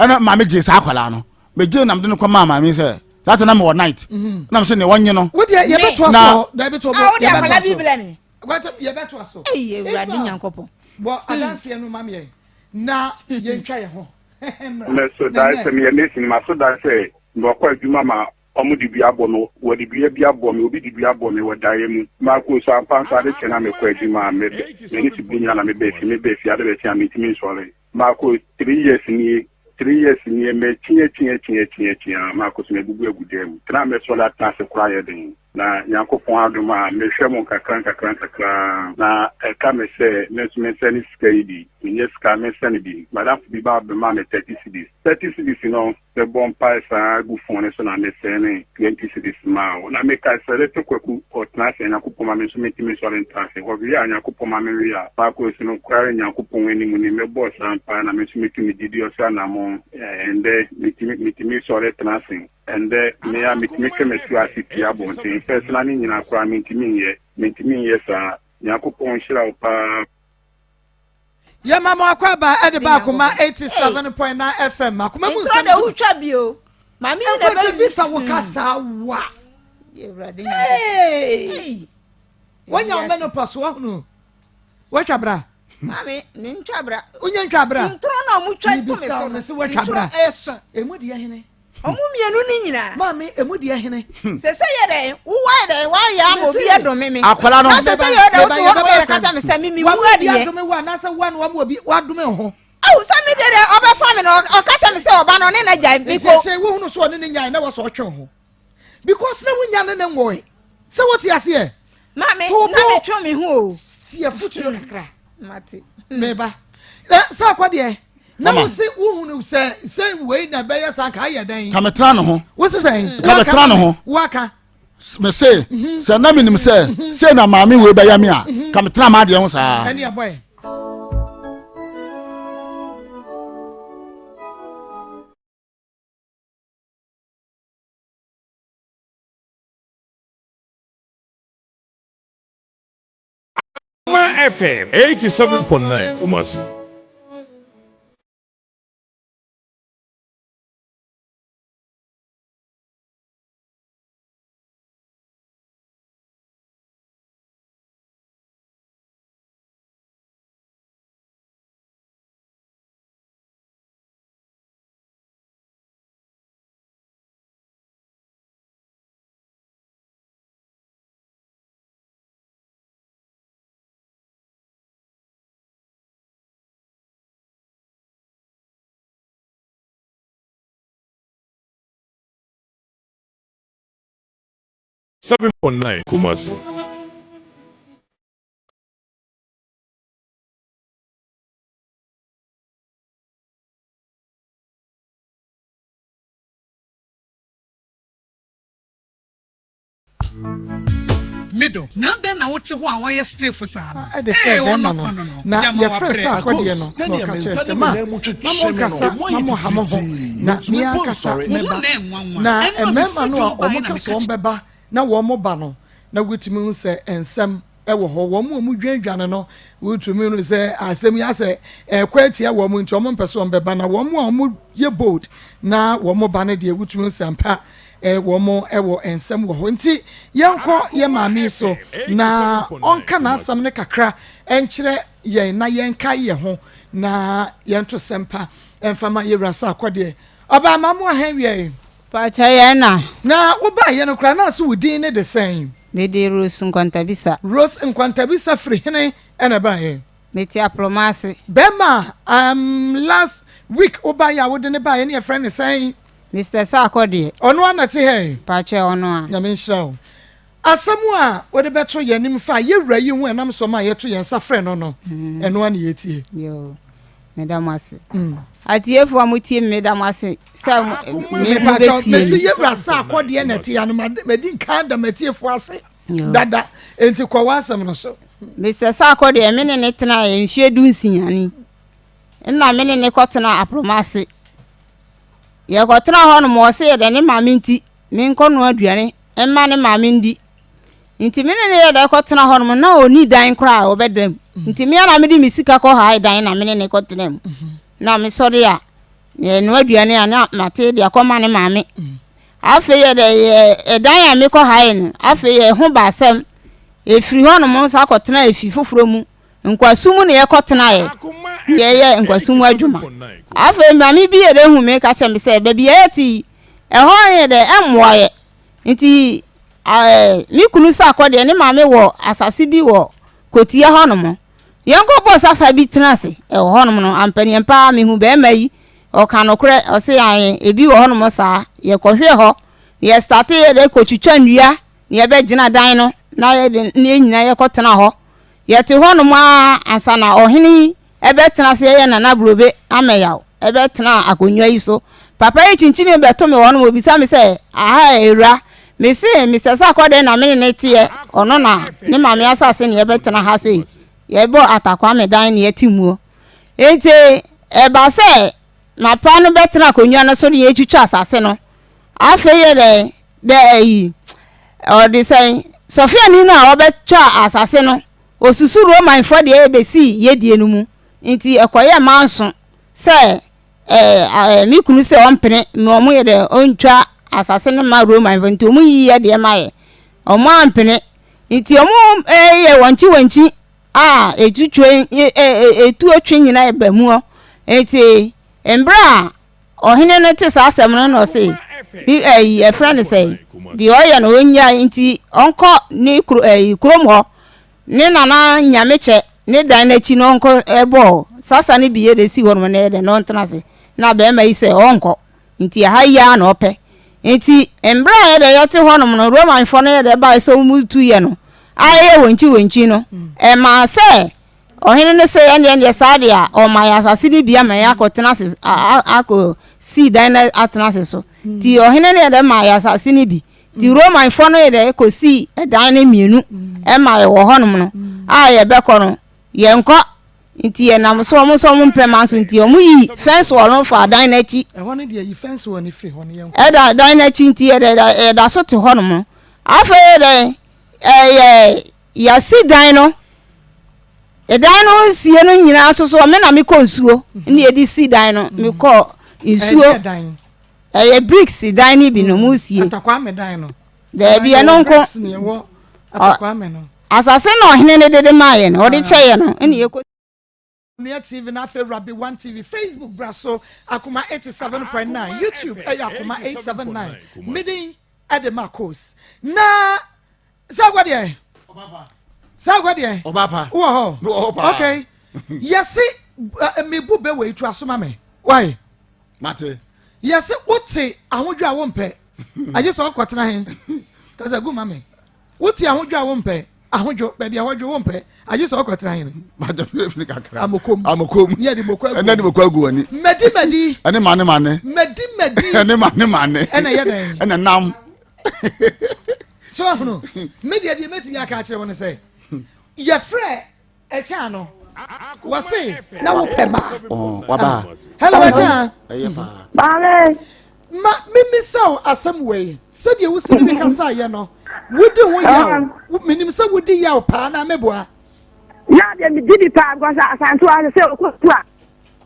ɛna maame gye saa akwadaa no megye nam de no kɔ maa maame sɛ saa sɛ na mewɔ night mhm. na mesɛ ne wɔnye no wodeɛ yɛbɛtoa so dabi to bɔ yɛbɛtoa so yɛbɛtoa so awurade nyankopɔn bɔ adanseɛ no ma meɛ na yɛntwa yɛ ho mɛso dae sɛ meyɛ mason maso dae sɛ mewɔkɔ adwuma ma ɔmo de dua bɔ me wɔde dua bi abɔ me obi de dua bɔ me wɔ daeɛ mu maako so ampa nso ade kyɛ na mekɔ adwuma a m'ani so biri nyina na mebɛɛ fie mebɛɛ fie ade bɛkye a mentumi nsɔre Marco, three years nie, three years nie, makyi akyi akyi akyi akyi aa, Marco so mabubu agu dan mu. Tena a mɛsɔre atena ase koraa yɛ den. Na Nyankopɔn adom a, mehwɛ mo nkakra nkakra nkakra, na ɛka me sɛ me nso mensɛne sika yi bi. Menya sika a, mensɛne bi. M'adamfo bi ba bɛmaa me 30 cedis. 30 cedis no, Mebɔ mpae saa gu fon no so na mesɛne 20 cedis maa wo. Na mekae sɛ, Little Kwaku, ɔtena ase a, Nyankopɔn ma me nso metumi sɔre ntena ase. Ɔwe a, Nyankopɔn ma menwe a. Baako nso, nokware Nyankopɔn anim ni, mebɔɔ saa mpae na me nso metu me gyidi ɔsoro anammɔn. Ɛndɛ, metumi, metumi sɔre tena ase. Ɛndɛ, me ara metumi twa m'atuo ase pue abɔnten. First na ne nyinaa koraa mentumi nyɛ. Mentumi nyɛ saa. Nyankopɔn nhyira wo paa. Yɛma mo akwaaba ɛde ba akoma 87.9 FM akoma mu nsɛm. Ntorɔ de wotwa bi o. Maame yi na bɛ bisa wo kasa wa. Hey! Wonya wo menopause wahunu. Watwa bra. Maame ne ntwa bra. Wonya ntwa bra. Ntorɔ na ɔmo twa to me so no. Ntorɔ ɛso. Emu deɛ hene. Ɔmo mmienu no nyinaa. Maame, emu deɛ hene. Sese yɛ dɛ, wowɔ yɛ dɛ, wayɛ ama obi adome me. Akwadaa no. Na sese yɛ dɛ, wote hɔ na wɔyɛ kata me sɛ me mi mu adeɛ. Obi adome wo anaasɛ wo ano ama obi wadome ho. Awo sɛ mi de dɛ ɔbɛfa mi na ɔka kyɛ mi sɛ ɔba no ɔne na gyae mi ko. Nti akyire wohunu so ɔne ne nyae na wɔsɔ ɔtwe ho because na wonya ne ne nwoe sɛ wote aseɛ. Maame na metwe me ho o. Ti afutuo kakra. Mate. Meba. Na sɛ akɔ deɛ. Na wo se wohunu sɛ sɛ wei na ɛbɛyɛ saa nka ayɛ dɛn. Ka metra ne ho. Wo se sɛn. Ka metra ne ho. Waka. Me se mhm. sɛ na menim sɛ mhm. sei na maame wei bɛyɛ me a mhm. ka metra m'adeɛ ho saa. Ɛne ɛbɔɛ. Akoma FM 87.9 Kumasi. 7.9 Kumasi. Me dɔ, na dɛn na wote hɔ a woayɛ stiff saa no? Ɛde frɛɛ bɛrima no, na yɛfrɛɛ sɛ akɔdeɛ no, na ɔka kyerɛɛ sɛ, Ma, ma monkasa, ma moha mo ho, na me ankasa mɛba. Na mmarima no a wɔka sɛ wɔbɛba na wɔba no, na wotumi hu sɛ nsɛm wɔ hɔ. Wɔn a wɔdwanedwane no, wotumi hu sɛ asɛm yi asɛ ɛrekɔ atia wɔn nti wɔmpɛ sɛ wɔbɛba. Na wɔn a wɔyɛ bold na wɔba no deɛ, wotumi hu sɛ ampa wɔn wɔ nsɛm wɔ hɔ. Nti yɛnkɔ yɛn maame yi so na ɔnka n'asɛm no kakra nkyerɛ yɛn na yɛnkae yɛn ho na yɛnto sɛmpa mfa ma yɛn wura Sarkodie. Ɔbaa ma mo ahɛn wiɛ. Pakyɛ yɛn na. Na wo baa yɛ no koraa na ase wo din ne de sɛn? Me de Rose Nkwantabisa. Rose Nkwantabisa firi hene ɛna ɛbaa yɛ? Me te Aploma ase. Bɛɛma a um last week wo baa yɛ a wo de ne baa yɛ ne yɛ frɛ ne sɛn? Mister Sarkor deɛ. Ɔno ara na ɛte ha yi? Pakyɛ ɔno a. Nyame nhyira wo. Asɛm a wode bɛto yɛn anim fa yɛn wura yi ho a ɛnam so ma yɛto yɛn nsa frɛ no no, ɛno ara na yɛtie. Yoo, meda mo ase. Atiefo a motie me, meda mo ase sɛ mobɛtie me. Mesi yɛn wura sɛ akɔdeɛ na ɛte ano, madi nkan da m'atiefo ase dada, enti kɔ w'asɛm no so. Mesɛ sɛ akɔdeɛ, me ne ne tenaeɛ mfeɛ dunsia ni, nna me ne ne kɔtena aproma ase. Yɛkɔtena hɔ nom, ɔse yɛ dɛ ne maame nti, menkɔnoa aduane mma ne maame ndi. Nti me ne no yɛ dɛ kɔtena hɔ nom na ɔnni dan koraa a ɔbɛda mu. Nti me ara na mede me sika kɔ hae dan na me ne no kɔtena mu. Na mesɔre a, yɛnoa aduane a na mate de akɔma ne maame. Afei yɛ dɛ yɛ ɛdan a mekɔ hae no, afei yɛ ho ba asɛm. Ɛfiri hɔ nom nsa kɔtena efi foforɔ mu. Nkwasu mu na yɛkɔtenaeɛ, na yɛyɛ nkwasu mu adwuma. Afei maame bi yɛ dɛ hu me ka kyerɛ me sɛ baabi a yɛte yi, ɛhɔ yɛ dɛ ɛmmoa yɛ. Nti ɛɛ me kunu sɛ akɔ deɛ ne maame wɔ asase bi wɔ Kotia hɔnom. Yɛnkɔbɔ sasa bi tena ase ɛwɔ hɔnom no, ampaniampa ara mehu bɛrima yi, ɔka nokorɛ, ɔse ae, ebi wɔ hɔnom saa. Yɛkɔhwɛɛ hɔ, na yɛstate yɛ dɛ kɔtwitwa nnua na yɛbɛgyina dan no na yɛde na yɛn nyinaa yɛkɔtena hɔ. Yɛte hɔnom ara ansa na ɔhene yi bɛtena ase yɛyɛ Nana Brobe Ameyaw bɛtena akonnwa yi so. Papa yi kyinkyinii bɛto me hɔnom, obisa me sɛ, Aha ɛ, awura? Mese, Mister Sarkor dɛn na me ne no teɛ, ɔno na ne maame asase na yɛbɛtena ha sei. Yɛbɔ Atta Kwame dan na yɛte muo. Enti ɛba sɛ mapa no bɛtena akonnwa no so na yɛtwitwa asase no. Afei yɛ dɛn? Bɛ ayi, ɔde sɛn? Sɔfiani no a ɔbɛtwa asase no, osusu Romanfoɔ deɛ bɛsii yɛdie no mu, nti ɛkɔyɛɛ manso sɛ ɛɛ me kunu sɛ ɔmpene ma ɔmo yɛ dɛ ɔntwa asase no ma Romanfoɔ, nti ɔmo yii yɛ deɛ ma yɛ, ɔmo ampene, nti ɔmo yɛ wɔnkyi wɔnkyi a ɛtutwe ɛtuo twe nyina ɛba muɔ, nti mmerɛ a Ɔhene no te saa asɛm no na ɔse, bi ɛyi ɛfrɛ no sɛ deɛ ɔyɛ no ɔnnyae nti ɔnkɔ ne kuro ɛyi kurom hɔ ne nana nyamekyɛ ne dan n'akyi no ɔnkɔ ɛbɔ sasa no bi yɛ de si hɔ nom na yɛ dɛ na ɔntena ase na bɛrima yi sɛ ɔnkɔ nti ɛha yi ara na ɔpɛ nti mmerɛ a yɛ dɛ yɛte hɔ nom no Romanfoɔ no yɛ dɛ bae sɛ wɔn tu yɛ no a ɛyɛ wɔnkyi wɔnkyi no ɛmaa sɛ Ɔhene no se, Ɛndeɛ, ɛndeɛ saa deɛ a, ɔma yɛn asase no bi ama yɛakɔtena ase, akɔ sii dan no atena ase so. Nti ɔhene no yɛ dɛ maa yɛn asase no bi. Nti Romanfoɔ no yɛ dɛ kɔsii dan no mmienu ma yɛ wɔ hɔnom no, a yɛbɛkɔ no, yɛnkɔ. Nti yɛnam so, wɔn nso wɔn mpɛ ma nso, nti wɔn yi fence wall no faa dan no akyi. Ɛhɔ no deɛ, yi fence wall no firi hɔ no yɛnkɔ. Ɛda dan no akyi, nti yɛdɛ yɛda so te hɔnom no. Afei yɛ dɛ, ɛyɛ, yɛasi dan no. Ɛdan no sie no nyinaa nso so me na mekɔ nsuo ne yɛde si dan no mekɔ nsuo ɛyɛ bricks dan no bi no mu sie. Daabi ɛno nko asase na ɔhene no dede maa yɛ no ɔde kyɛ yɛ no ɛna yɛkɔ. Nua TV na afei Rabbi One TV Facebook bra so Akoma 87.9 YouTube ɛyɛ Akoma 879 medin ɛde ma kos na sɛ akɔ deɛ sɛ akɔ deɛ wowɔ hɔ ok yɛse mebu bɛ wɔ etu asoma me why mate yɛse wote ahodwo a wompɛ agye sɛ ɔkɔtena he kasa gu ma me Wote ahodwo a wompɛ, ahodwo, baabi a wɔdwo wompɛ, agye sɛ ɔkɔtra hene. Madafirefiri kakra. Amokom. Amokom. Ne yɛde moko agu. Ɛnɛ de moko agu wani. Madi madi. Ɛne mane mane. Madi madi. Ɛne mane mane. Ɛna yɛ dɛn. Ɛna nam. So ahunu, me deɛ deɛ mɛtumi aka akyerɛ wo no sɛ, yɛfrɛ Ɛkyɛn ano. Wɔse na wopɛ ma. Waba. Hello ɛkyɛn. Ɛyɛ paa. Maame. Ma mimisa wo asɛm wei. Sɛdeɛ wosi ne me kasaeɛ no, wodi ho yaw. Menim sɛ wodi yaw paa na meboa. Yaw deɛ medi bi paa because asante wa sɛ ɔkɔ sukuu a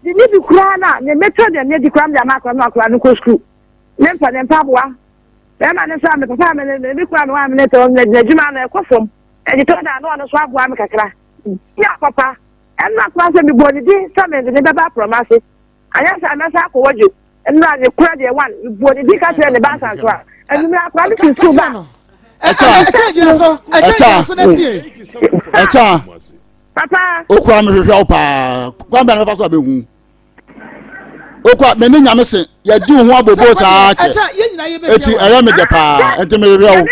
menni bi koraa na ne mɛtɔ deɛ medi koraa mede ama akora no akora no kɔ sukuu ne mpa ne mpaboa bɛrima no nso a me papa me ne me kura me wa me ne tɔ n'adwuma no ɛkɔ fam. Ɛnti tɔ da a na ɔno nso aboa me kakra. Tia papa. Ɛnna koraa sɛ mebɔɔ ne din sɛ mede no bɛba aprɔma ase. Anyɛ saa mɛsan akɔ wadwo. Nnora ne kora deɛ one mebɔɔ ne din ka kyerɛɛ ne ba asanso a anwummerɛ akora no firi sukuu ba. Ɛkyɛ gyina so. Ɛkyɛ gyina so na tie. Ɛkyɛ. Papa. Okura mehwehwɛ wo paa. Kwan bɛn na mɛfa so abɛhu? okɔ me ne nyame se yɛdi wo ho abobo saa kyɛ eti ɛyɛ me dɛ paa nti mehwehwɛ wo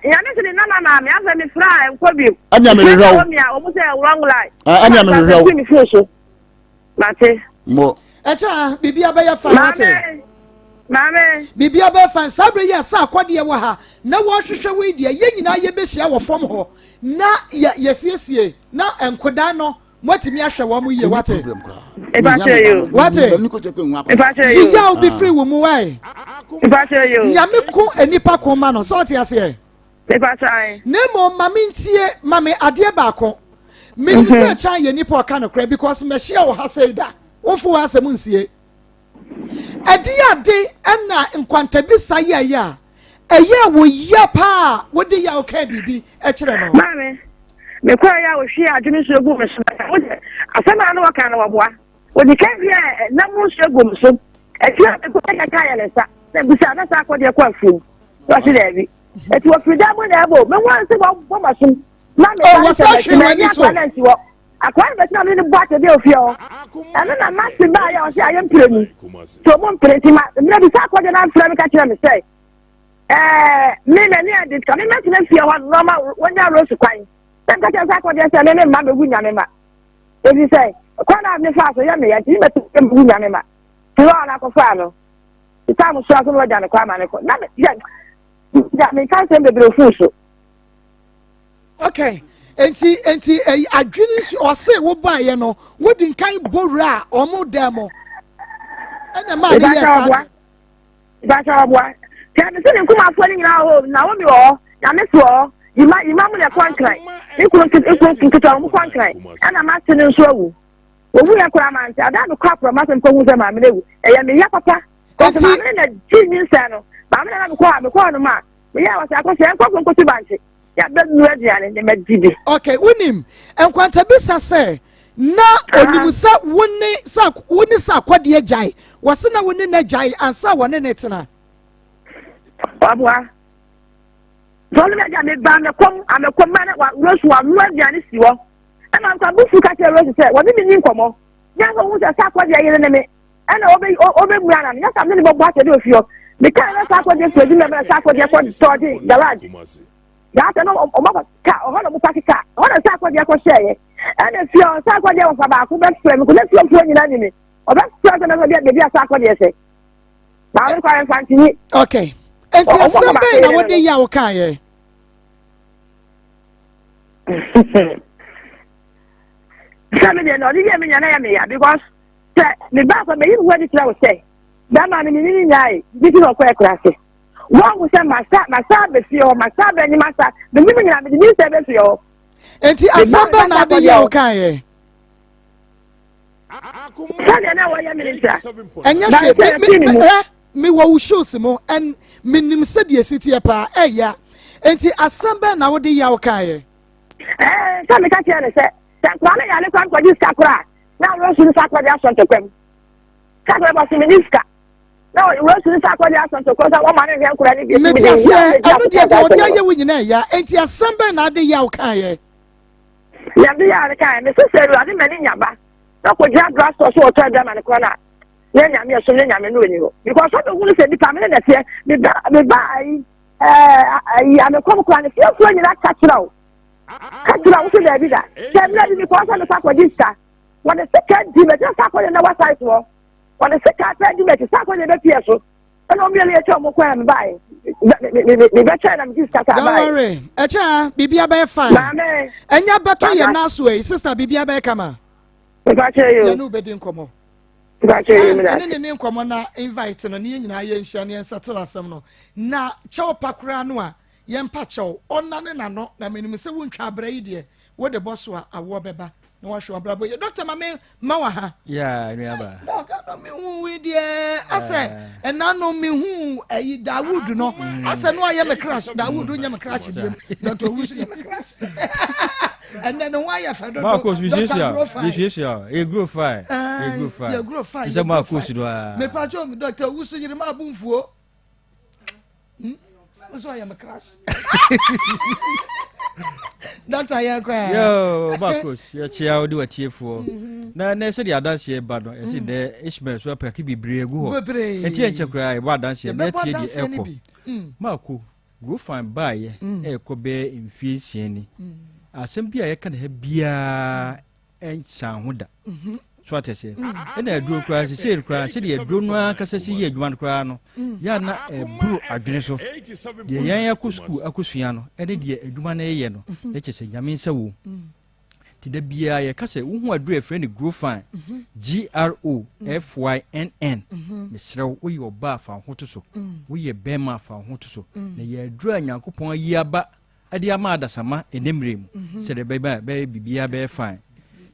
nyame se ne nana maa me afɛ me fra a nkɔ bio ɛnea mehwehwɛ wo ɛnea mehwehwɛ wo mate mo ɛkyɛ biribi abɛyɛ fa wate maame biribi abɛyɛ fa saa bere yi a sɛ akɔdeɛ wɔ ha na wɔhwehwɛ wei deɛ yɛn nyinaa yɛbɛhyia wɔ fam hɔ na yɛsiesie na nkodaa no Moatumi ahwɛ wɔn yie wate. Wate. Yi yaw bi firi wo mu wae. Nyame ko nipa ko ma no sɛ ɔte aseɛ. Na mmom ma me ntie ma me adeɛ baako. Menim sɛ kyan yɛ nipa ɔka nokorɛ because mɛhyia wɔ ha sɛ da. Womfo wɔ asɛm nsie. Ɛdeɛ ade na nkwantabisa yɛeɛ a ɛyɛɛ wo ya paa a wode yaw kaa biribi kyerɛ no? Maame, mekɔeɛ a wɔhwiee adwene nsuo guu me so na wo deɛ asɛm a na wɔka no wɔboa. Wɔdi kan hwiee nam mu nsuo guu me so. Akyire a mekɔeɛ kɛkaeɛ ne nsa na mebisaa na saa akɔdeɛ kɔ afuom. Na ɔse daabi. Eti wɔfiri dan mu na ɛbɔ mehu ane sɛ wɔabɔ m'asom na Oh, meba ne sɛ wɔsan m'akyi hwee m'ani w'ani so. akora no ansi hɔ. Akoa no bɛtena me ne no bɔ atɛdeɛ wɔ fie hɔ. Ɛno na Maxi baeɛ a ɔse ayɛ mprenu. Nti ɔmo mpere nti ma mmerɛ bi saa akɔgye no amfrɛ me ka kyerɛ me sɛ ɛɛ me m'ani ade ka me mɛtena fie hɔ na ɔma wɔnya Rose kwan. Na meka kyerɛ saa akɔgye sɛ me me mma bɛwu nyame ma. Ɛfiri sɛ kwan a mefaa so yɛ me ya nti me mɛtena bɛwu nyame ma. Nti hɔ a na akɔfaa no. Nti time so a so na wagya no kwan ma ne kɔ. Na me yɛ menka nsɛm bebree fuu so. Okay. Enti enti ɛyi adwene nso ɔse wo baayɛ no wodi nkan bɔ wura a ɔmo dan mu ɛna maa ne yɛ saa. Ìbáṣọ ọ̀bùa. Tẹ mi sí ne nkumafoɔ no nyinaa hɔ Naomi wɔ hɔ, Nyame so wɔ hɔ, Yima Yima mu na ɛkɔ nkran. Ne kunu nkete nketewa wɔn kɔ nkran. Ɛna m'ase no nso awu. Owu yɛ koraa ma nti ada mekɔ aporɔ m'ase mekɔ hu sɛ maame no awu. Ɛyɛ me ya papa. Kɔsɛ maame no na gye nyinsɛn no. Maame no na mekɔ a mekɔ hɔ no ma meyɛ wɔ sɛ akɔsɛ nkɔ nkɔsi bankye. Yɛabɛnoa aduane ne madidi. Okay, wonim nkwantabisa sɛ na onim sɛ wo ne sɛ wo ne sɛ akɔdeɛ gyae wɔse na wo ne na gyae ansa wɔne ne tena. Waboa. Sɛ ɔno bɛgya me ba mɛkɔm amɛkɔm ma na wa Rose wanoa aduane si hɔ. Ɛma nkwa bufu ka kyerɛ Rose sɛ wɔne me ni nkɔmmɔ. Nyɛ sɛ ohun sɛ sɛ akɔdeɛ yere ne me ɛna ɔbɛ ɔbɛmua na nyɛ sɛ me ne bɛbɔ akyɛde ofie hɔ. Mekaa na saa akɔdeɛ firi adwuma mu na saa akɔdeɛ kɔ tɔɔgye garage. Daa no ɔmo akɔ ka ɔhɔ na ɔmo paki ka ɔhɔ na saa akɔdeɛ kɔ hyɛɛyɛ. Ɛna fie hɔ saa akɔdeɛ wɔfa baako bɛfrɛ me kɔ na fiefoɔ nyinaa ni me. Ɔbɛfrɛ sɛ mɛfɛ bi a beebi a saa akɔdeɛ hyɛ. Maame kɔ ayɛ mfantini. Okay. Nti asɛm bɛn na wode yɛ a wokaeɛ? Sɛ me deɛ na ɔde yɛ me nya na yɛ me ya because sɛ me ba akɔ meyi me ho adi kyerɛ wo sɛ bɛrima no menye ne nyae bi ti na ɔkɔ akura ase. Wɔn sɛ masa masa abɛfie hɔ masa abɛnye masa menim nyina mede nyinsɛn bɛfie hɔ. Nti asɛm bɛn na ade yɛ a wokaeɛ? Sɛdeɛ na wɔyɛ me no nti a. Ɛnyɛ hwee, me, me, me, hwɛ, mewɔ wo shoes mu, and menim sɛdeɛ ɛsi teɛ paa, ɛya. Enti asɛm bɛn na wode yaw kaeɛ? Ɛɛ, sɛ meka kyerɛ no sɛ, sɛ nkoa no yare koraa mekɔgye sika koraa na Rose no sa akɔgye asɔ ntɔkwa mu. Sɛ akɔyɛ bɔ se menni sika. Na Rose no sa akɔgye asɔ ntɔkwa mu sɛ wɔma no nhwɛ nkoraa no bi. Mete aseɛ, ɛno deɛ deɛ ɔde ayɛ wo nyinaa ɛya. Enti asɛm bɛn na ade yaw kaeɛ? Deɛ mede yaw no kaeɛ, mese sɛ Awurade ma ne nya ba na ɔkɔgyina drugstore so ɔtɔ aduro ama no koraa no a, na nyame ɛsom ne nyame no ɔni hɔ. Because ɔbɛhunu sɛ nipa me ne na ɛteɛ, meba meba ayi ɛɛ ayi amekɔm koraa no fiefoɔ nyinaa ka kyerɛ wo. Ka kyerɛ wo sɛ daabi da. Sɛ mmerɛ bi mekɔɔ sɛ mekɔ akɔgye sika, wɔde sika di m'akyi sɛ akɔgye na wasae soɔ. Wɔde sika pɛ di m'akyi sɛ akɔgye bɛpie so. Ɛna wɔn mmienu yɛ kyɛ wɔn kwan a mebaeɛ. Mebɛkyɛ na megye sika saa Don't baeɛ. worry. Ɛkyɛ a, biribi abɛyɛ fine. Maame. Ɛnyɛ bɛtɔ yɛn nan so yi, sister, biribi abɛyɛ kama. Mepakyɛ yi o. Yɛne wo bɛdi nkɔmmɔ. Mepakyɛ yi, meda Ɛne ne ne nkɔmmɔ na invite no ne yɛn nyinaa yɛnhyia ne yɛnsettle asɛm no. Na kyɛw pa koraa no a, Yɛmpa kyɛw, ɔnnane n'ano, na menim sɛ wontwa abra yi deɛ, wode bɔ so a, awoɔ bɛba na wahwɛ w'abrabɔ yie. Dɔkta ma me ma wɔ ha. Yeah, nuaba. Dɔk, ɛna mehu yi deɛ, asɛ ɛna no mehu ɛyi Dawood no, mm. asɛ no ayɛ me crash, Dawood nyɛ me crash biom, Dɔkta Owusu nyɛ me crash. Ɛnɛ ne ho ayɛ fɛ dodo. Marcos, mi suasua, mi suasua, e grow fine, e grow fine. E grow fine. Sɛ Marcos do a. Mepatwo, Dɔkta Owusu yere ma abumfuo. Hmm? Sɛ so ayɛ me crash. Doctor yɛn koraa. Yo, Marcos, yɛkyea wo de watiefoɔ. Mhm. Na na sɛdeɛ adanseɛ ba no, ɛsɛ mm. dɛ Ishmael so apaki bebree agu hɔ. Bebree. Ɛnti ɛnkyɛ koraa yɛbɔ adanseɛ na ɛtie deɛ ɛkɔ. Mm. Marco, Grofan baayɛ mm. ɛkɔ bɛyɛ mfie nsia ni. Asɛm bi a yɛka ne ha biara ɛnsan ho da so ate aseɛ ɛna aduro koraa sesei koraa sɛdeɛ aduro no ankasa si yɛ adwuma no koraa no yɛ a na ɛboro adwene so deɛ yɛn akɔ sukuu akɔsua no ɛne deɛ adwuma no yɛ no na kyɛ sɛ nyame nsa wɔ nti da biara yɛka sɛ wohu aduro a yɛfrɛ no grofine g-r-o-f-y-n-n mesrɛ wo woyɛ ɔbaa fa wo ho to so woyɛ bɛrima fa wo ho to so na yɛ aduro a nyankopɔn ayi aba de ama adasamma ɛnɛ mmerɛ mu mhm. sɛdeɛ bɛyɛ bɛyɛ biribiara bɛyɛ fine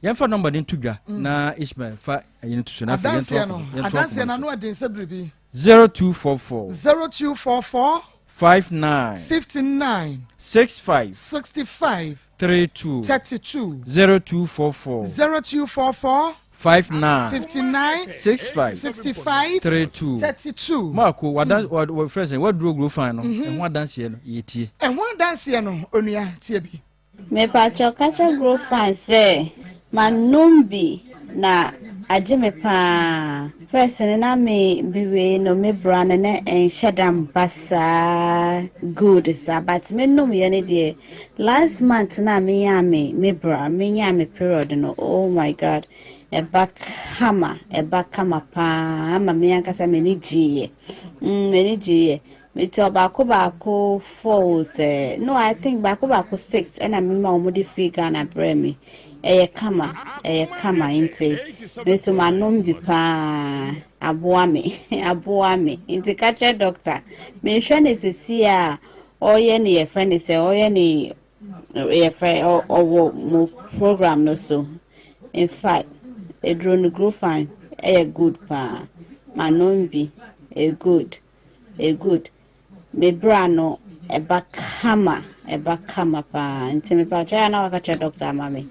yɛmfa nɔmba no nto dwa mm. na Ishmael fa ɛyɛ no to so na afei yɛnto akɔmɔ adanseɛ no ano ɛden sɛ biribi 0244 0244 59 59 65 65 32 32 0244 0244 59 59 65 65 32 32. Marco wada mm. wa wa fɛn sɛ waduro guro fan no mhm. ɛho adanseɛ no yɛ tie. Ɛho adanseɛ no onua tie bi. Mepakyɛw ka kyerɛ guro fan sɛ manom bi na agye me paa. First no na me bi wei no me bra no na ɛnhyɛ da mba saa good saa but me nom yɛ no deɛ Last month na me nyaa me me bra me nyaa me period no oh my God ɛba kama ɛba kama paa ama me ankasa m'ani gyeeɛ mm m'ani gyeeɛ metɔ baako baako four sɛ no I think baako baako six ɛna me ma wɔn de firi Ghana brɛ me ɛyɛ kama ɛyɛ kama nti me nso manom bi paa aboa me aboa me nti ka kyerɛ doctor mehwɛ ne sisi a. Ɔyɛ ne yɛfrɛ ne sɛ ɔyɛ ne yɛfrɛ ɔwɔ mo program no so in fact eduro no grofan ɛyɛ good paa manom bi ɛ good ɛ good me bra no ɛba kama ɛba kama paa nti mepa kyɛ na waka kyerɛ doctor ama me.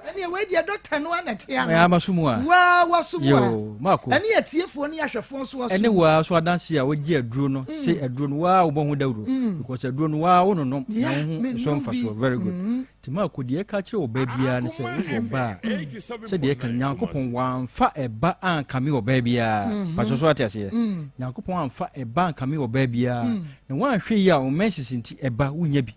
Ɛnneɛ wei deɛ dɔkta no ara na ɛte ano. Ɛyɛ ama so mu a. Waa waso mu a. Yoo maako. Ɛne atiefoɔ ne ahwɛfoɔ nso aso. Ɛne waa so adanse a wogye aduro no mm. se aduro no waa wobɔ ho dawuro. Mm. Because aduro no waa wononom na woho so mfasoɔ very good. Mm. Nti maako deɛ ɛka kyerɛ ɔbaa biara ne sɛ wowɔ ba a sɛdeɛ ɛka Nyankopɔn wamfa ɛba ankame ɔbaa biara. Mm-hmm. Pasɔ so ate aseɛ. Mm. Nyankopɔn amfa ɛba ankame ɔbaa biara. Mm. Na woanhwɛ yi a wo menses nti ɛba wonya bi.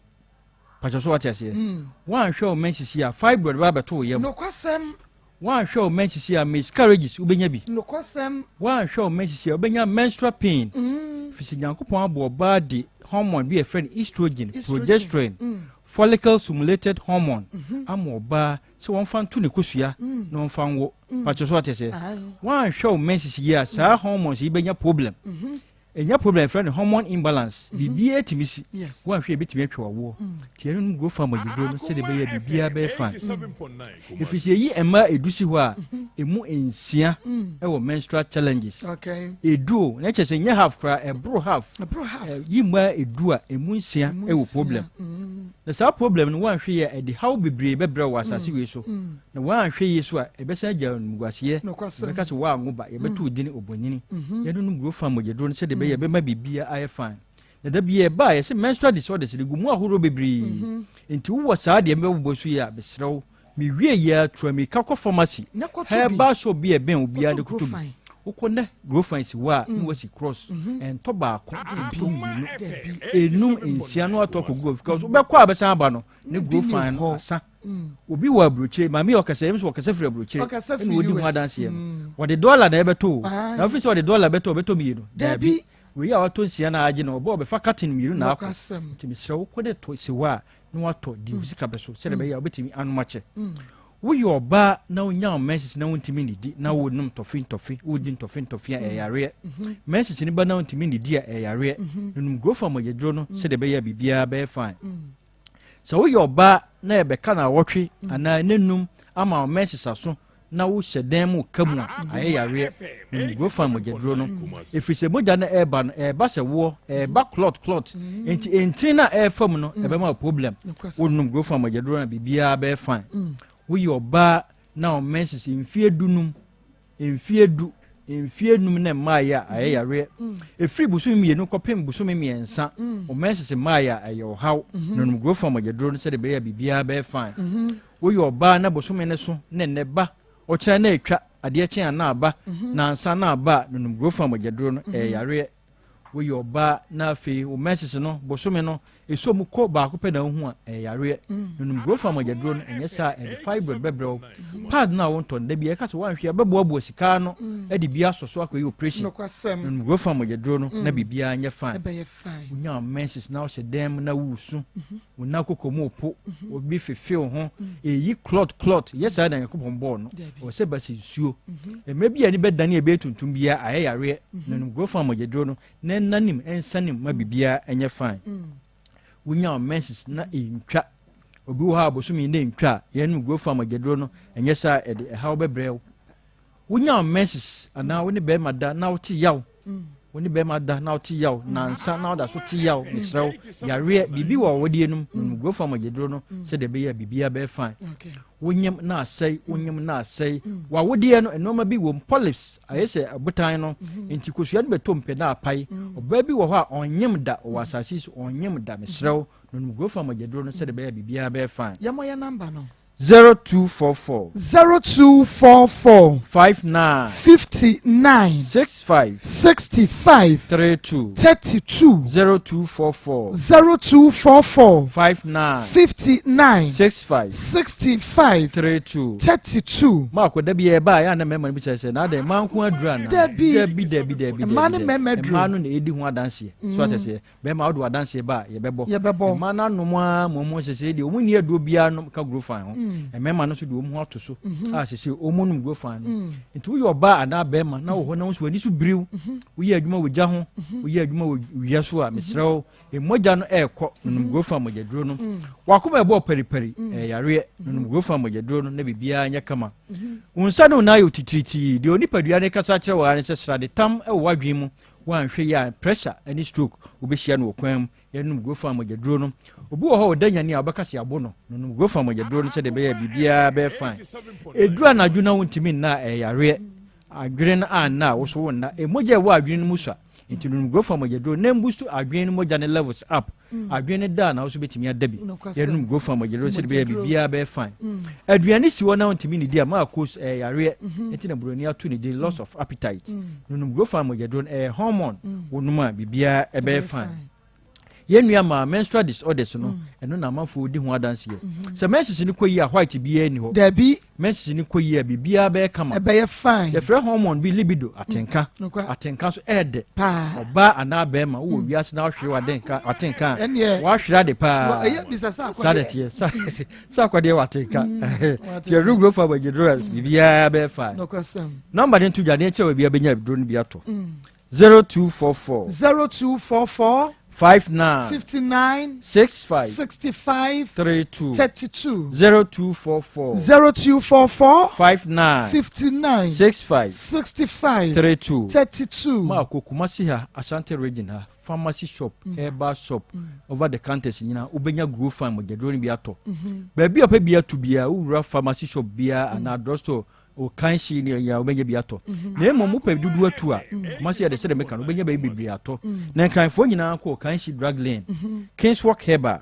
Pastor so wate aseɛ. Mm. Woanhwɛ wo menses a fibroid bɛba abɛto wo yam. Nokwasɛm. Woanhwɛ wo menses a miscarriages wobɛnya bi. Nokwasɛm. Woanhwɛ wo menses a wobɛnya menstrual pain. Mm. Firi sɛ Nyankopɔn abɔ ɔbaa de hormone bi a yɛfrɛ no estrogen, estrogen. progesterone, mm. follicle stimulated hormone mm -hmm. ama ɔbaa sɛ wɔmfa nto ne kosua mm. na wɔmfa nwo. Mm. Pastor so wate aseɛ. Woanhwɛ wo menses yi a saa mm. hormones yi bɛnya problem. Mm -hmm. Ɛnya problem yɛfrɛ no hormone imbalance. Biribiara tumi si. Woanhwɛ a ɛbɛtumi atwa w'awoɔ. Nti ɛno nom growth hormone aduro no sɛdeɛ ɛbɛyɛ a biribiara bɛyɛ fine. Ɛfiri sɛ yɛyi mmaa ɛdu si hɔ a, ɛmu nsia ɛwɔ menstrual challenges. Ɛdu o, na kyerɛ sɛ nyɛ half koraa, ɛboro half. Yi mmaa ɛdu a, ɛmu nsia ɛwɔ problem. Na saa problem no woanhwɛ yie a, ɛde haw bebree bɛbrɛ wo wɔ asase wei so. Na woanhwɛ yie so a, ɛbɛsan agya animguaseɛ. Yɛbɛka sɛ woanwo ba, yɛbɛto wo din obonini. Yɛnonom guro fa mogyaduro no sɛdeɛ ɛbɛyɛ a ɛbɛma biribiara ayɛ fine. Na da biara ɛba a, yɛse menstrual disorders no gu mu ahoroɔ bebree. Nti wowɔ saa deɛ mebɛbobɔ so yi a, mesrɛ wo, mewie yi ara tu ammirika kɔ pharmacy, herbal shop bi a ɛbɛn wo biara na kɔtɔ bi. Wokɔ na Grofan si hɔ a, na wasi cross. Ɛntɔ baako, ɛntɔ mmienu, enum, nsia na watɔ akɔgu hɔ because wobɛkɔ a bɛsan aba no, ne Grofan no asa. Obi wɔ aburokyire, maame yɛ ɔkasa, ɛmu sɛ ɔkasa firi aburokyire, ɛna ɔdi ho adanseɛ no. Wɔde dɔla na ɛbɛtɔ o. Na wofi sɛ ɔde dɔla bɛtɔ, ɔbɛtɔ mmienu. Daabi. Wei a watɔ nsia na agye no, ɔbɛ ɔbɛfa carton mmienu na akɔ. Nti mesrɛ wo, kɔ ne tɔ si hɔ a, na watɔ di wo sika bɛso sɛdeɛ ɛbɛyɛ a wobɛtumi anom akyɛ. Woyɛ ɔbaa na wonya wo menses na wontumi nnidi na wonom tɔfe ntɔfe, wodi ntɔfe ntɔfe a ɛyɛ yareɛ. Menses no ba na wontumi nnidi a ɛyɛ yareɛ. Nonom Grofan mogyaduro no sɛdeɛ ɛbɛyɛ a biribiara bɛyɛ fine. Sɛ woyɛ ɔbaa na yɛbɛka naawɔtwe anaa nnanum ama wo menses aso na wohyɛ dan mu ka mu a, ayɛ yareɛ. Nom Grofan mogyaduro no. Ɛfiri sɛ mogya no ɛreba no, ɛreba sɛ woɔ, ɛreba clot clot. Nti ntini no a ɛrefa mu no, ɛbɛma wo problem. Wonom Grofan mogyaduro no a, biribiara bɛyɛ fine. Woyɛ ɔbaa na wo menses mfeɛ dunum Mfeɛ du, mfeɛ num na mmaeɛ a ayɛ yareɛ. Ɛfiri bosome mmienu kɔpem bosome mmiɛnsa, wo menses mmaeɛ a ɛyɛ ɔhaw. Nonom Grofan mogyaduro no sɛdeɛ ɛbɛyɛ a biribiara bɛyɛ fine. Woyɛ ɔbaa na bosome no so na ɛnnɛ ba, ɔkyena na atwa, adeɛ kye a na aba, nansa na aba a, nonom Grofan mogyaduro no, ɛyɛ yareɛ. Woyɛ ɔbaa na afei wo menses no, bosome no, ɛsɔ mu kɔ baako pɛ na wohu a, ɛyɛ yareɛ. Nonom Grofan mogyaduro no, ɛnyɛ saa a, ɛde fibroid bɛbrɛ wo. Pad no a wontɔ no, da biara ɛka sɛ woanhwɛ a, wobɛboaboa sika ano de bi asɔ so akɔyɛ operation. Nonom Grofan mogyaduro no na biribiara nyɛ fine. Wonya wo menses na wohyɛ dan mu na woresu, wo nan koko mu repo, obi fefe wo ho, ɛyi clot clot, yɛ saa na Nyankopɔn bɔɔ no, ɛwɔ sɛ ba sɛ nsuo. Mmerɛ bi a ani bɛdane a ɛbɛyɛ tuntum biara ayɛ yareɛ, na nom grofan mogyaduro no na ɛnanim ɛnsanim ma biribiara ɛnyɛ fine. Wonya wo menses na ɛntwa, obi wɔ hɔ a bosome na ɛntwa a, yɛnom grofan mogyaduro no, ɛnyɛ saa ɛde ɛhaw bɛbrɛ wo. Wonya wo menses anaa wo ne bɛrima da na wote yaw, wo ne bɛrima da na wote yaw nansa na woda so te yaw, mesrɛ wo, yareɛ biribi wɔ awodeɛ no mu, nom grofan mogyaduro no sɛdeɛ ɛbɛyɛ a biribiara bɛyɛ fine. Wonyem na asɛe, wonyem na asɛe. W'awodeɛ no, nneɛma bi wom, polyps, ayɛ sɛ abotan no, nti kosua no bɛtɔ mpɛ na apae. Ɔbaa bi wɔ hɔ a ɔnyem da, ɔwɔ asase yi so, ɔnyem da, mesrɛ wo, nom Grofan mogyaduro no sɛdeɛ ɛbɛyɛ a biribiara bɛyɛ fine. Yɛmmɔ yɛn number no. 0244. 0244. 59. 59. 65. 65. 32. 32. 0244. 0244. 59. 59. 65. 65. 32. 32. Maako da bi ɛba a yɛ a na mmarima no bisa sɛ na adɛn mmaa nko aduru anaa? Dabi. Dabi dabi dabi. Mmaa ne mmarima aduru. Mmaa no na edi ho adanseɛ. So ate aseɛ? Bɛrima wode w'adanseɛ ba a yɛbɛbɔ. Yɛbɛbɔ. Mmaa no anom ara ma wɔn sese deɛ wɔn nni aduro biara nom ka Grofan ho. Mmarima no nso deɛ wɔn ho ato so a sese wɔn nom Grofan no. Nti woyɛ ɔbaa anaa bɛrima na wɔ hɔ na wo nso w'ani so biriw. Woyɛ adwuma wɔ gya ho, woyɛ adwuma wɔ wia so a mesrɛ wo mogya no ɛrekɔ nonom Grofan mogyaduro no. W'akoma ɛbɔ paripari ɛyɛ yareɛ nonom Grofan mogyaduro no na biribiara nyɛ kama. Wo nsa ne wo nan ayɛ otitiritii deɛ onipadua no rekasa akyerɛ wo ara ne sɛ srade tam wɔ w'adwene mu Woanhwɛ yie a pressure ne stroke wobɛhyia no wɔ kwan mu. Yɛnom Grofan mogyaduro no. Obi wɔ hɔ a ɔda nyane a wobɛka sɛ yɛabo no. Nonom Grofan mogyaduro no sɛdeɛ ɛbɛyɛ a biribiara bɛyɛ fine. Ɛduru anadwo na wontumi nna a ɛyɛ yareɛ. Adwene no anna a wo so wonna. Mogya a ɛwɔ adwene no mu sua. Nti nonom Grofan mogyaduro na ɛmbustu adwene no mogya no levels up. Adwene no da a na wo nso bɛtumi ada bi. Yɛnom Grofan mogyaduro sɛdeɛ ɛbɛyɛ a biribiara bɛyɛ fine. Aduane si hɔ na wontumi nnidi a ma akos ɛyɛ yareɛ. Nti na buroni ato ne din loss of appetite. Nonom Grofan mogyaduro no ɛyɛ hormone. Wonom a biribiara ɛbɛyɛ fine. Yɛn nua maa menstrual disorders no ɛno na amanfoɔ di ho adanseɛ. Sɛ menses no kɔ yie a white biara nni hɔ. Dabi. Menses no kɔ yie a biribiara bɛyɛ kama. Ɛbɛyɛ fine. Yɛfrɛ hormone bi libido, atenka. Atenka nso ɛyɛ dɛ. Paa. Ɔbaa anaa bɛrima wowɔ mm. wiase na wohwere w'adenka atenka a woahwere ade paa. Ɛyɛ bisa sɛ akɔdeɛ. Saa na ɛteɛ. Sɛ akɔdeɛ wɔ atenka. Nti ɛduru growth farm agyeduro biribiara bɛyɛ fine. Nokwasɛm. Nɔmba no nto dwa deɛ kyerɛ wɔ bi abɛnya aduro no bi atɔ. 0244. 0244. 59. 59. 65. 65. 32. 32. 0244. 0244. 59. 59. 65. 65. 32. 32. Maako Kumasi ha Ashanti region ha pharmacy shop mm. herbal shop mm. over the counters nyinaa wobɛnya grow fine mogyaduro no bi atɔ mm-hmm. baabi a wopɛ bi ato biara wowura pharmacy shop biara mm. anaa drugstore Okanhye ne ɛyɛ a wobɛnya bi atɔ na mmom wopɛ dodoɔ atu a Kumasi yɛde sɛdeɛ meka no wobɛnya baabi bebree atɔ na Nkranfoɔ nyinaa kɔ Okanhye Drug Lane, Kingswalk Herbal,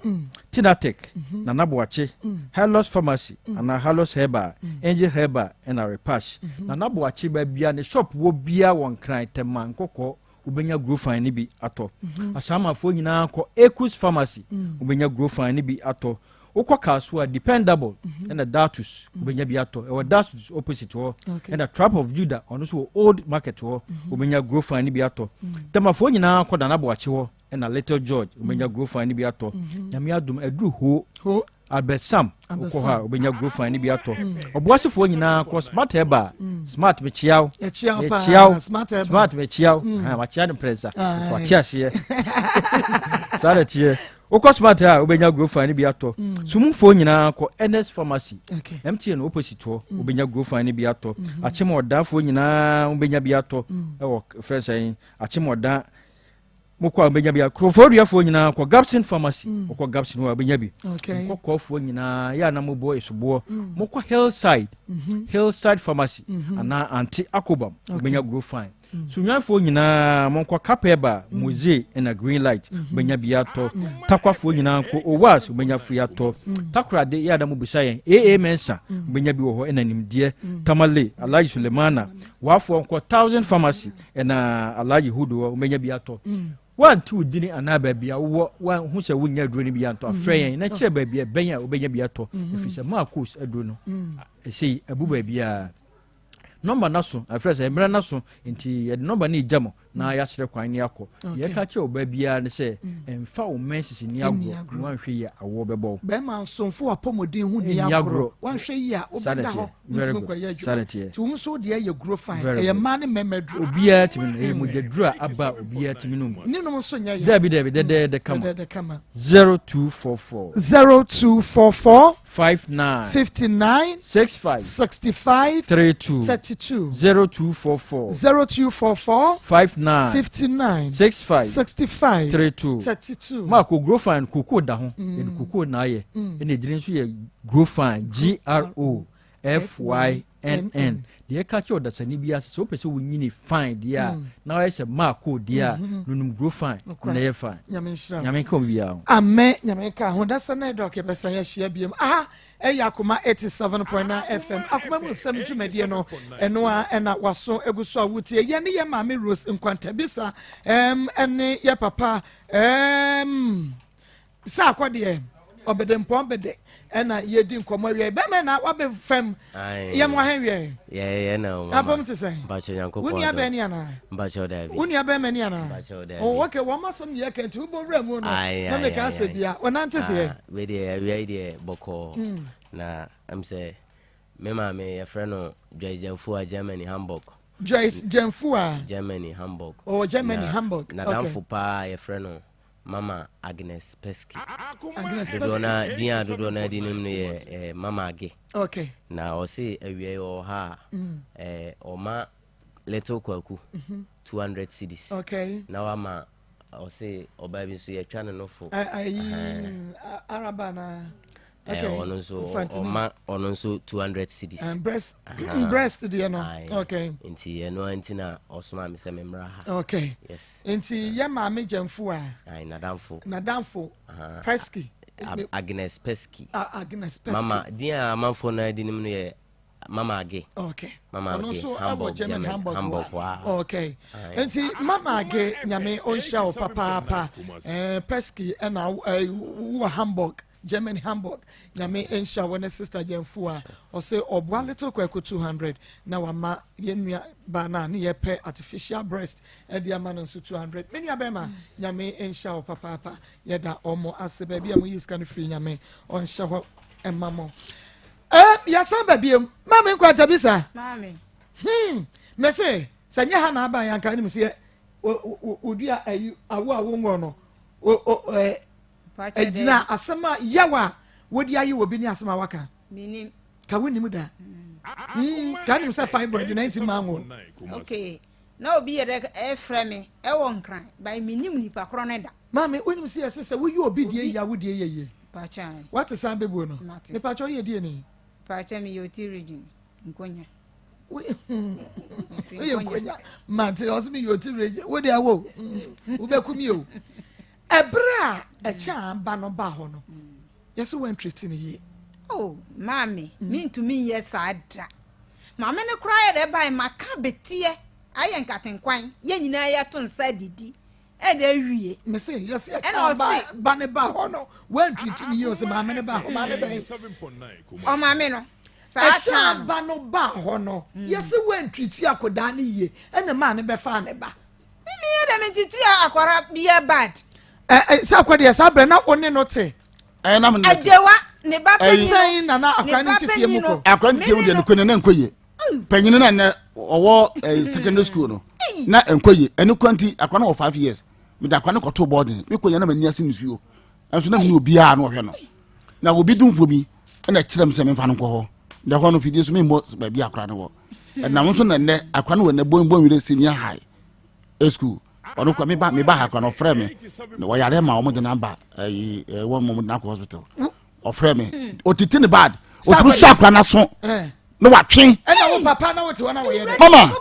Tinatec, Nana Boakye, Halos Pharmacy anaa Halos Herbal, Angel Herbal ɛna Repash. Nana Boakye baabi a ne shop wɔ biara wɔ Nkran, Tema, Nkɔkɔɔ wobɛnya Grofine no bi atɔ. Asaamafoɔ nyinaa kɔ Ekus Pharmacy wobɛnya Grofine no bi atɔ. Wokɔ Kasoa Dependable ɛna Datus wobɛnya bi atɔ. Ɛwɔ Datus opposite hɔ ɛna Trap of Judah ɔno nso wɔ Old Market hɔ wobɛnya Grofine no bi atɔ. Tɛmafoɔ nyinaa kɔ Nana Boakye hɔ ɛna Little George wobɛnya Grofine no bi atɔ. Nyame adom aduru hoo. Albert Sam wokɔ hɔ a wobɛnya Grofine no bi atɔ. Ɔboasefoɔ nyinaa kɔ Smart Herbal. Smart mekyia wo. Mekyia wo. Smart mekyia wo. Makyia no mprɛnsa. Wate aseɛ. Saa na teɛ. Wokɔ Smart a wobɛnya Grofine no bi atɔ. Sumfoɔ nyinaa kɔ Ernest Pharmacy. MTN opposite hɔ wobɛnya Grofine no bi atɔ. Akyem ɔdanfoɔ nyinaa wobɛnya bi atɔ. Ɛwɔ frɛ sɛn Akyem ɔdan mokɔ a wobɛnya bi Kofoɔduafoɔ nyinaa kɔ Gabson Pharmacy wokɔ Gabson hɔ a wobɛnya bi nkɔkɔɔfoɔ nyinaa yɛ a na mobɔ esoboɔ mokɔ Hillside Hillside Pharmacy anaa Ante Akobam wobɛnya Grofine Sunyanfoɔ nyinaa monkɔ Kapɛba, Moze na Green Light wobɛnya bi atɔ Takwafoɔ nyinaa nkɔ Owas wobɛnya free atɔ Takorade yɛ a na mobisa yɛn AA Mensa wobɛnya bi wɔ hɔ ɛna Nimdeɛ Tamale Alhaji Sulemana Wafoɔ nkɔ Thousand Pharmacy ɛna Alhaji Hudu hɔ wobɛnya bi atɔ. Woante wo dini anaa baabi a wowɔ woahu sɛ wonnya aduro no bi antɔ a, frɛ yɛn na kyerɛ baabi a ɛbɛn a wobɛnya bi atɔ ɛfiri sɛ Marcos aduro no ɛsei abu baabiara. Nɔmba no aso, afrɛ sɛ mmerɛ no aso nti yɛde nɔmba no regya mo na yɛasrɛ kwan ne akɔ. Deɛ yɛka kyerɛ ɔbaa biara ne sɛ mfa wo menses nni agorɔ na woanhwɛ yie a awoɔ bɛbɔ wo. Bɛrima nso mfa w'apɔmuden ho nni agorɔ, woanhwɛ yie a wobɛda hɔ wontumi nkɔyɛ adwuma. Nti wo nso wo deɛ yɛ guro fine, ɛyɛ mmaa ne mmarima aduro. Obiara tumi nom, ɛyɛ mogya duro a aba a obiara tumi nom. Ne nom nso nyɛ ya. Dabi dabi, dɛdɛɛdɛ kama. Dɛdɛɛdɛ kama. 0244. 0244. 59. 59. 65. 65. 32. 32. 0244. 0244. 59. 59. 65. 65. 32. 32. Maako guro fine koko da ho. Yɛde koko na ayɛ. Ɛna ediri nso yɛ guro fine G R O. FYNN Deɛ ɛka kyerɛ ɔdasani biara sɛ sɛ wopɛ sɛ wonyini fine deɛ a mm. na wayɛ sɛ maako deɛ a mm-hmm. nonum guro fine na ɛyɛ fine. Nyame nhyira. Nyame nka obiara ho. Amen. Nyame nka ho. Dasa na dɔk yɛbɛsan yɛahyia biom. Aha ɛyɛ Akoma 87.9 FM. Akoma mu nsɛm dwumadie no ɛno a ɛna waso egu so a wotie. Yɛne yɛ maame Rose Nkwantabisa ɛm ɛne yɛ papa ɛm Sɛ akɔ deɛ ɔbɛdɛmpɔn bɛdɛ ɛna yɛdi nkɔmmɔ awiɛ bɛmɛ na wabɛ fam yɛ mo ahɛn wiɛ yɛ na o mama apam te sɛn wo nua bɛn ni anaa wo nua bɛn mɛ ni anaa oh okay wɔn asɛm yɛ kɛntɛ wobɔ wura mu no na meka asɛ bia wɔnante seɛ ah, wei deɛ awia yi deɛ bɔkɔɔ hmm. na ɛm sɛ me maame yɛfrɛ no Joyce Gyamfua Germany Hamburg Joyce Gyamfua Germany Hamburg oh Germany Hamburg nadamfo paa yɛfrɛ no Mama Agnes Pesky. Agnes Pesky. Dodoɔ na din a dodoɔ na di nim no yɛ eh, Mama Age. Okay. Na ɔse awia yi ɔwɔ ha a mm. eh, ɔma Little Kwaku mm -hmm. 200 cedis. Okay. Na wama ɔse ɔbaa bi nso yɛtwa ne nofo. Ayi Araba na. Eh, ɔno nso ɔma ɔno nso 200 cedis. Eh, breast breast deɛ no. Okay. Nti ɛno nti na ɔsoma mi sɛ memmra ha. Okay. Yes. Nti yɛ maame gyamfo a. Ayi nadamfo. Nadamfo. Pesky. Agnes Pesky. Agnes Pesky. Mama din a amanfoɔ no adi nim no yɛ Mama Age. Okay. Mama Age. Hamburg, Germany. Hamburg. Hamburg. Wow. Okay. Nti Mama Age nyame onhyira wo papaapa. Eh Pesky ɛna eh, wɔ Hamburg. Germany Hamburg nyame nhyira wo ne sister Gyamfua ɔse ɔboa little kwaku 200 na wama yɛn nua baa no a ne yɛpɛ artificial breast ɛde ama no nso 200 me nua bɛrima nyame nhyira wo papaapa yɛda ɔmo ase baabi a mo yi sika no firi nyame ɔnhyɛ hɔ ɛma mo ɛɛ yɛsan ba biem maame nkwantabisa maame hmm mese sɛ nyɛ ha na aba yɛn anka anim sɛ yɛ. wodua ayi awo a wonwɔ no ɛgyina asɛm a yaw a wode ayɛ wɔ bi ne asɛm a waka ka wonim da mm. ka nim sɛ fibroid na nsi maa ngo okay na obi yɛ dɛ ɛfrɛ me ɛwɔ nkran by menim nipa korɔ no da maame wonim sɛ yɛse sɛ woyɛ obi deɛ yie a wodeɛ yɛ yie wate saa bɛbuo no mepakyɛ woyɛ deɛ ni pakyɛ meyɛ oti region nkonya woyɛ nkonya mate ɔse meyɛ oti region wode awo wobɛku mi o ɛberɛ a ɛkyɛ a ba no ba hɔ no yɛsɛ woantrɛti no yie oh maame mentumi nyɛ saa da maame no koraa yɛ dɛ bae maka beteɛ ayɛ nkatenkwan yɛn nyinaa yɛto nsa didi ɛna awie. Mese yɛse ɛkyɛ ba ba ne ba hɔ no woantriti ne yie ɔsɛ maame ne ba hɔ maame bɛn. Ɔmaame no saa ɛkyɛ ba no ba hɔ no mm. yɛse woantriti akɔdaa ne yie ɛna maa ne bɛfaa ne ba. Mimi yɛ dɛ mentitiri akwara bia bad. Ɛ sɛ akɔdeɛ saa berɛ na wo ne no te. Agyewa ne ba panyin no. Sɛn na na akora ne teteɛ mu kɔ. Akora ne teteɛ mu deɛ no kɔ ne na nkɔ yie. panyin na nnɛ ɔwɔ eh, secondary school no na nkɔ yie ɛno kura nti akora no wɔ 5 years mede akora no kɔtoo boarding mekɔ yɛ na m'ani ase nsuo ɛnso na mene obiara na ɔhwɛ no na obi dumfoɔ bi ɛna kyerɛ m sɛ memfa no nkɔ hɔ na ɛhɔ no fidie so memmɔ baabi akora no wɔ ɛnam nso na nnɛ akora no wɔ nnɛ bɔnwire senior high school ɔno kora meba meba ha kora no ɔfrɛ me na ɔyare ma wɔn de n'aba ɛyi wɔn wɔn de n'akɔ hospital ɔfrɛ me otiti ne bad otumi sɔ akora n'aso na watwe. Ɛna wo papa na wote hɔ na wɔyɛ dɛ. Mama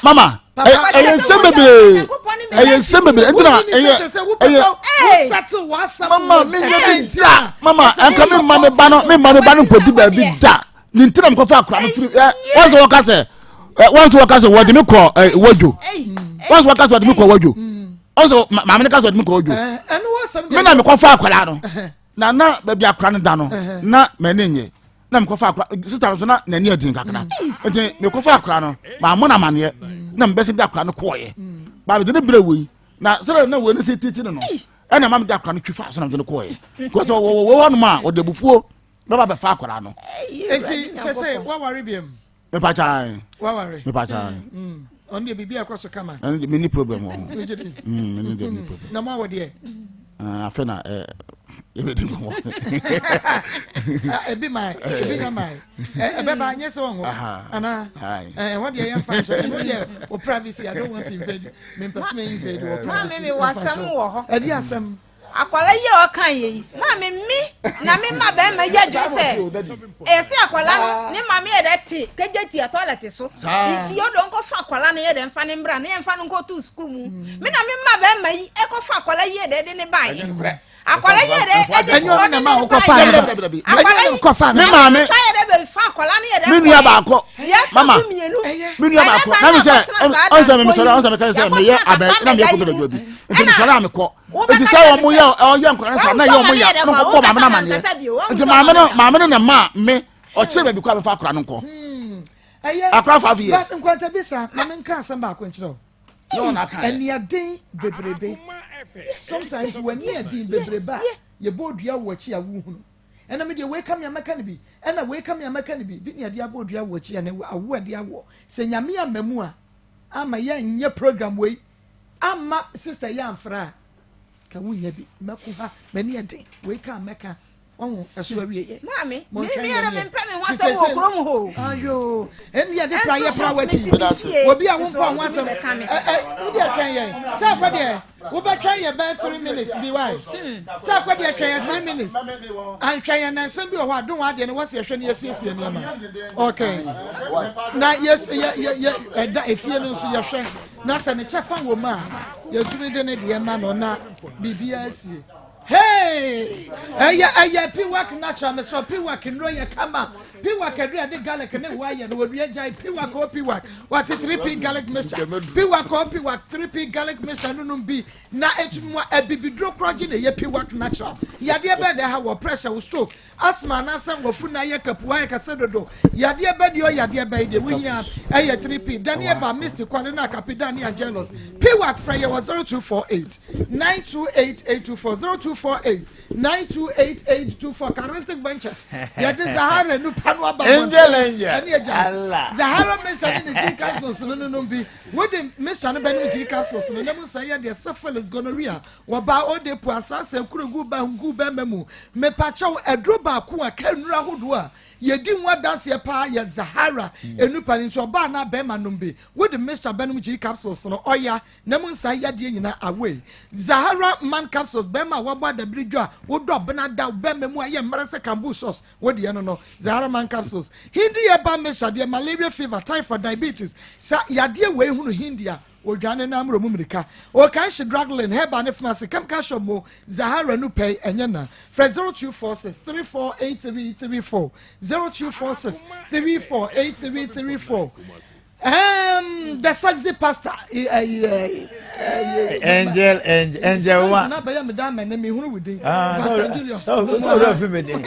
mama ɛyɛ nsɛm bebree ɛyɛ nsɛm bebree ntina ɛyɛ ɛyɛ mama mi nye bi da mama nka mi ma mi ba no mi ma mi ba no nkɔdi baabi da ne ntina mi kɔfa akora no firi ɛ wɔn sɛ wɔka sɛ ɛ wɔn sɛ wɔka sɛ wɔde mi kɔ ɛ wɔdwo wɔn sɛ wɔka sɛ wɔde mi kɔ wɔdwo wɔn sɛ maame no ka sɛ wɔde mi kɔ wɔdwo mi na mi kɔfa akora no na na baabi akora no da no na mɛ ne nye na mekɔfa akora sista no so na n'ani adin kakra nti mekɔfa akora no maamo no amaneɛ na mebɛsɛ de akora no kɔɔyɛ baa mede ne berɛ wei na sɛdɛ na wei no sɛ titi no no ɛna ma mede akora no twi fa so na mede no kɔɔyɛ kɔ sɛ wɔwɔ hɔ nom a wɔde abufuo bɛba bɛfa akora no. Nti sɛ sɛ waware biam. Mepakyan. Waware. Mepakyan. Ɔno deɛ biribi a ɛkɔ so kama. Ɛno deɛ menni problem wɔ ho. Menni deɛ menni problem. Na mo awɔ deɛ. Afei na yɛbɛdi nkɔmmɔ. Ebi maa ebi nya maa ɛbɛba nyɛ sɛ ɔnwɔ anaa ɛhɔ deɛ yɛmfa nhyɛ ɛno deɛ o privacy I don't want to invade mempɛ sɛ me invade wɔ privacy. Maame mi wɔ asɛm wɔ hɔ. Ɛdi asɛm. Akwadaa yi a ɔka yɛ yi, maame mi na me ma bɛrima yi adwene sɛ ɛsɛ akwadaa no ne maame yɛ dɛ te kegye tia tɔlɛt so nti yɛ ɔdɔ nkɔfa akwadaa no yɛ dɛ nfa ne mbra ne yɛ nfa no nkɔto sukuu mu me na me ma bɛrima yi ɛkɔfa akwadaa yi yɛ dɛ de ne ba yɛ akwadaa yi yɛ dɛ ɛde ɔde ne ba yɛ akwadaa yi me maame yɛ dɛ bɛ fa akwadaa no yɛ dɛ me nua baako mama me nua baako na mi sɛ ɔnsɛ mi sɔrɔ ɔnsɛ mi ka sɛ meyɛ abɛ na meyɛ kɔ bɛ bi nti mi sɔrɔ a mi kɔ nti sɛ wɔn yɛ ɔyɛ nkɔla nsa na yɛ wɔn yɛ na wɔn bɔ maame no amaneɛ nti maame no maame no na maa me ɔkyerɛ baabi kɔ a mefa akora no nkɔ hmm. akora 5 years. nkwanta bi sa maame nka asɛm baako nkyerɛ o ɛniaden bebrebe sometimes w'ani ɛden bebrebe a yɛbɔ odua wɔ akyi a wohunu ɛna mi deɛ wei ka mi amɛka ne bi ɛna wei ka mi amɛka ne bi bi ne ɛde abɔ odua wɔ akyi ɛna awo ɛde awɔ sɛ nyame ama mu a ama yɛnyɛ program wei Amma sister yi amfrɛ a, ka wonnya bi. Mɛko ha, m'ani yɛ den. Wei ka a mɛka. Wahu, ɛso awie yɛ. Maame, me me yɛrɛ me mpɛ me ho asɛm wɔ kurom hɔ. Ayo, ɛni yɛ de pra yɛ pra w'akyi. Obi a wompɔ ho asɛm. Ɛ ɛ, wodi atwɛn yɛn. Sɛ akɔ deɛ, wobɛtwɛn yɛ bɛyɛ 3 minutes bi wae. Sɛ akɔ deɛ twɛn yɛ 3 minutes. Antwɛn yɛn nansa bi wɔ hɔ a, don adeɛ no wɔsi ɛhwɛ no yɛsiesie nneɛma. Okay. Na yɛ yɛ yɛ ɛda efie no nso yɛhwɛ. Na sɛ ne kyɛfa wɔ mu a, yɛtumi de ne deɛ ma no na biribiara sie. Hey! Ɛyɛ ɛyɛ piwak natural mesrɛ piwak nnuro yɛ kama piwak aduru ɛde garlic ne ho ayɛ no wɔdua gyae piwak o piwak wɔse 3p garlic mixture piwak o piwak 3p garlic mixture no nom bi na ɛtumi mu abibiduro korɔgye na ɛyɛ piwak natural yadeɛ bɛn na ɛha wɔ pressure wo stroke Asthma anaasɛ w'afu na ayɛ kapuwa ayɛ kɛse dodo. Yadeɛ bɛ deɛ ɔyadeɛ bɛyi deɛ wohia ɛyɛ 3P. Daniel ba Misty Kwale na Akapi Dan ne Angelus. Piwak frɛ yɛ wɔ 0248 928 824 02. 0248 928824 Charismatic Ventures yɛde Zahara nupa no aba Angel angel ɛne agya Zahara mixture ne ne G capsules no no nom bi wode mixture no bɛnom G capsules no na mu sɛ yɛ deɛ syphilis gonorrhea wɔba odepu asase kurugu ba ngu bɛma mu mepakyɛw aduro baako a ka nnuro ahodoɔ a yɛdi ho adanseɛ paa yɛ Zahara enupa no nti ɔbaa na bɛrima nom bi wode mixture bɛnom G capsules no ɔya Na mu nsa yadeɛ nyinaa away. Zahara man capsules bɛrima a wabɔ adabiri dwo a wodɔ bena da bɛrima mu ayɛ mmerɛ sɛ kambu sauce wo deɛ no no Zahara man capsules Hindi herbal mixture deɛ malaria fever typhoid diabetes sa yadeɛ wei hunu Hindi a odwane na amuro mu mirika Okanshi drug lane herbal ne pharmacy chemical shop mo Zahara nu pɛi ɛnyɛ na frɛ 0246 348334 0246 348334 Um, the sexy pastor. Angel, angel, angel wa. Na bɛyɛ mi da mɛ ne mi hunu wudi. Pastor Julius. Oh, oh, fi mi din.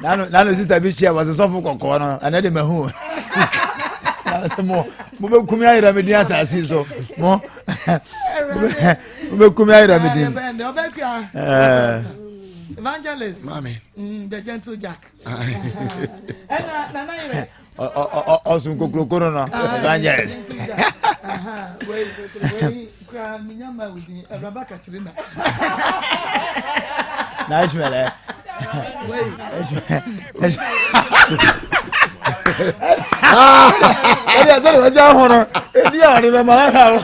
Nanu, nanu sista bi hyia wɔsɛ sɔfo kɔkɔɔ no, ɛnɛ de ma hu. Na sɛ mo, mo bɛ kumi ayira mi din asase so. Mo, mo bɛ kumi ayira mi din. Evangelist. Mami. Mm, the gentle Jack. Ɛna nana yɛrɛ. ɔsùn kokoroko no no evangelist. na Ishmael ɛ Ishmael ɛdi ɛsɛ de wɔsi ahono edi a ɔde bɛ ma ɛha o.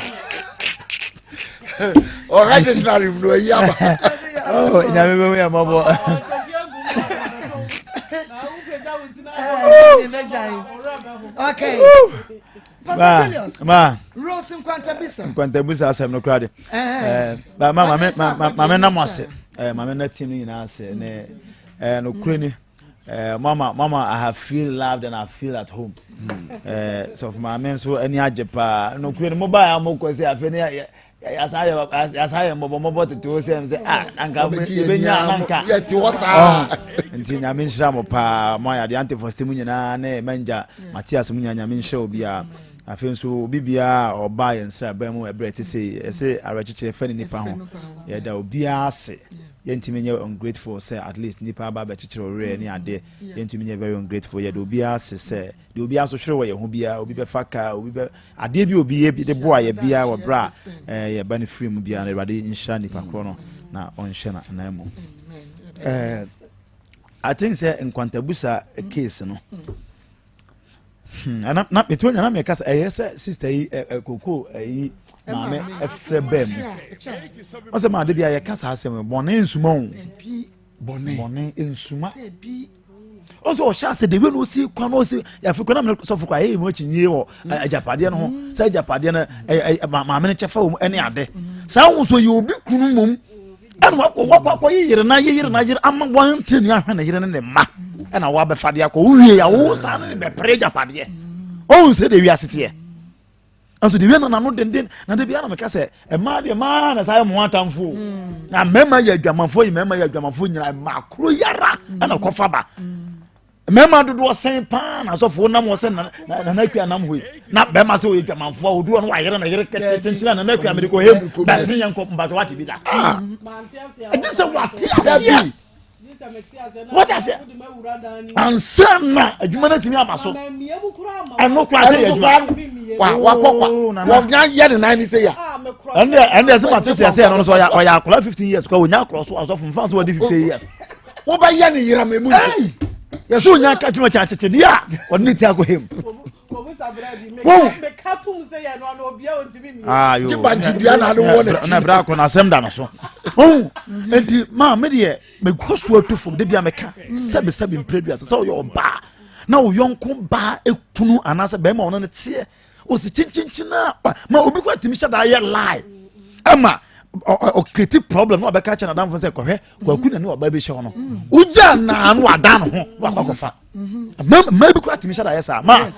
ɔhwɛ dictionary mu na ɔyi aba. Oh, nyame bɛ hu yɛ mɔbɔ. Okay. Ma, ma. Rose Nkwantabisa. Nkwantabisa asɛm no koraa de. Eh, ba ma ma ma ma me nam ase. Eh, ma me na team no nyinaa ase ne eh no kure ni. Eh, mama mama I have feel loved and I feel at home. Mm. Eh, so for my men so ani agye paa. No kure ni mo ba ya mo kɔ sɛ afɛ ne yasa yɛ yasa yɛ mmɔbɔ mmɔbɔ tete hɔ sɛ sɛ ah nanka yɛbɛnya nanka yɛte hɔ saa nti nyame nhyira mo paa mo ayɛ adeɛ antefɔste mu nyinaa ne manja matias mu nyinaa nyame nhyira obiara afei nso obi biara a ɔbaa yɛn nsraban mu ɛberɛ ɛte sɛ ɛsɛ awerɛkyekyerɛ fɛ ne nipa ho yɛda obiara ase yɛntumi nyɛ ungrateful sɛ at least nipa aba abɛkyekyere ɔwerɛ ne adeɛ yɛntumi nyɛ very ungrateful yɛda obiara ase sɛ deɛ obiara nso hwere wɔ yɛn ho biara obi bɛfa kaa obi bɛ adeɛ bi obi yɛ bi de boa yɛ biara wɔ berɛ a ɛɛ yɛba no firi mu biara no awurade nhyira nipa korɔ no na ɔnhyɛ no anan mu ɛɛ I think sɛ nkwantabusa case no hmm, na na metu nya na meka sɛ ɛyɛ sɛ sister yi ɛ ɛ koko ɛyi maame ɛfrɛ bɛɛ mu ɔsɛ maa de bi a yɛka saa asɛm bɔnne nsuma o. Bɔne. Bɔne nsuma. Ɔsɛ ɔhyɛ ase de wei na ɔsi kwan na ɔsi yɛafei kwan na mene sɔfo kɔ ayɛ mu akyinnye wɔ mm. agyapadeɛ no ho mm. sɛ agyapadeɛ no maame no kyɛfa wɔ mu ɛne ade mm. saa ho nso yɛ obi kunu mmom ɛna wakɔ wakɔ akɔ yeyere na yeyere na yere ama wɔn te ne ahwɛ ne yere ne ne mma ɛna wabɛfa de akɔ wowie yɛ awo saa ne bɛpere agyapadeɛ ɔhun sɛ de wiase teɛ. nso de wie na n'ano denden na de bia na meka sɛ mmaa deɛ mmaa na saa yɛ mo atamfo mm. na mmarima yɛ adwamanfoɔ yi mmarima yɛ adwamanfoɔ nyinaa mmaa koro yara mm. ɛna kɔfa ba mm. mmarima dodoɔ sɛn paa na asɔfoɔ nam hɔ sɛ nana akua nam hɔ yi na bɛrima sɛ ɔyɛ adwamanfoɔ a odu hɔ no wayere na yere kɛtɛ kyenkyen a nana akua mede kɔ hem bɛsen yɛn kɔ mbatɔ wate bi da ah. ɛgye sɛ wate aseɛ wọ́n ti ase ansa na adwuma no atumi aba so ɛno kora sɛ yɛ adwuma wa wakɔ kwa wɔn nya yɛ ne nan ne se ya. ɛnde ɛnde ɛsɛ ma to se ɛsɛ ɛno nso ɔyɛ ɔyɛ akora fifteen years kora onya akora so asɔfo nfa so wɔde fifteen years. wọ́n bɛ yɛ ne yira mɛ mu nti. yɛsɛ onya ka kyerɛ kyɛ akyekye deɛ a ɔde ne ti akɔ hem. Na berɛ akɔ no asɛm da no so nti maa me deɛ mekɔ so atu fam de bia meka sɛbesɛbe mprɛduasa sɛ woyɛ ɔbaa na wo yɔnko baa ekunu anaasɛ bɛrima ɔno no teɛ osi kyinkyinkyin a ma obi kɔ atumi hyɛ da ayɛ lie ɛma ɔkreti problem na ɔbɛka kyɛ n'adamfo sɛ kɔhwɛ kwaku na ne ɔbaa bi hyɛ hɔ no wogya naa no wada ne ho na wakɔ akɔfa mmaa bi kora tumi hyɛ da yɛ saa ma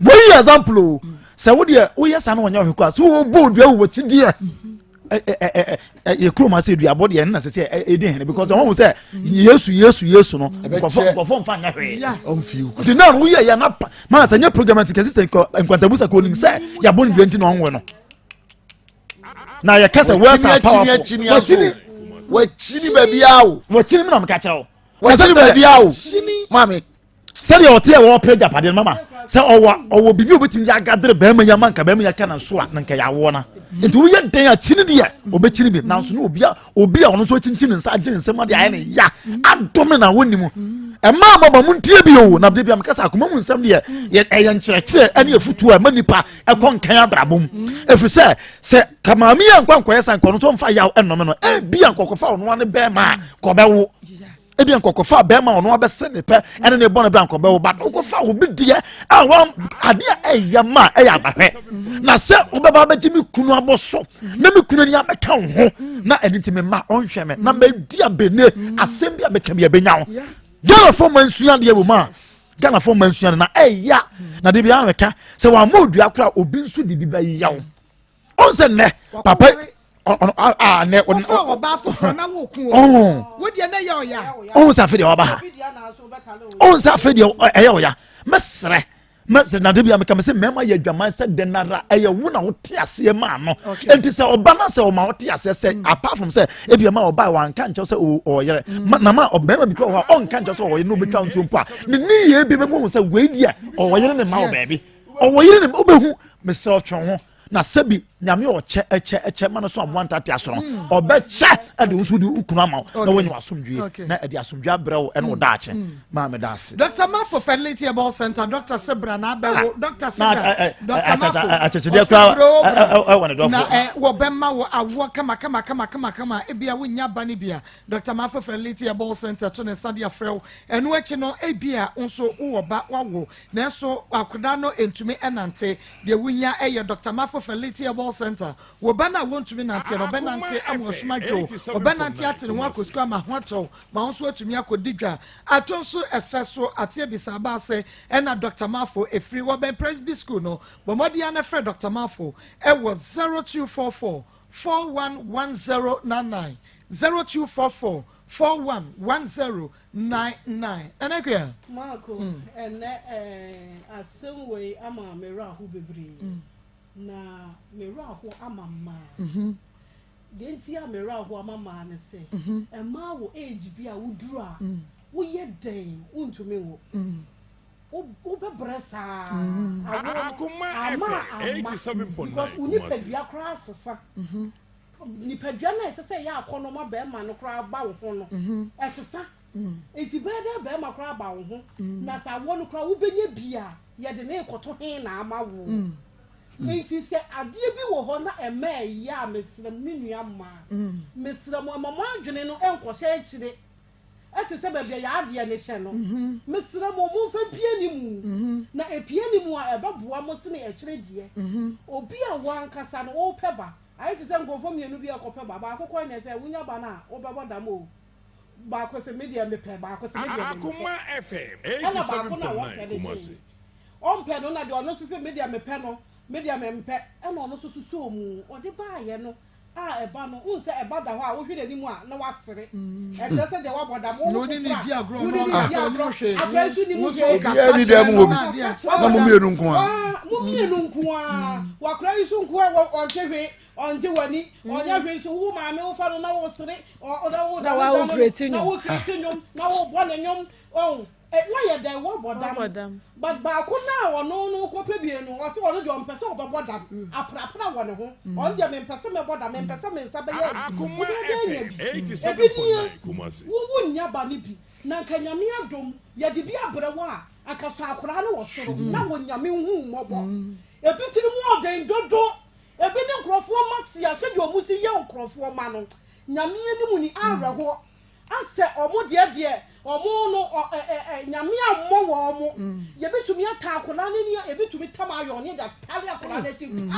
wɔyi example o sɛ wo deɛ woyɛ saa na wɔnyɛ ɔhwɛ kora sɛ wɔbɔ odua wɔ wɔkyi deɛ yɛ kurom ase duabɔ deɛ ɛno na sɛ sɛ ɛdi hene because ɔmo sɛ yesu yesu yesu no nkɔfɔ nkɔfɔ nfa nyɛ hwee nti naa no woyɛ yɛ na pa maa sɛ nyɛ program nti kɛse sɛ nkwantabusa kò onim sɛ yabɔ ne dua nti na ɔnwe no na yɛ kɛsɛ words are powerful wɔkyini. Wakyini baabiara o. Wakyini mi na meka kyerɛ wo. Wakyini baabiara o. Maame. Sɛdeɛ ɔte a wɔpɛ agyapadeɛ no mama sɛ ɔwɔ ɔwɔ biribi a obetumi de agadere bɛrima yi ama nka bɛrima yi aka na so a na nka yɛawoɔ na nti woyɛ dɛn a kyini deɛ ɔbɛkyini bi nanso ne obi a obi a ɔno nso akyinkyim ne nsa agye ne nsam ade ayɛ ne ya adome na wɔnni mu ɛmaa mɔba mu ntie bi o na de bi a meka sɛ akoma mu nsɛm deɛ ɛyɛ nkyerɛkyerɛ ɛne afutuo a ɛma nipa ɛkɔ nkan abrabɔ mu ɛfiri sɛ sɛ ka maame yɛ nkwa nkɔyɛ sa nkɔ no nso mfa yaw ɛnɔme no ebi a nkɔkɔfa ɔno ano bɛrima a kɔbɛwo ebi nkɔkɔfa bɛrima ɔno abɛsɛ ne pɛ ɛne ne bɔ ne bra nkɔbɛwo ba wokɔfa obi deɛ a wɔn adeɛ a ɛyɛ ma ɛyɛ abahwɛ na sɛ wobɛba abɛgye me kunu abɔ so na me kunu ani abɛka wo ho na ɛne nti me mma ɔnhwɛ me na mɛdi abɛne asɛm bi a bɛka bi ɛbɛnya wo. Ghanafoɔ ma nsua adeɛ wɔ mu a Ghanafoɔ ma nsua no na ɛya na de bi ara mɛka sɛ wɔn ama odua koraa obi nso de bi bɛya wo ɔn sɛ nnɛ papa a nnɛ ɔfa ɔbaa foforɔ na wo kun o wo deɛ ne yɛ ɔya ɔn sɛ afei deɛ ɔba ha ɔn sɛ afei deɛ ɛyɛ ɔya mɛsrɛ mɛsɛ na de bi a meka mɛ sɛ mmarima yɛ adwaman sɛ dɛn nara ɛyɛ wo na wote aseɛ maa no nti sɛ ɔba na sɛ ɔma wote aseɛ sɛ mm. apart from sɛ ebi ɛma ɔba wanka nkyɛw sɛ ɔyere mm. na ma ɔbɛrima bi kura hɔ a ɔnka nkyɛw sɛ ɔyere na ɔbɛtwa ntuo mpo a ne ne yɛ bi bɛmu sɛ wei deɛ ɔyere ne ma wɔ baabi ɔwɔ yere ne wobɛhu mesrɛ ɔtwɛn ho na sɛbi nyame ɔkyɛ ɛkyɛ ɛkyɛ ma no so aboa ntate aso no hmm. ɔbɛkyɛ ɛde wo nso de wo kunu ama wo na woanya w'asomdwie na ɛde asomdwie abrɛ wo ɛne wo hmm. daakye hmm. maa meda ase. Dr. Mafo Fertility Herbal Center Dr. Sebra na abɛwo ah. Dr. Sebra eh, eh, Dr. Mafo akyekyedeɛ koraa ɛwɔ ne dɔfo na wɔbɛma wo awoɔ kama kama kama kama kama ebia wonya ba no bia Dr. Mafo Fertility Herbal Center to ne nsa de afrɛ wo ɛno akyi no ebia nso wowɔ ba wawo nanso akwadaa no ntumi nante Deɛ wohia yɛ Dɔkta Mafo Fertility Herbal Center. Wo ba no a wɔntumi nanteɛ no, ɔbɛnante ama wasum adwo wo. Ɔbɛnante ate ne ho akɔ sukuu ama ho atɔ wo, ma wo nso woatumi akɔdi dwa. Ato nso ɛsɛ so ate abisa aba ase ɛna Dɔkta Mafo ɛfiri. Wɔbɛn Presby School no. Bɔ mmɔden ara na frɛ Dɔkta Mafo wɔ 0244 411099, 0244 4110 99. Nana Akua. Marko, ɛnnɛ eh, asɛm wei ama me werɛ aho bebree. Na me werɛ aho ama mmaa. Deɛ nti a me werɛ aho ama mmaa ne sɛ, mmaa wɔ age bi a woduru a, woyɛ dɛn wontumi nwo. Wobɛbrɛ saa awoɔ no ama amma because wo nipadua koraa asesa. Nipadua no a ɛsɛ sɛ ɛyɛ akɔnnɔ ma barima no koraa ba wo ho no, ɛsesa. Enti bɛyɛ dɛn barima koraa ba wo ho, na sɛ awoɔ no koraa wobɛnya bi a, yɛde no rekɔto he na ama wo? Enti sɛ adeɛ bi wɔ hɔ na ɛma ɛyɛ a, mesrɛ mo, me nua mmaa, mesrɛ mo, mma mo adwene no nkɔhyɛ akyire te sɛ baabi a yɛn adeɛ no hyɛ no. Mesrɛ mo, momfa mpue ne mu, na ɛpue ne mu a, ɛbɛboa mo sene akyire deɛ. Obi a wo ankasa no worepɛ ba, Ayɛ te sɛ nkurɔfoɔ mmienu bi rekɔpɛ ba. Baako kɔe na ɛsɛ wonya ba no a, wobɛbɔ dam o. Baako se me deɛ mepɛ, baako se me deɛ mempɛ. Ɛna baako no a wɔmpɛ no gyee. Ɔmpɛ no na deɛ ɔno nso se me deɛ mepɛ no, me deɛ mempɛ. Ɛna ɔno nso sosɔɔ mu. Ɔde baeɛ no a ɛba no, wohu sɛ ɛba da hɔ a, wohwɛ n'anim a na wasere. Ɛkyerɛ sɛ deɛ wabɔ dam. Wo ho foforɔ a, a wo ne no di agorɔ, akwadaa nso nnim hwee. Obiara nni dan mu hɔ bi, na mo mmienu nko ara. Mo mmienu nko ara. Wakora yi so nko ara, ɔnte hwee, ɔngye w'ani, ɔnyɛ hwee nso wo maame wofa no na wosere, na wo na wo create nnwom, na wobɔ ne nnwom, ɔn. Woayɛ dɛn woabɔ dam? But baako no a ɔno no kɔpɛ bie no, ɔse ɔno deɛ ɔmpɛ sɛ ɔbɛbɔ dam, aprapra wɔ ne ho, ɔno deɛ mempɛ sɛ mɛbɔ dam, mempɛ sɛ me nsa bɛyɛ ayi, wobɛyɛ dɛn anya bi? Ebi nie, wo wonnya ba no bi, na nka Nyame adom yɛde bi abrɛ wo a, anka sɔ akoraa no wɔ soro na wɔ Nyame nhu wo mmɔbɔ. Ebi tiri mu ɔden dodo, ebi ne nkorɔfoɔ mma te a sɛdeɛ ɔmo si yɛ nkorɔfoɔ mma no, Nyame anim ni, awerɛhoɔ. Asɛ ɔmo deɛ deɛ ɔmo no ɔ ɛ ɛ ɛ Nyame ammɔ wɔn mo. Yɛbɛtumi ata akwadaa no ani a ebi tumi tam ayɔn ne yɛde atare akwadaa no akyi pa.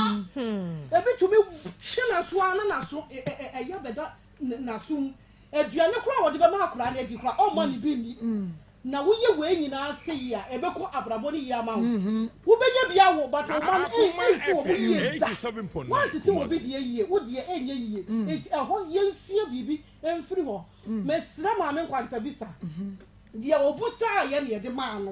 Ebi tumi kye n'aso ara na n'aso ɛ ɛ ɛ ɛyɛ bɛda n'aso mu. Aduane koraa a wɔde bɛma akwadaa no adi koraa ɔmma no bi nni. Na woyɛ wei nyinaa se yie a ɛbɛkɔ abrabɔ no yie ama wo. Wobɛnya bi awo but wo mma no ɛnsi wɔn yie da. Woantete obi deɛ yie wo deɛ ɛnyɛ yie. Nti ɛhɔ yɛnsua biribi Mfiri hɔ. Mesrɛ Maame Nkwantabisa, deɛ ɔbusaeɛ na yɛde maa no.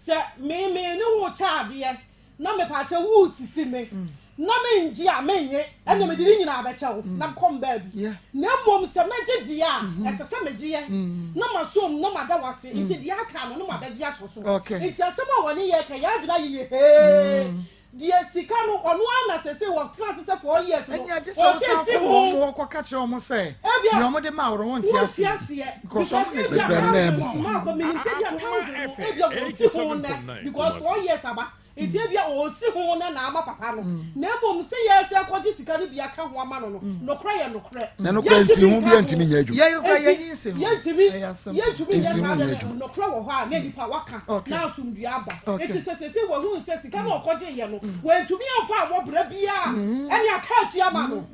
Sɛ me me ne wo rekyɛ adeɛ na mepaakyɛ woresisi me. Na mengye a, mennye, ɛnneɛ mede ne nyinaa bɛkyɛ wo, na kɔ me baabi. Na mmom sɛ mɛgye deɛ a, ɛsɛ sɛ megyeɛ, na masɔ mu, na mada wo ase, nti deɛ aka no, na mabɛgye asɔ so. Nti asɛm a wɔne yɛn reka yi, yɛn adwene ayɛ yɛ hee. Deɛ sika no, ɔno ara na seesei wɔtena ase sɛ 4 years no, Ɛnneɛ agye sɛ wosan ɔsɛ si kɔ ho. wɔn hɔ kɔka kyerɛ wɔn sɛ Ebia nea wɔde maa wo no, wonte wonte aseɛ. aseɛ. Because Because wɔn na ebia ɛsɛ. Mekura no na thousand ɛmmoa wo. maakɔ, menim sɛ ebia thousand no, ebia wɔsi ho nnɛ, because 4 years aba. Nti ebia ɔresi ho na na ama papa no, na mmom sɛ yɛresan akɔgye sika no bi aka ho ama no no, nokorɛ yɛ nokorɛ. Na nokorɛ Yɛntumi nsiho nka biara ho. ntumi nyɛ adwuma. Yɛn koraa Enti yɛnyi nsiho. yɛntumi Ɛyɛ asɛm. yɛntumi nyɛ Nsiho saa nyɛ deɛ adwuma. no, nokorɛ wɔ hɔ a na nipa waka Okay. na asomdwoeɛ aba. Okay. Enti sɛ seesei wahunu sɛ sika no a ɔkɔgyeeɛ no, wantumi amfa ammɔ bra biara a, ɛnneɛ aka akyi ama no.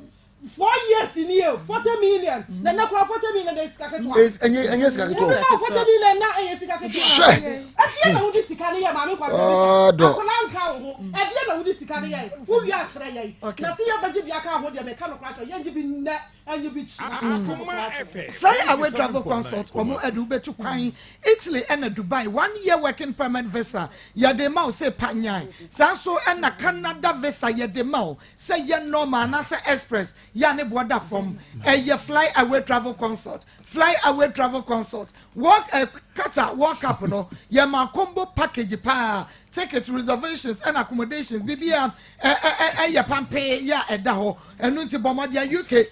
4 years ni o, 40 million na ɛnɛ koraa 40 million de sika ketewa. Ɛnyɛ ɛnyɛ sika ketewa. Obi ma 40 million na ɛyɛ sika ketewa. Hwɛ. Ɛdeɛ na wodi sika no yɛ maame nkwa Ɔdɔ. Akwadaa nka wo ho. Ɛdeɛ na wodi sika no yɛ. Wowie akyerɛ yɛn. Na se yɛbɛgye bi aka ho deɛ meka no koraa kyerɛ yɛngye bi nnɛ ɛnye bi kyina. Meka no koraa kyerɛ. Fly Away Travel Consult wɔn ɛde wobɛtu kwan Italy ɛna Dubai 1 year working permit visa yɛde ma wo sɛ panyan saa nso ɛna Canada visa yɛde ma wo sɛ yɛ normal anaasɛ express yɛ a ne boɔ da fam. Ɛyɛ Fly Away Travel Consult. Fly Away Travel Consult World eh, Qatar World Cup no yɛ ma combo package paa, ticket reservations ɛna accommodations biribiara ɛ ɛ ɛ ɛyɛ pampee yɛ a ɛda hɔ. Ɛno nti bɔ mmɔden. UK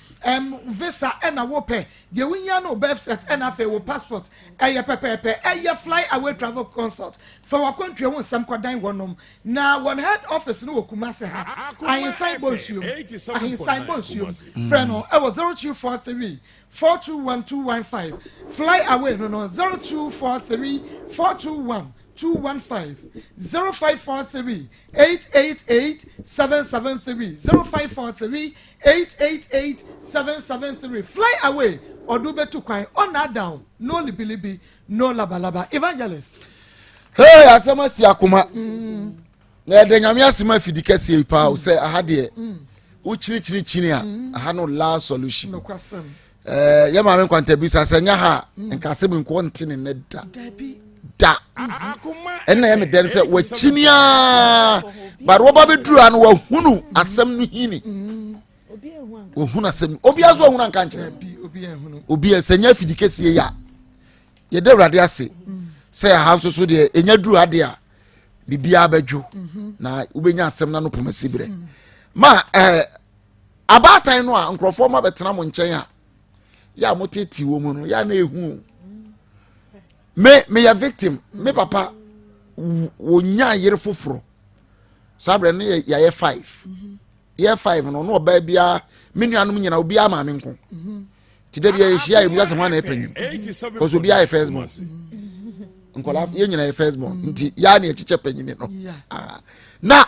visa ɛna wopɛ deɛ wohia no, birth cert ɛna afei wo passport ɛyɛ pɛpɛɛpɛ. Ɛyɛ Fly Away Travel Consult. Fa w'akwantuo ho nsɛm kɔdan wɔnom. Na wɔn head office no wɔ Kumasi ha, Ahensan Bonsuom, Ahensan Bonsuom. Frɛ no ɛwɔ 0243 421 215. Fly Away no 0243 421 215, 0543 888 773, 0543 888 773. Fly Away ɔdo bɛtu kwan ɔna down, no libilibi, no labalaba. Evangelist. Hey, asɛm asi akoma na yɛda Nyame ase ma afidi kɛseɛ yi paa o sɛ aha deɛ wokyinikyinikyini a aha no last solution. Nokwasɛm. Yɛ maame nkwantabisa sɛ nyɛ ha a nka asɛm nkɔ nte ne nɛ da da. Ɛnna yɛ me dɛn sɛ wakyini a, but wɔba bɛduru ha no wahunu asɛm no hini, wahunu asɛm no. Obiara so wahunu anka nkyerɛ obiara sɛ nyɛ afidi kɛseɛ yi a yɛda Awurade ase sɛ aha nso so deɛ ɛnya duru ha deɛ a biribiara bɛdwo na wobɛnya asɛm no ano poma si berɛ ma abaatan no a nkurɔfoɔ ma bɛtena mo nkyɛn a yɛ a motetee wɔ mu no yɛ a na ɛhu o. Me meyɛ victim. Me papa wɔnya yere foforɔ saa berɛ no yɛayɛ five. Yɛ five no ɔno ɔbaa biara me nuanom nyina obiara maame nko nti da bia yɛhyia yɛ bisa sɛ hwan na ɛpanyin because obiara yɛ first born. Nkɔla yɛn nyina yɛ first born nti yɛa na yɛkyekyɛ panyini no. Ah. Na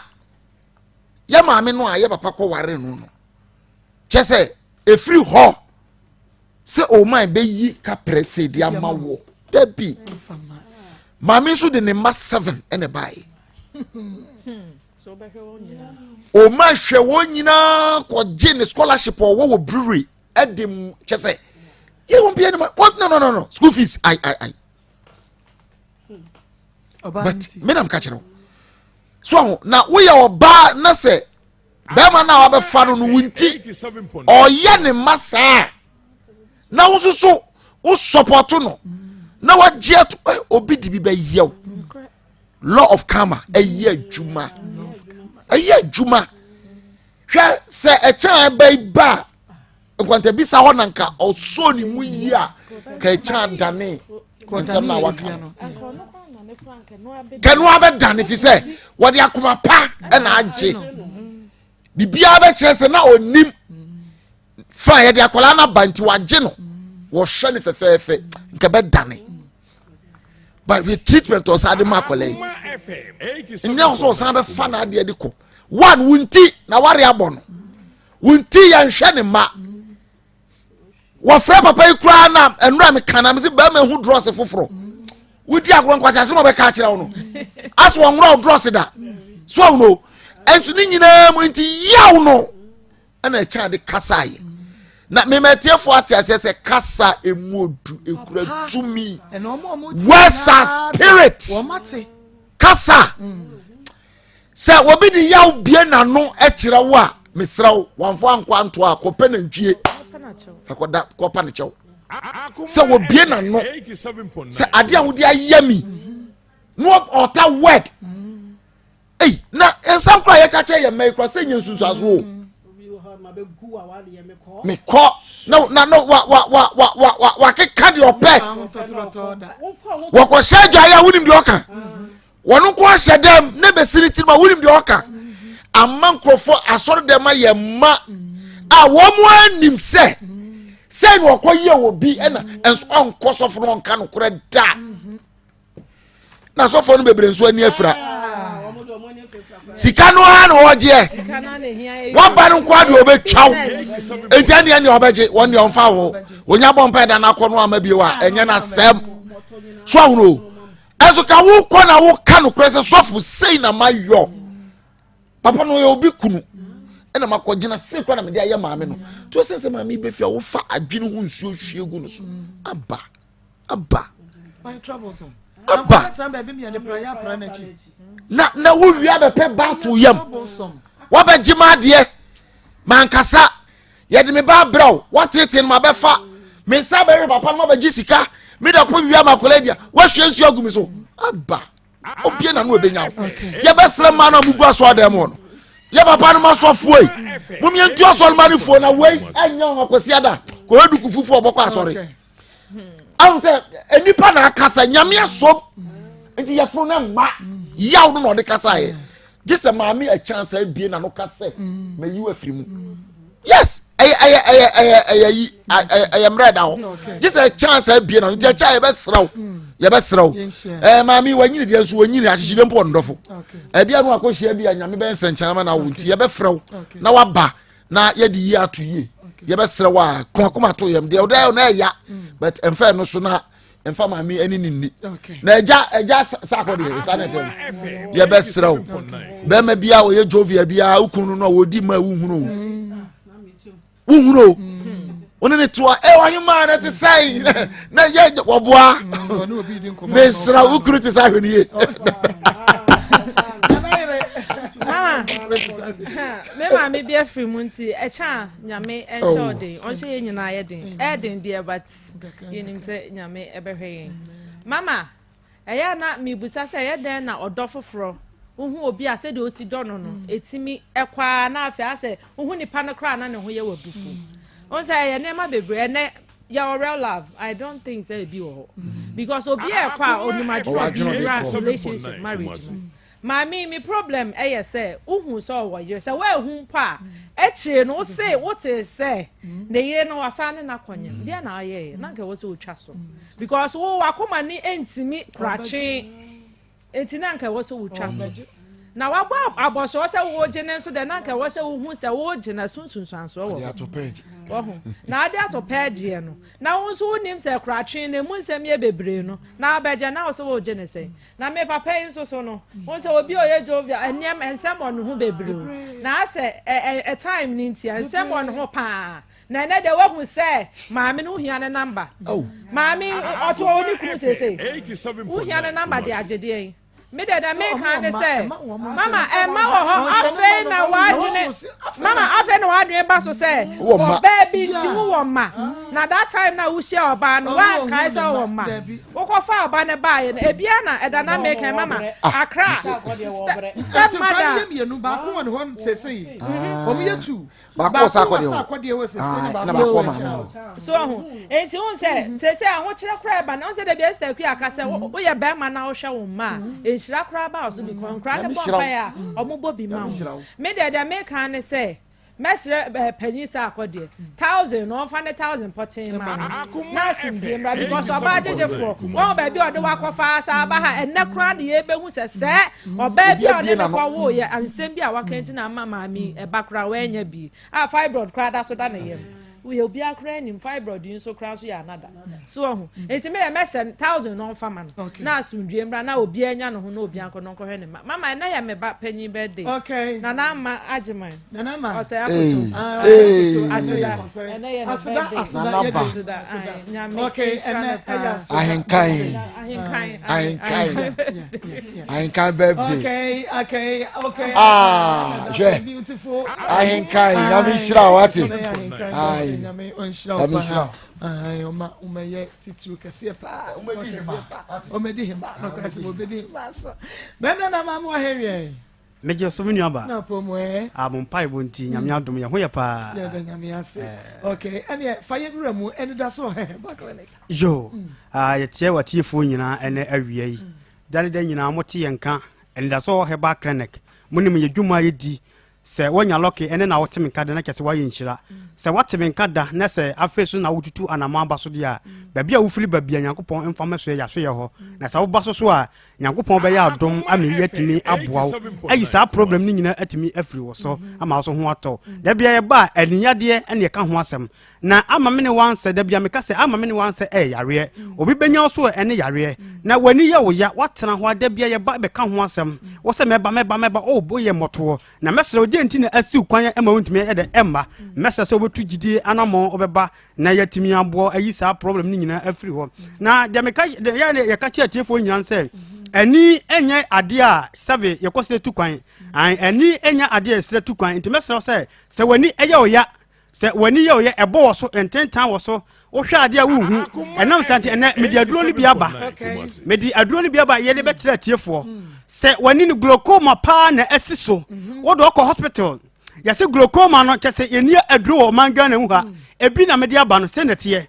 yɛ maame no a yɛ papa kɔ ware no kyɛ sɛ ɛfiri hɔ sɛ ɔman bɛyi kaprɛ sɛ de ama wɔ dabi. Maame nso de ne mma seven ɛna ɛbaeɛ. Ɔma hwɛ wɔn nyinaa kɔgye ne scholarship a ɔwɔ wɔ brewery ɛde mu kyɛ sɛ yɛ wɔn bia ne ma what? No, no, no, no, school fees ai ai ai. But me nam ka kyerɛ wo so aho na woyɛ ɔbaa na sɛ bɛrima no a wabɛfa no no wo nti ɔyɛ ne mma saa na wo nso so wo sɔpɔto no na wagye ato obi de bi bɛyɛ wo. Law of karma ɛyɛ adwuma, ɛyɛ adwuma. Hwɛ sɛ ɛkyɛn ɛbɛ yi ba a nkwantabisa hɔ na nka ɔsɔ ne mu yie a ka ɛkyɛn adane nsɛm na waka no kɛno abɛdane fi sɛ wɔde akoma pa ɛna agye biribiara bɛkyerɛ sɛ na ɔnim fa yɛde akwadaa no aba nti wagye no wɔhwɛ no fɛfɛɛfɛ nka bɛdane. But with treatment ɔsan de ma akwadaa yi nyɛ ɔsɛ ɔsan bɛfa n'adeɛ de kɔ one wo nti na ware abɔ no wo nti yɛnhwɛ ne mma. Wɔfrɛ papa yi koraa na nnura mi kan na mi sɛ bɛrima ehu drɔs foforɔ wodi agorɔ nkwasi asɛm a ɔbɛka akyerɛ wo no asɛ wɔn nwura drɔs da so awo no ɛnso ne nyinaa mu nti yaw no ɛna ɛkyɛn ade kasa yɛ na mmɛmɛtiefoɔ ate aseɛ sɛ kasa emu odu ekura tumi. Words are spirit. Kasa. Sɛ obi de yaw bie n'ano kyerɛ wo a, mesrɛ wo, wamfa ankɔ anto a, kɔpɛ nantwie fa kɔda kɔpa ne kyɛw. Sɛ wɔbie n'ano sɛ adeɛ a wode ayɛ mi na ɔta word ei na nsɛm koraa yɛka kyerɛ yɛn mma yi koraa sɛ nyɛ nsunsuanso o mekɔ na na na wa wa wa wa wa wa wakeka deɛ ɔpɛ wɔkɔhyɛ adwaeɛ a wonim deɛ ɔka wɔn nko ahyɛ dɛm na bɛsi ne tirim a wonim deɛ ɔka ama nkurɔfoɔ asɔre dɛm ayɛ mma a wɔn mu anim sɛ sɛ na ɔkɔ yie wɔ bi ɛna nso ɔnkɔ sɔfo no ɔnka nokorɛ da na asɔfoɔ no bebree nso ani afira sika no ara na wɔgyeɛ waba no nko adeɛ ɔbɛtwa wo enti ɛneɛ neɛ ɔbɛgye wɔn deɛ ɔmfa wo onya bɔ mpa ɛda no akɔ no ama bio a ɛnyɛ no asɛm so ahono o ɛnso ka wokɔ na woka nokorɛ sɛ sɔfo sei na mayɔ papa no ɔyɛ obi kunu ɛna makɔgyina sei kora na mede ayɛ maame no nti ɔsɛ sɛ maame bɛfie a wofa adwene ho nsuo hwie gu no so aba aba aba na na wowia bɛpɛ baato yam wabɛgye ma adeɛ mankasa yɛde me ba abrɛ wo woateetee no mabɛfa me nsa bɛwe papa no mabɛgye sika me da kɔ wia ma akwadaa dia woahwie nsuo agu me so aba obie na no ɛbɛnya wo yɛbɛsrɛ mmaa no a mugu asɔ adan mu hɔ no yɛ papa no ma sɔfoɔ yi momiɛntu asɔre ma no fuo na wei ɛnyɛ wɔn akwasi ada kɔhɛ duku fufuo ɔbɔkɔ asɔre ahu sɛ nnipa na akasa nyame asom nti yɛforo no mma yaw no na ɔde kasaeɛ gye sɛ maame akyɛn sɛ abie na no ka sɛ mayi wo afiri mu yes ɛyɛ ɛyɛ ɛyɛ ɛyɛ ɛyɛ yi ɛyɛ mmerɛ da hɔ gye sɛ ɛkyɛn sɛ abie na no nti ɛkyɛn yɛbɛsrɛ wo yɛbɛsrɛ wo ɛɛ maame wanyini deɛ nso wanyini ahyehyɛ mpo ɔndɔfo ɛbi ano akɔhyia bi a nyame bɛyɛ nsɛnkyɛn ama na wo nti yɛbɛfrɛ wo na waba na yɛde yie ato yie yɛbɛsrɛ wo a kɔmakoma to yɛm deɛ ɔdɛ na ɛya but ɛmfa ɛno so na ɛmfa maame ɛne ne nni na ɛgya ɛgya saakɔ deɛ ɛsa na ɛfɛ no yɛbɛsrɛ wo bɛrima bi a ɔyɛ jovia bi a wokunu no a wɔdi ma wohunu o wohunu o wone ne toa ɛ ɔhemaa no te sɛn na yɛ wɔboa mesra wo kunu te sɛ ahwɛ no yie mama me maame bi afiri mu nti ɛkyɛ a nyame ɛnhyɛ oh. ɔden ɔnhyɛ yɛn nyinaa yɛ den ɛden deɛ but yɛnim sɛ nyame ɛbɛhwɛ yɛn mama Ɛyɛ a na mibisa sɛ, 'Ɛyɛ dɛn na ɔdɔ foforɔ, wohu obi a sɛdeɛ ɔsi dɔ no no, ɛtumi kɔ ara na afei asɛ wohu nipa no koraa na ne ho yɛ wo abufuo? Wohu sɛ ɛyɛ nneɛma bebree. Ɛnnɛ, yɛwɔ real love. I don't think sɛ ebi wɔ hɔ. Because obi a ɛkɔ a ɔnim adwene ɔde wura relationship, marriage mu. Maame, me problem yɛ sɛ wohu sɛ ɔwɔ yere, sɛ woanhu mpo a, akyire no wose wotee sɛ ne yere no wasan ne no akɔnyem, deɛ na ayɛeɛ? Na anka ɛwɔ sɛ wotwa so because wo wakoma ne ntumi korakye, nti na anka ɛwɔ sɛ wotwa so. Na wabɔ abɔsoɔ sɛ wogye ne nso deɛ na anka ɛwɔ sɛ wohu sɛ wogye na so nsunsuansoɔ wɔ hɔ. Wɔho na ade ato pɛɛgyeɛ no, na wo nso wonim sɛ korakye no emu nsɛm yɛ bebree no, na abɛgye na wo sɛ wogye ne sɛn? Na me papa yi nso so no, wohu sɛ obi a ɔyɛ jovial, nneɛma, nsɛm wɔ ne ho bebree o. Na asɛ ɛ ɛ time no nti a, nsɛm wɔ ne ho paa. Na ɛnɛ deɛ woahu sɛ maame no wohia ne namba. Maame ɔto ɔwɔ ne kunu seesei. Wohia ne namba de agye deɛn? Me deɛ deɛ meka ne sɛ, mama ɛma wɔ hɔ afei na w'adwene, mama afei na w'adwene ba so sɛ ɔbaa bi nti wowɔ mma. Na that time na wohyia ɔbaa no, woankae sɛ ɔwɔ mma. Wokɔfaa ɔba no baeɛ no, ebia na ɛda na meka mama ah, Accra step mother. Yɛ mmienu baako wɔ ne hɔ sese wɔn yɛ tu. Baako wɔ sakɔdeɛ hɔ sese na baako wɔ maame no. So ho eti ho sɛ sese ahokyerɛ koraa ba na ho sɛ dabi Esther Akua aka sɛ woyɛ bɛrima na wohwɛ wo mma a nhyira koraa ba so bi kɔ nkora ne bɔ mpaeɛ a wɔn bɔ bi ma wo. Me deɛ deɛ meka ne sɛ. Mɛsrɛ eh, panyin sɛ akɔ deɛ thousand na ɔnfa ne thousand pɔten ma no na asomdue mmra because ɔbaa gyegyefoɔ wɔn baabi a ɔde wakɔfa asa aba ha ɛnɛ koraa de yɛbɛhu sɛ sɛ ɔbaa bi a ɔne ne kɔ wo yɛ nsɛm bi a waka nti na ama maame ɛba koraa wɔanya bi a fibroid koraa da so da ne yam. Woyɛ obiara koraa nim fibroid yi nso koraa nso yɛ anada. So ɔho. Nti me deɛ mɛsɛ 1000 no ɔmfa ma no. Na asomdwie mmra na obiara nya ne ho na obiara nkɔ na ɔnkɔhwɛ ne mma. Mama, ɛnɛ yɛ me ba panyin birthday. Nana Ama Agyeman. Nana Ama. Ɔsɛ akoto. Hey. Aseda. Ɛnɛ yɛ ne Aseda, birthday. aseda, Nana yɛde Ba. Aseda. aseda. Aye, Nyame Okay, nhyira ɛnɛ no ɛyɛ paa. aseda. Ahenkan. Ahenkan. Ahenkan. Yeah. Ahenkan birthday. Okay. Ah, hwɛ. Beautiful. Ahenkan, Nyame nhyira wo, wate? Aye. Nyame nhyira wo Nyame paa. nhyira wo. Aye, ɔma ɔmɛyɛ titiriw kɛseɛ paa. Ɔmɛdi hema. Kɛseɛ paa. Ɔmɛdi hema. Nɔkora sɛ ɔbɛdi hema so. Bɛmɛ na maame wɔ ha wiɛ. Megye so, me nuaba. Na pɔ mu ɛ. A mo mpaebɔ nti, Nyame adom, yɛn ho yɛ paa. Yɛda Nyame ase. Okay, ɛneɛ fa yɛ wura mu ɛne da so wɔ Herbal Clinic. Yo, ah, yɛteɛ w'atiefoɔ nyinaa ɛnɛ awia yi. Da ne da nyinaa mote yɛn nka, Anidaso wɔ Herbal Clinic. Monim yɛ dwuma a yɛdi. Sɛ woanya lɔke ɛne na wote me nka da na kyɛ sɛ woayɛ nhyira. Sɛ woate me nka da na sɛ afei so na wotutu anammɔn aba so deɛ a, baabi a wofiri ba bia Nyankopɔn mfa mmɛsoɛ yɛasoyɛ hɔ. Na sɛ woba so so a, Nyankopɔn bɛyɛ adom ama yɛatumi aboa wo ayi saa problem no nyinaa atumi afiri wo so ama wo so ho atɔ. Da bia yɛba a, aniyadeɛ ɛne ɛka ho asɛm. Na ama me ne wansɛ, da bia meka sɛ ama me ne wansɛ ɛyɛ yareɛ. Obi bɛnya wo so a ɛne yareɛ. Na w'ani yɛ wo ya, woatena hɔ a da bia yɛba bɛka ho asɛm. Wo sɛ mɛba mɛba mɛba, oh woyɛ mmɔtoɔ. Na mɛsrɛ wo, deɛ nti na asiw kwan ma wontumi ɛdɛ ɛmma. Mɛsrɛ sɛ wobɛtu gyidie anammɔn wobɛba na yɛatumi aboa ayi saa problem no nyinaa afiri hɔ. Na deɛ meka deɛ yɛ yɛka kyerɛ atiefoɔ nyinaa sɛ ani nyɛ adeɛ a sɛbe yɛkɔ srɛ tu kwan. Ani nyɛ adeɛ a yɛsrɛ tu kwan. Nti mɛsrɛ wo sɛ sɛ w'ani ɛyɛ wo ya, sɛ w'ani yɛ wo ya, ɛbɔ wɔ so, ntentan wɔ so, wohwɛ adeɛ a wonhu. Ɛnam saa nti ɛnɛ mede aduro no bi aba. Mede aduro no bi aba yɛde bɛkyerɛ atiefoɔ. Sɛ w'ani no glaucoma paa na asi so, wode ɔkɔ hospital, yɛsɛ glaucoma no kyɛ sɛ yɛni aduro wɔ ɔman Ghana mu ha. Ebi na mede aba no sɛ na teɛ.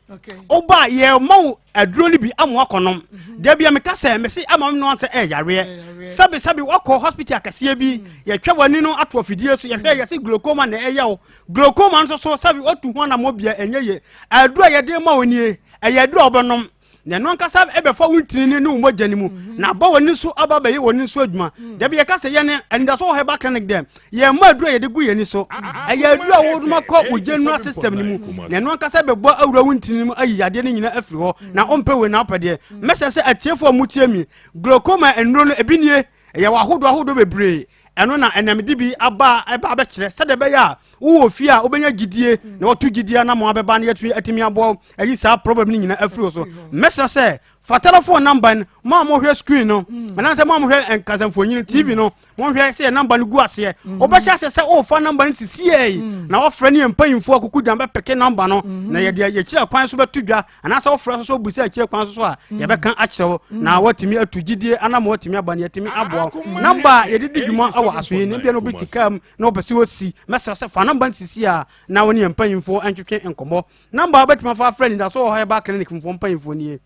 Woba a yɛma wo aduro no bi ama wakɔnom. Da bia meka sɛ mese ama me no ansɛ ɛyɛ yareɛ. Sɛbe sɛbe wakɔ hospital akɛseɛ bi, yɛtwa w'ani no ato afidie so, yɛhwɛ yɛsɛ glaucoma na ɛyɛ wo. Glaucoma nso so sɛbe watu ho anammɔ bia ɛnyɛ ye. Aduro a yɛde ma wo nie, ɛyɛ aduro a wobɛnom na ɛno ankasa ɛbɛfa wo ntini ne wo mogya no mu na aba w'ani so aba bɛyɛ w'ani so adwuma. Dabi yɛka sɛ yɛne Anidaso wɔ Herbal Clinic dɛ yɛmma aduro a yɛde gu yɛn ani so. Ɛyɛ aduro a wɔdoma kɔ wo general system no mu na ɛno ankasa bɛbɔ awura wo ntini no mu ayi yadeɛ no nyinaa afiri hɔ. Na ɔmpɛ wei na wopɛ deɛ. Mɛsɛ sɛ atiefoɔ a motie mi, glaucoma nnuro no ebi nie, ɛyɛ wɔ ahodoɔ ahodoɔ bebree. Ɛno na ɛnam de bi aba ɛba abɛkyerɛ sɛdeɛ ɛbɛyɛ a wowɔ fie a wobɛnya gyidie na wɔto gyidie anamɔ abɛba no yɛtumi atumi aboa ayi saa problem no nyinaa afiri wo so. Mɛsrɛ sɛ fa telephone number no mo a mohwɛ screen no anaasɛ mo a mohwɛ nkasamfonyini TV no, monhwɛ sɛ yɛ number no gu aseɛ. Wobɛhyɛ aseɛ sɛ wofa number no sisiei na wɔfrɛ ne yɛ mpanyimfoɔ akuku gyan bɛpeke number no na yɛde yɛkyerɛ kwan so bɛto dwa, anaasɛ wofrɛ so so wobusa akyerɛ kwan so so a yɛbɛka akyerɛ wo na woatumi atu gyidie anam woatumi aba ne yɛatumi aboa wo. Number a yɛde di dwuma wɔ asoyi no bia na obi te kaa mu na wɔpɛ sɛ wɔsi, mɛsrɛ sɛ fa number no sisi a na wo ne yɛn mpanyimfoɔ ntwetwe nkɔmmɔ. Number a wobɛtumi afa afrɛ Anidaso wɔ hɔ Herbal Clinic mfoɔ mpanyimfoɔ nie,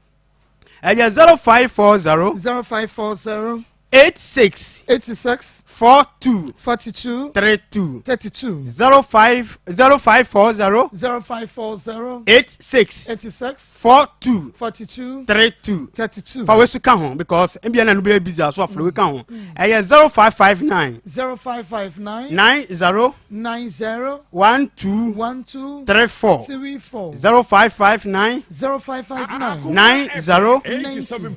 ɛyɛ 0540 0540 86 86 42 42 32 32. 05 0540 0540 86 86 42 42 32 32. Fa wesu ka ho because ebia na no bɛyɛ busy a so afrɛ we ka ho, ɛyɛ 0559 0559 90 90 12 12 34 34. 0559 0559 90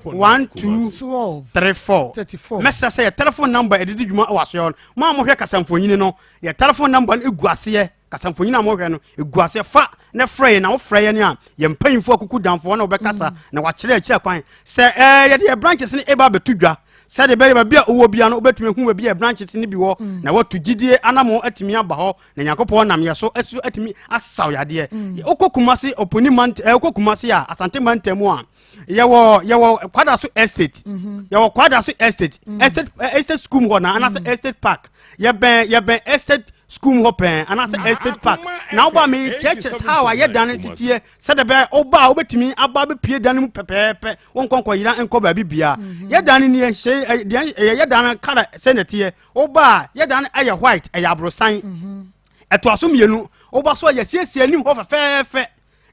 12 12 34. 34. Mɛsɛ sɛ yɛ telephone number ɛdedi dwuma wɔ asoɛ hɔ no, mo a mohwɛ kasamfonyini no, yɛ telephone number no egu aseɛ. Kasamfonyini a mohwɛ no egu aseɛ, fa na frɛ yɛn. Na wofrɛ yɛn a, yɛn mpanyinfoɔ akuku danfoɔ na wɔbɛkasa na wakyerɛ akyerɛ kwan sɛ yɛde yɛ branches no eba abɛto dwa sɛde bɛyɛ baabi a owó bia no wobɛtumi ahu baabi a branches no bi wɔ na watu gyidie anamo atumi aba hɔ na Nyankopɔn nam yɛ so asu atumi asaw yadeɛ. Wokɔ Kumase ɔponi mant wokɔ Kumase a Asante mantam mu a, yɛwɔ Kwadaso Estate, yɛwɔ Kwadaso Estate, estate school mu hɔ na anaasɛ Estate Park, yɛbɛn Estate school mu hɔ pɛn anaasɛ Estate Park. Na woba me kyerɛkyerɛ how a yɛ dan no siteɛ sɛdeɛ bɛyɛ woba a wobɛtumi aba bɛpie dan no mu pɛpɛɛpɛ, wonkɔ nkɔyera nkɔ baabi bia. Yɛ dan no nie, hyɛ deɛ yɛ dan no kara sɛ nɛteɛ. Woba a yɛ dan no ɛyɛ white, ɛyɛ aborosan ɛtoa so mmienu. Woba so a yɛsiesie anim hɔ fɛfɛɛfɛ,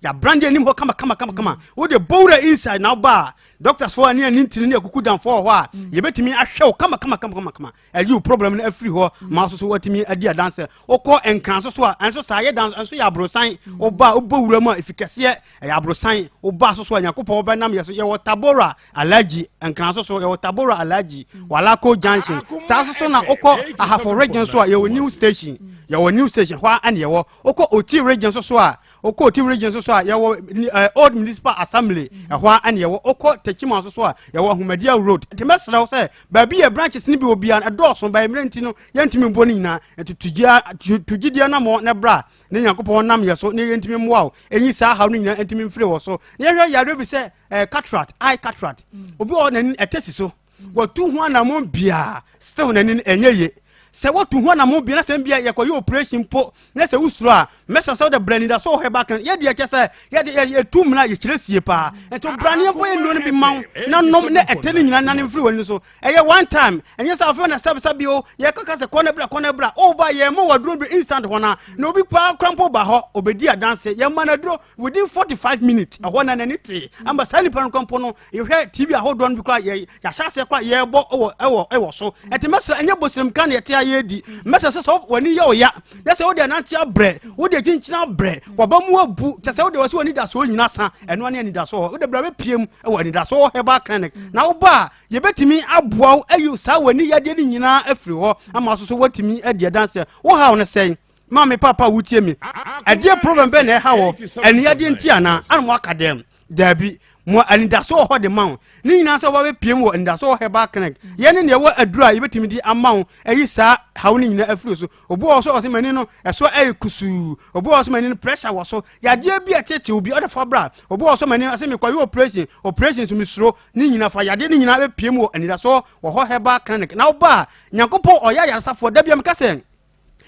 yɛabrande anim hɔ kama kama kama kama. Wode bɔwura inside na woba a Doctors foɔ ne ani ntini ne akuku danfoɔ wɔ hɔ a mm. yɛbɛtumi ahwɛ wo kama kama kama kama kama ayi wo problem no afiri hɔ mm. ma so so watumi adi adanse. Wokɔ Nkran so so a, ɛnso saa yɛ dan ɛnso yɛ aborosan. Woba a wobɔ wura mu a, ɛfi kɛseɛ ɛyɛ aborosan. Woba so so a, Nyankopɔn wobɛnam yɛ so. Yɛwɔ Tabora Alhaji Nkran so so, yɛwɔ Tabora Alhaji Walako Junction. Saa so so na wokɔ Ahafo Region so a, yɛwɔ New Station, yɛwɔ New Station hɔ a ɛne yɛwɔ. Wokɔ Oti Region so so a, wokɔ Oti Region so so a, yɛwɔ Old Municipal Assembly ɛhɔ a ɛne yɛwɔ. Wokɔ Techiman so so a, yɛwɔ Ahumadia Road. Nti mɛsrɛ wo sɛ baabi yɛ branches no bi wɔ biara ɛdɔɔso, bɛyɛ mmerɛ nti no yɛntumi mbɔ no nyinaa. Nti tu gyidie anammɔn na bra ne Nyankopɔn nam yɛ so ne yɛntumi mmoa wo ɛnyi saa haw no nyinaa ntumi mfiri wɔ so. Na yɛhwɛ yareɛ bi sɛ cataract, eye cataract. Obi wɔ n'ani ɛtɛ si so, wɔtu ho anammɔn biara still n'ani no ɛnyɛ ye. Sɛ wɔtu ho anammɔn biara na sɛ bia yɛkɔyɛ operation mpo na sɛ wosuro a, mɛsɛ sɛ wode brɛ anidaso wɔ hɔ ɛba kan. Yɛdeɛ kyɛ sɛ yɛde yɛtu mmena yɛkyerɛ sie paa. Nti bra ne yɛmfa yɛ nnuro no bi ma wo na nom na ɛtɛ no nyinaa nane mfiri w'ani so. Ɛyɛ one time, ɛnyɛ sɛ afei na sɛbsɛbi o yɛkaka sɛ kɔ na bra, kɔ na bra. Woba yɛma waduro bi instant hɔ na na obi paa kora mpo ba hɔ obɛdi adanse, yɛma no aduro within 45 minutes ɛhɔ na n'ani tee ama saa nipa no kora mpo no. Yɛhwɛ TV ahodoɔ no bi kora, yɛ yɛahyɛ aseɛ kora yɛbɔ ɛwɔ ɛwɔ ɛwɔ so. Ɛnti mɛsrɛ, ɛnyɛ bosirim ka na yɛte a yɛredi. Mɛsrɛ sɛ sɛ w'ani yɛ ɔya na sɛ wode anante abrɛ, wode akyinkyini abrɛ, waba mu abu kyɛ sɛ wode wɔ sɛ w'anidasoɔ nyina sa, ɛno ne anidasoɔ hɔ. Wode bra bɛpie mu ɛwɔ anidasoɔ herbal clinic na woba a, yɛbɛtumi aboa wo ayi saa w'ani yadeɛ no nyinaa afiri hɔ ama so so woatumi adi adanseɛ. Wo haw no sɛn? Maame, papa, wotie me, ɛdeɛ problem bɛn na ɛha wɔ ɛne yadeɛ nti anaa ana mo aka dɛm? Daabi, mo anidaso wɔ hɔ de ma wo. Ne nyinaa sɛ wɔbɛpiem wɔ anidaso wɔ herbal clinic. Yɛn ne nea ɛwɔ aduru a yɛbɛtumi de ama wo ayi saa haw no nyinaa afiri so. Obi wɔ hɔ so ɔsɛ m'ani no ɛso ɛyɛ kusuu, obi wɔ hɔ so m'ani no pressure wɔ so, yadeɛ bi a ɛtetew bi ɔde fa bra. Obi wɔ hɔ so m'ani ɔsɛ mekɔyɛ operation, operation so mesuro. Ne nyinaa fa yadeɛ no nyinaa bɛpiem wɔ anidaso wɔ hɔ herbal clinic. Na woba a, Nyankopɔn ɔyɛ ayaresafoɔ. Da bia meka sɛ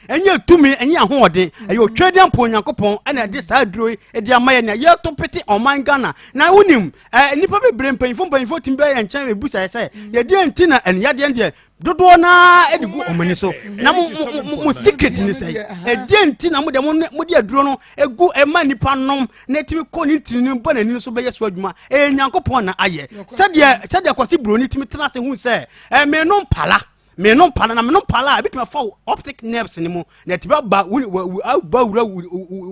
ɛnyɛ tumi, ɛnyɛ ahoɔden, ɛyɛ otwadeɛ mpo Onyankopɔn ɛna ɛde saa aduro yi ɛde ama yɛ nea yɛto pete ɔman Ghana. Na wonim ɛɛ nnipa bebree, mpanyinfo mpanyinfo tumi bɛyɛ nkyɛn ebusa yɛ sɛ yɛdeɛ nti na ɛniyadeɛ deɛ dodoɔ naa ɛde gu wɔn ani so, na mo mo mo mo secret ni sɛ ɛdeɛ nti na mo deɛ mo mo de aduro no egu ɛma nipa nom na etumi kɔ ne ntini no bɔ n'ani so bɛyɛ so adwuma. Ɛyɛ Nyankopɔn na ayɛ sɛdeɛ sɛdeɛ Kwasi Buroni tumi tena ase hu sɛ ɛmɛ pala mmienu mpala na mmienu mpala a ebitumi afa wo optic nerves ne mu na ɛtumi aba wo wo aba wura wo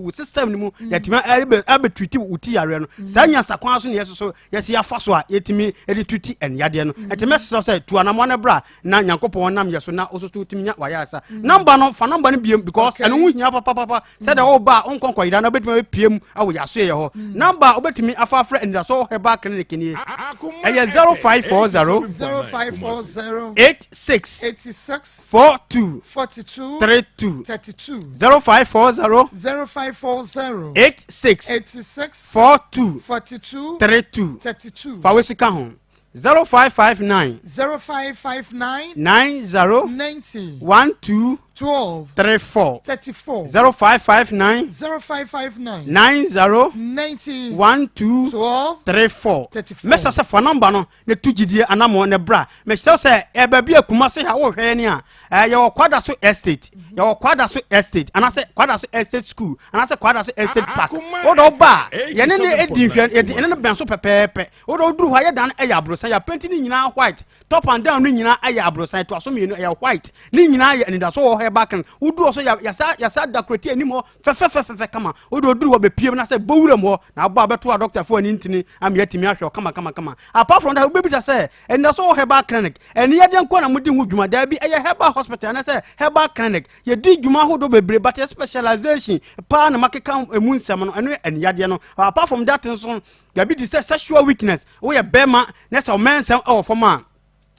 wo system ne mu na ɛtumi ɛbɛ ɛbɛ treat wo ti yareɛ no. Saa nyansa kwan so na yɛsoso so yɛsi afa so a yɛtumi ɛde treat ɛniadeɛ no. Ɛtumi ɛsrɛ sɛ tu anamɔ ne bra na Nyankopɔn nam yɛ so na ososo tumi nya wayaresa. Namba no, fa namba no biem because ɛno ho hia papapapa sɛdeɛ woba a wonkɔ nkɔyera na wobɛtumi abɛpie mu awɔ yɛasoɛyɛ hɔ. Namba a wobɛtumi afa afrɛ Anidaso Herbal Clinic nie, ɛyɛ 0540 0540 86 86 42 42 32 32. 0540 0540 86 86 42 42 32 32. Fa wei ka ho, 0559 0559 90 90 12 12 34 34. 0559 0559 90 90 12 12 34. 34. Mɛsa sɛ fa nɔmba no na tu gyidie anammɔ ne bra. Mekyerɛ sɛ baabi a Kumase ha wohwɛ ni a, yɛwɔ Kwadaso Estate, yɛwɔ Kwadaso Estate anaasɛ Kwadaso Estate School anaasɛ Kwadaso Estate Park. Wode woba a, yɛne ne ɛdi nhwɛ, yɛde ɛne no bɛn so pɛpɛɛpɛ. Wode woduru hɔ a, yɛdan no ɛyɛ aborosan, yɛapenti ne nyinaa white, top and down no nyinaa ɛyɛ aborosan, ɛtoa so mmienu ɛyɛ white, ne nyinaa yɛ anidaso wɔ hɔ ɛba kan. Woduru hɔ so yɛsa yɛsa decorate anim hɔ fɛfɛfɛfɛ kama. Wode woduru hɔ bɛpiem na sɛ bɔ wuram hɔ na abɔ abɛto a dɔktafoɔ ani ntini ama yɛatumi ahwɛ kama kama kama. Apart from that, wobɛbisa sɛ anidaso wɔ herbal clinic ɛne yɛdeɛ nko na modi ho dwuma? Daabi, ɛyɛ herbal hospital anaasɛ herbal clinic. Yɛdi dwuma ahodoɔ bebree, but yɛ specialization paa na makeka emu nsɛm no, ɛno yɛ aniyadeɛ no. Apart from that nso, baabi te sɛ sexual weakness, woyɛ bɛrima na sɛ ɔmɛ nsɛm ɛwɔ fam a,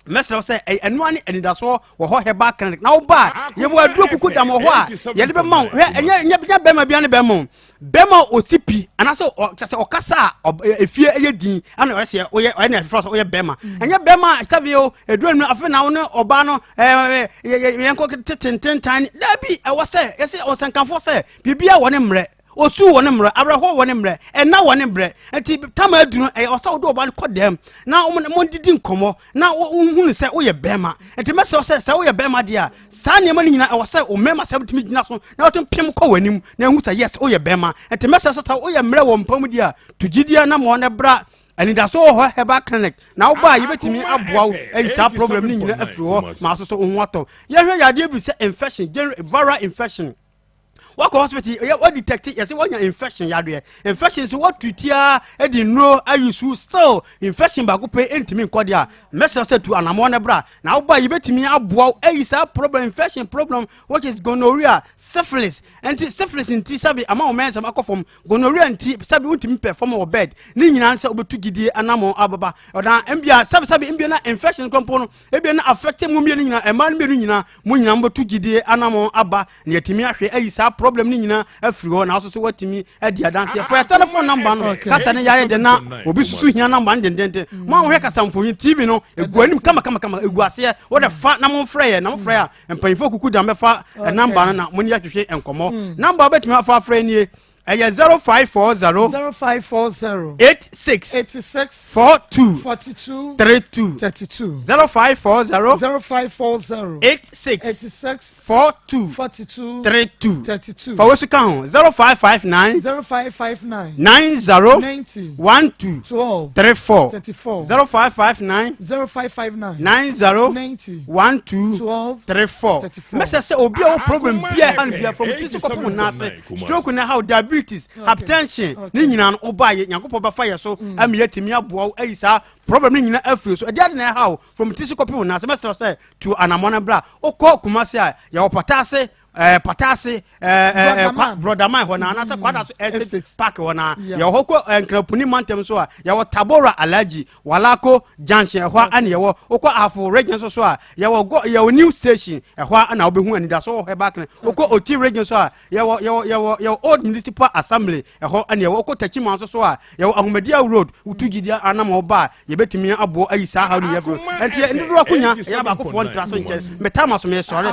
mɛsrɛ sɛ ɛnoa ne anidasoɔ wɔ hɔ herbal clinic. Na woba a, yɛwɔ aduro kuku dam wɔ hɔ a yɛde bɛma wo. Hwɛ, ɛnyɛ nyɛ nyɛ bɛrima bia ne bɛrima o, bɛrima a ɔsi pi anaasɛ kyɛ sɛ ɔkasa a efie ɛyɛ din ɛna ɔyɛ sɛ ɔyɛ ɔyɛ na ɛfrɛ sɛ ɔyɛ bɛrima. Ɛnyɛ bɛrima a sɛbi o eduro nu afei na wo ne ɔbaa no ɛɛ yɛ yɛnkɔ tete ntentan. Daabi, ɛwɔ sɛ yɛsɛ ɔsɛnkanfoɔ sɛ biribiara wɔ ne mmerɛ, osu wɔ ne mmerɛ, awerɛhoɔ wɔ ne mmerɛ, ɛna wɔ ne mmerɛ. Nti tama aduru no, ɛyɛ ɔsɛ wode ɔba no kɔ dɛm na mo didi nkɔmmɔ na wohunu sɛ woyɛ bɛrima. Nti mɛsrɛ wo sɛ sɛ woyɛ bɛrima deɛ a, saa nneɛma no nyinaa ɛwɔ sɛ wo mmarima sɛm tumi gyina so na wotumi pem kɔ w'anim na ehu sɛ yes, woyɛ bɛrima. Nti mɛsrɛ sɛ sɛ woyɛ mmerɛ wɔ mpa mu deɛ a, to gyidie na ma ɔno bra. Anidaso wɔ hɔ Herbal Clinic na wobaa a yɛbɛtumi aboa wo ayi saa problem no nyina afiri hɔ ma asoso wo ho atɔ. Yɛhwɛ yadeɛ bi sɛ infection, general viral infection. Wakɔ hospital yɛ wɔ detect yɛsɛ wɔnya infection yadeɛ. Infection so wɔtreat a de nnuro ayi su still infection baako pɛ ntumi nkɔ deɛ a mɛsrɛ sɛ tu anammɔn no bra na woba yɛbɛtumi aboa wo ayi saa problem infection problem which is gonorrhea, syphilis. Nti syphilis nti sɛbi ama wo mɛnsɛm akɔ fam gonorrhea nti sɛbi wontumi perform wɔ bed ne nyinaa sɛ wobɛtu gyidie anammɔn ababa ɔdan mbia sɛbi sɛbi mbia na infection kora mpo no ebia na affect mu mmienu nyinaa ɛmaa no mmienu nyinaa mo nyinaa mobɛtu gyidie anammɔn aba na yɛtumi ahwɛ ayi saa problem no nyinaa afiri hɔ na nso so woatumi adi adanseɛ fa yɛ telephone number no kasa ne yɛayɛ de na obi susu hia number no dendenden mo a wohwɛ kasa mfonyin tv no egu anim kama kama kama egu aseɛ wode fa na momfrɛ yɛ na mofrɛ a mpanyinfoɔ kuku dam bɛfa number no na mo ne yɛatwetwe nkɔmmɔ number a wobɛtumi afa afrɛ nie ɛyɛ 0540 0540 86 86 42 42 32 32 0540 0540 86 86 42 42 32 32 fa wosu ka ho 0559 0559 90 90 12 12 34 34 0559 0559 90 90 12 12 34 34. mɛsɛ sɛ obi a wo problem bia ha no bia from ti so kɔpem nan ase stroke na haw diabetes hypertension ne nyinaa no woba yɛ nyankopɔn bɛfa yɛ so ama yɛatumi aboa wo ayi saa problem no nyinaa afiri so ɛdeɛ ade na ɛhaw from ti so kɔpem nan ase mɛsrɛ sɛ tu anammɔ no bra wokɔ Kumase a yɛwɔ Pataase ɛɛ Pataase ɛɛ ɛɛ Brɔdaman hɔ na anaasɛ Kwada so estate park hɔ na yɛwɔ hɔ kɔ Nkrapuni mantam so a yɛwɔ Tabora Alhaji Walako junction ɛhɔ a ɛna yɛwɔ wokɔ Ahafo region so so a yɛwɔ gɔ yɛwɔ new station ɛhɔ a ɛna wobɛhu anidaso wɔ hɔ ɛba wokɔ Oti region so a yɛwɔ yɛwɔ yɛwɔ yɛwɔ old municipal assembly ɛhɔ ɛna yɛwɔ wokɔ Techiman nso so a yɛwɔ Ahomadia road wotu gyidi anam hɔ ba a yɛbɛtumi aboɔ ayi saa haw no yɛ firi ɛnti ndodoɔ akonya ɛyɛ abaakofoɔ ntra so nkyɛn metama so mesɔre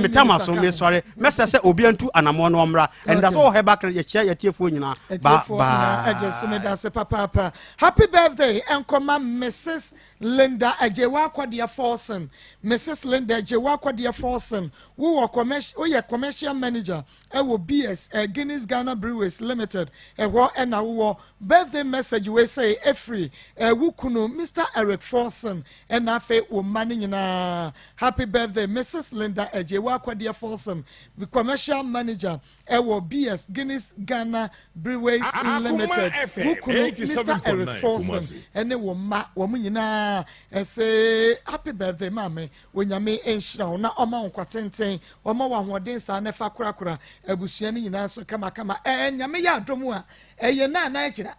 metama so mesɔre mɛsɛ sɛ obi antu anammɔ no ɔmmra ɛnda so wɔ hɔ ɛba yɛkyia yɛtiefoɔ nyinaa ba baa ɛgye so meda ase papaapa happy birthday ɛnkɔma Mrs Linda Agyewa Akɔdeɛ Forson Mrs Linda Agyewa Akɔdeɛ Forson wowɔ commercial woyɛ commercial manager ɛwɔ BS eh, Guinness Ghana Breweries Limited ɛhɔ ɛna wowɔ birthday message wei sɛ ɛfiri eh, wo kunu Mr Eric Forson ɛna afei wo mma no nyinaa happy birthday Mrs Linda Agyewa Akɔdeɛ Forson commercial manager ɛwɔ BS Guinness Ghana Breweries Limited wo kunu Mr Eric Forson ɛne wo mma wɔn nyinaa ɛsɛ happy birthday maame Onyame nhyira wo na ɔma wo nkwa tenten, ɔma wo ahoɔden saa na ɛfa korakora abusua no nyinaa nso kamakama. Ɛɛ Nyame yɛ adom a, ɛyɛ nnɛ anaa ɛkyena.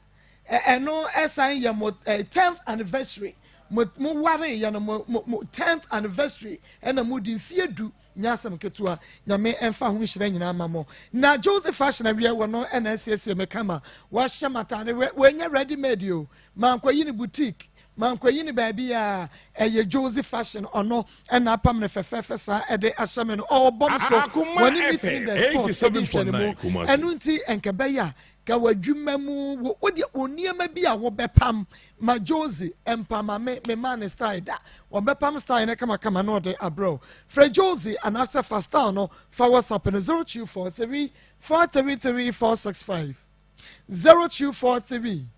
Ɛno ɛsan yɛ mo 10th anniversary. Mo mo ware yɛ no mo mo 10th anniversary ɛna mo di mfie du nyɛ asɛm ketewa. Nyame ɛmfa ho nhyira nyinaa ma mo. Na Joseph Fashion awiɛ wɔ no ɛna asiesie me kama. Wahyɛ m'ataade wɔ ready made o. Mankɔyi ne boutique Mankɔyi no baabiaa, ɛyɛ Josie fashion, ɔno na apam no fɛfɛɛfɛ saa ɛde ahyɛ me no, ɔɔbɔ me so, wɔne meet me the spot ɛdi nhwɛnimu, ɛno nti nka ɛbɛyɛ a ka w'adwuma mu, wo wodeɛ wo nneɛma bi a wobɛpam ma Josie mpam ma me, me maa ne style da, wɔbɛpam style no kamakama na ɔde abrɛ wo, frɛ Josie anaasɛ fa style no fa WhatsApp no 0243 433 465, 0243.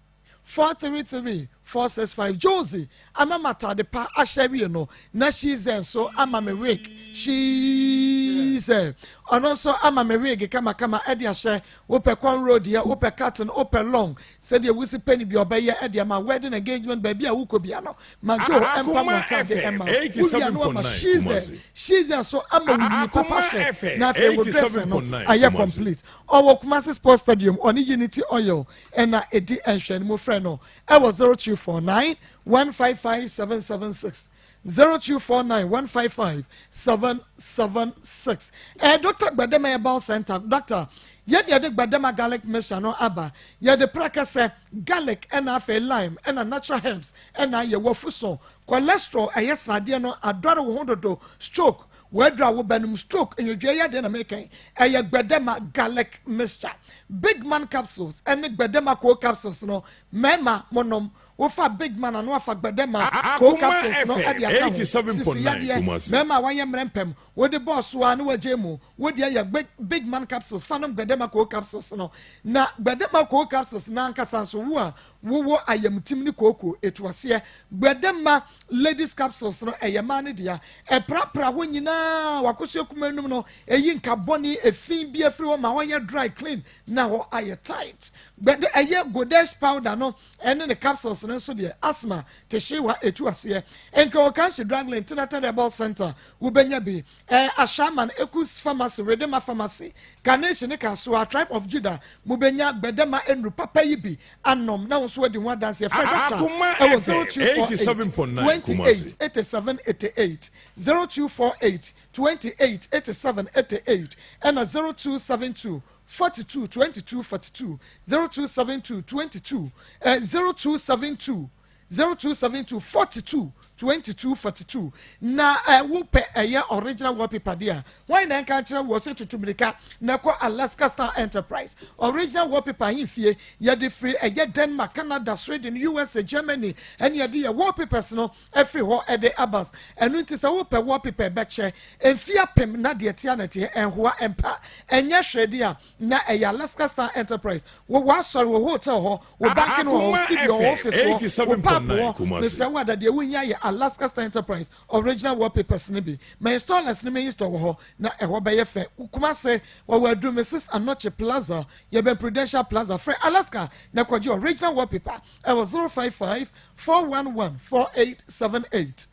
433 465 Josie ama me atade pa ahyɛ awie no na Shize nso ama me wig Shize ɔno nso ama me wig kamakama ɛde ahyɛ wopɛ cornrow deɛ wopɛ cotton wopɛ long sɛdeɛ wusi pɛ ne bi ɔbɛyɛ ɛde ama wedding engagement baabi a wokɔ bia no ma Joe ɛmpa mo atade ɛma wowia no ama Shize Shize nso ama wo nwi papa hyɛ na afei wo dressing no ayɛ complete ɔwɔ Kumasi Sports Stadium ɔne Unity Oil na ɛdi nhwɛanimu frɛ no ɛwɔ 0249 155 776 0249 155 776 ɛɛ Dr. Gbadama Herbal Center Doctor yɛde yɛde Gbadama garlic mixture no aba yɛde prakɛsɛ garlic ɛna afei lime ɛna natural herbs ɛna yɛ wafuso cholesterol ɛyɛ sradeɛ no adɔre wo ho dodo stroke W'aduru a wobɛnom stroke nwodwoeɛ yadeɛ na meka yi, ɛyɛ Gbedema garlic mixture. Big man capsules ɛne Gbedema cold capsules no mmarima monom. Wofa Big man a na wafa Gbedema cold capsules no de aka ho. Sisi yadeɛ, mmarima a wɔayɛ mmerɛ mpɛm, wode bɔɔ so ara na wagyae mu. Wo deɛ yɛ Big man capsules fa nom Gbedema cold capsules no. Na Gbedema cold capsules no ankasa nso wo a. Wowɔ ayamtim ne kooko etu aseɛ. Gbɛdɛma ladies capsules no ɛyɛ mmaa no dea. Ɛprapra hɔ nyinaa wakosua kumaa num no eyi nka bɔne efi bi afiri hɔ ma hɔ yɛ dry clean na hɔ ayɛ tight. Gbɛdɛ ɛyɛ godesh powder no ɛne ne capsules no nso deɛ asthma tehyewa etu aseɛ. Nkrawokanhye Draglin Tinata Herbal Center wobɛnya bi. Ɛɛ Ashaiman Ekus Pharmacy Redema Pharmacy Kaneshie ne Kasoa Tribe of Judah mobɛnya gbɛdɛma nnuru papa yi bi anom na wo nso wadi ho adanseɛ. Frɛ dɔkta Akoma ɛwɔ FM 0248 87.9 28 Kumasi. 87 88, 0248 28 87 88 ɛna 0272 42 22 42, 0272 22 eh, 0272 0272 42 22 42. Na eh, wopɛ ɛyɛ original wallpaper deɛ a, hwan na ɛnka nkyerɛ woɔ sɛ tutu mmirika na kɔ Alaska Star Enterprise. Original wallpaper ahemfie, yɛde firi ɛyɛ Denmark, Canada, Sweden, USA, Germany, ɛne yɛde yɛ wallpapers no afiri hɔ ɛde aba. Ɛno nti sɛ wopɛ wallpaper ɛbɛkyɛ mfeɛ apem na deɛ ɛteɛ na ɛteɛ, ɛnhoa, ɛmpa, ɛnyɛ hwee deɛ a, na ɛyɛ Alaska Star Enterprise. Wɔ w'asɔre, wo hotel hɔ, wo banking hɔ, wo Akoma studio, wo FM office hɔ, wo pub 87.9 hɔ, Kumasi. mesrɛ wo ada deɛ wohia yɛ Alaska Star Enterprise original wallpapers no bi. Ma installers no ma install wɔ hɔ na ɛhɔ bɛyɛ fɛ. Kumase, wɔwɔ Aduru Mrs Anokye Plaza, yɛbɛn Prudential Plaza. Frɛ Alaska na kɔgye original wallpaper ɛwɔ 055 411 4878.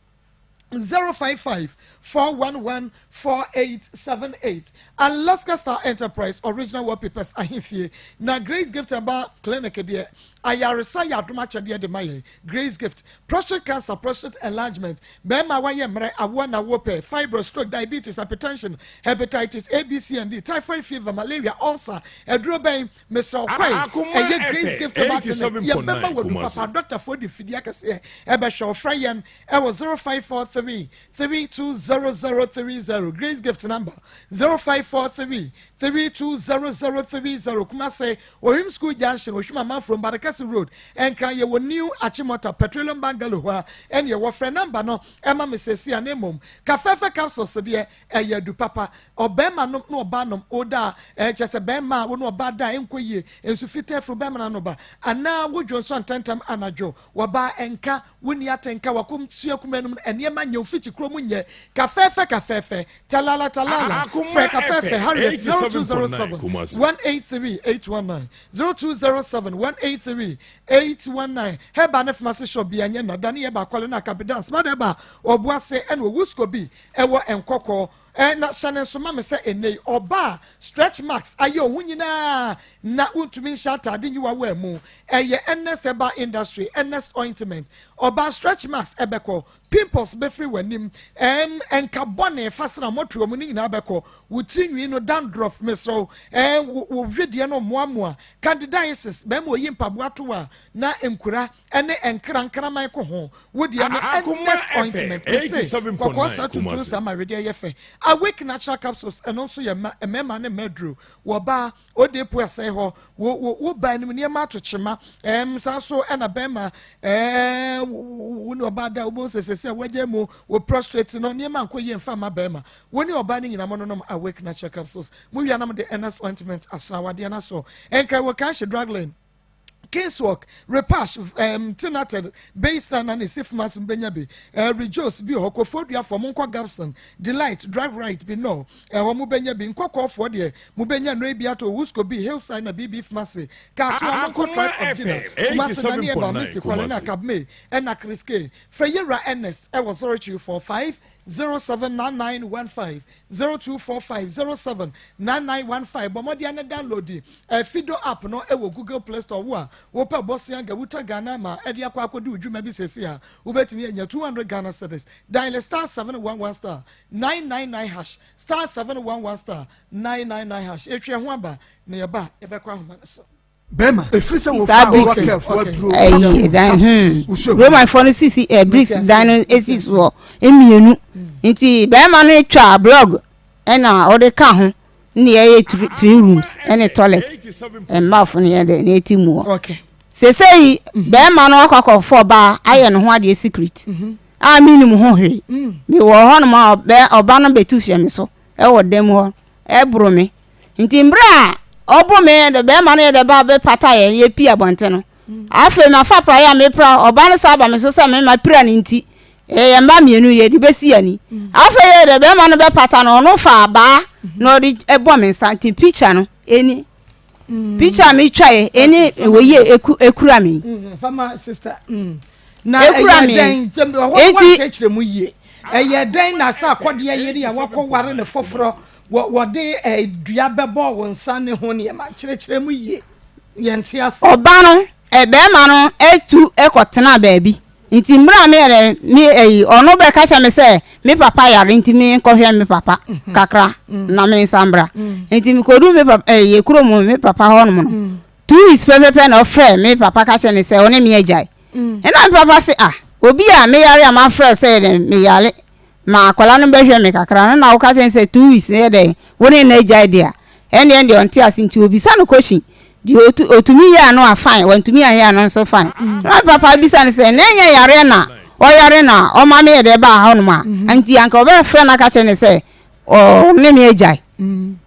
055 411 4878. Alaska Star Enterprise original wallpapers ahemfie. Na Grace Gift Herbal Clinic deɛ, ayaresa yɛ adom akyɛdeɛ de ma yɛn. Grace Gift, prostate cancer, prostate enlargement, bɛrima a wayɛ mmerɛ, awoɔ na awoɔ pɛ, fibroid, stroke, diabetes, hypertension, hepatitis A, B, C and D, typhoid fever, malaria, ulcer, aduro bɛn, mesrɛ wo kɔe, Akoma ɛyɛ Grace FM Gift Herbal Clinic, yɛbɛma 87.9 wadu Kumasi. papa, dɔktafoɔ de mfidie akɛseɛ ɛbɛhwɛ wo. Frɛ yɛn ɛwɔ 0543 320030. Grace Gift number 0543 320030. Kumase, Ohim School Junction, Ohim Amanfrom, Barekasi Road, Nkran yɛwɔ New Achimota Petroleum Bungalow hɔ a ɛne yɛwɔ. Frɛ number no ɛma me sɛsi a ne mmom kafɛɛfɛ capsules deɛ ɛyɛ adu papa. Ɔbɛrima nom na ɔbaa nom oda a ɛkyɛ sɛ bɛrima a wo ne ɔbaa da a ɛnkɔ yie, nsu fitaa firi bɛrima no ano ba anaa wodwo nso ntɛntɛm anadwo, wɔbaa ɛnka Wonni atenka, w'akom sua kumaa no mu nneɛma nyɛ, wo fikyi kuro mu nyɛ. Kafɛɛfɛ kafɛɛfɛ, talala talala, Akoma frɛ kafɛɛfɛ FM Harriet 87.9 0207 Kumasi. 183 819, 0207 183 819. Herbal ne pharmacy shop bi anyɛ nna, dane yɛ baakɔle na akabedan smart herbal ɔboase ɛna owusko bi ɛwɔ nkɔkɔɔ. Ɛ na hyɛ ne nso ma me sɛ ɛnnɛ yi ɔbaa stretch marks ayɛ wo ho nyinaa na wontumi nhyɛ ataade nyi w'awaa mu. Ɛyɛ Ernest Herbal Industry, Ernest Ointment. Ɔbaa stretch marks ɛbɛkɔ, pimples bɛfiri w'anim, ɛm nka bɔne fa sra mmɔtoa mu ne nyinaa bɛkɔ, wo tiri nwi no dandruff mesrɛ wo, ɛm wo wo wedeɛ no mmoamoa, candidiasis, bɛrima oyi mpaboa to a na nkura ɛne nkra nkraman ko ho. Wo deɛ no Akoma Ernest FM ointment mese kɔkɔɔ 87.9 saa tuntum Kumasi. saa ma wedeɛ yɛ fɛ. Awake natural capsules ɛno nso yɛ ma mmarima ne mmaa aduro. Wɔ baa ode po ɛsɛe hɔ wo wo wo baa anim nneɛma ato kyema ɛɛm saa nso ɛna bɛrima ɛɛ wo ne ɔbaa da wobɛhu sɛ sɛsɛ a wagya mu wo prostrate no nneɛma nkɔ yie mfa ma bɛrima. Wo ne ɔbaa no nyinaa mo nonom Awake natural capsules mo wia na mo de Ernest ointment asra wadeɛ no aso. Ɛnkra wɔ kanhye drug lane. Kingswalk, Repash, um, Tinated, Baseline na ne Sifmas mbɛnya bi. Uh, Rejoice bi wɔ hɔ, Kofoduafoɔ mo nkɔ Gabson, Delight, Drive Right bi no, ɛhɔ mo bɛnya bi. Nkɔkɔɔfoɔ deɛ mo bɛnya nnuro bi ato Wusco bi, Hillside na BB Pharmacy. Kasoa mo nkɔ Akoma Tribe of Judah, FM Kumasi Daniel Ba, 87.9 Misty Kwale na Kumasi. Kabme, ɛna Chris K. Frɛ Yewura Ernest ɛwɔ 0245 079915, 0245 079915. Bɔ mmɔden na download eh, Fido app no wɔ Google Play Store. Wo a wopɛ bɔsea Gawuta Ghana ma ɛde akɔ akɔdi wo dwuma bi sɛsi a wobɛtumi anya 200 Ghana cedis. Dial star 711 star 999 hash, star 711 star 999 hash. Ɛtwa ho aba na yɛba a yɛbɛkɔ ahoma no so. Bɛrima, ɛfiri sɛ Saa wɔfaa bricks Rakelfoɔ aduro ɛyi dan Wosua Romanfoɔ no sisi ɛ bricks dan no esi soɔ mmienu nti bɛrima no twa blog ɛna ɔde ka ho ne yɛyɛ three rooms ɛne toilet mmaafo no yɛ dɛ na eti mu hɔ Okay. sesei bɛrima no akɔ akɔfɔ ɔbaa ayɛ ne ho adeɛ secret a menim ho hwee mewɔ hɔnom a ɔbɛ ɔba no bɛtu hyɛ me so ɛwɔ dan mu hɔ ɛboro me Nti mberɛ a ɔbo me de bɛɛma no yɛ dɛ ba bɛpata yɛn yɛ pie abɔnten no, Afei mafa praeɛ a mepra, ɔba no saa ba me so sɛ me mapira no nti, yɛyɛ mma mmienu yɛde bɛsi ani. Afei yɛ dɛ bɛrima no bɛpata no, ɔno fa abaa na ɔde bɔ me nsa nti picture no ɛni. Picture a metwaeɛ ɛne wɔyi ekura me. Fama sister. Na ɛyɛ dɛn ɛhɔ wɔakyerɛkyerɛ mu yie. Ɛyɛ dɛn na sɛ akɔdeɛ yere a wakɔware ne foforɔ wɔde dua bɛbɔ wo nsa ne ho nneɛma kyerɛkyerɛ mu yie. Yɛnte ase. Ɔba no, bɛrima no tu kɔtenaa baabi. Nti mmerɛ a meyɛ dɛ, me ɛyi, ɔno bɛka kyerɛ me sɛ me papa yare nti me nkɔhwɛ me papa kakra na me nsa mbra. Nti mekɔdu me papa ɛyi, yɛ kurom me papa hɔnom no, 2 weeks pɛpɛpɛ na ɔfrɛ me papa ka kyerɛ ne sɛ ɔne me agyae. Ɛna me papa se ah, obi a meyare a mafrɛ sɛ yɛ dɛ meyare Ma akwadaa no bɛhwɛ me kakra no na woka kyerɛ no sɛ 2 weeks no yɛ dɛn wo ne no agyae deɛ a, ɛndeɛ ɛndeɛ ɔnte ase nti obisa no question deɛ ɔtu ɔtumi yɛ ano a fine wantumi anyɛ ano nso fine. Na me papa bisa no sɛ na ɛnyɛ yareɛ na ɔyare na ɔma me yɛ dɛ baa hɔnom a nti anka ɔbɛfrɛ no aka kyerɛ no sɛ ɔne me agyae.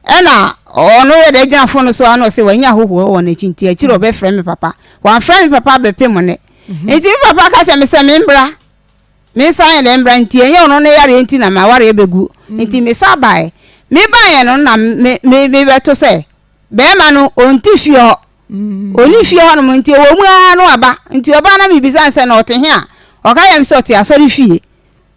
Ɛna ɔno yɛ dɛ gyina fon no so a na ɔsɛ wanya ahohoɔ wɔ n'akyi nti akyire ɔbɛfrɛ me papa. Wamfrɛ me papa bɛpem nnɛ. Nti me papa ka kyerɛ me sɛ membra Me nsa yɛ dɛ mbra nti ɛnyɛ ɔno ne yareɛ nti na m'awareɛ bɛgu nti me sa baeɛ. Me baeɛ no na me me mebɛto sɛ bɛrima no ɔnte fie hɔ. Ɔnni fie hɔ nom nti ɔwɔ mu ara na waba. Nti ɔbaa na mebisa no sɛ na ɔte he a, ɔka kyerɛ me sɛ ɔte asɔre fie.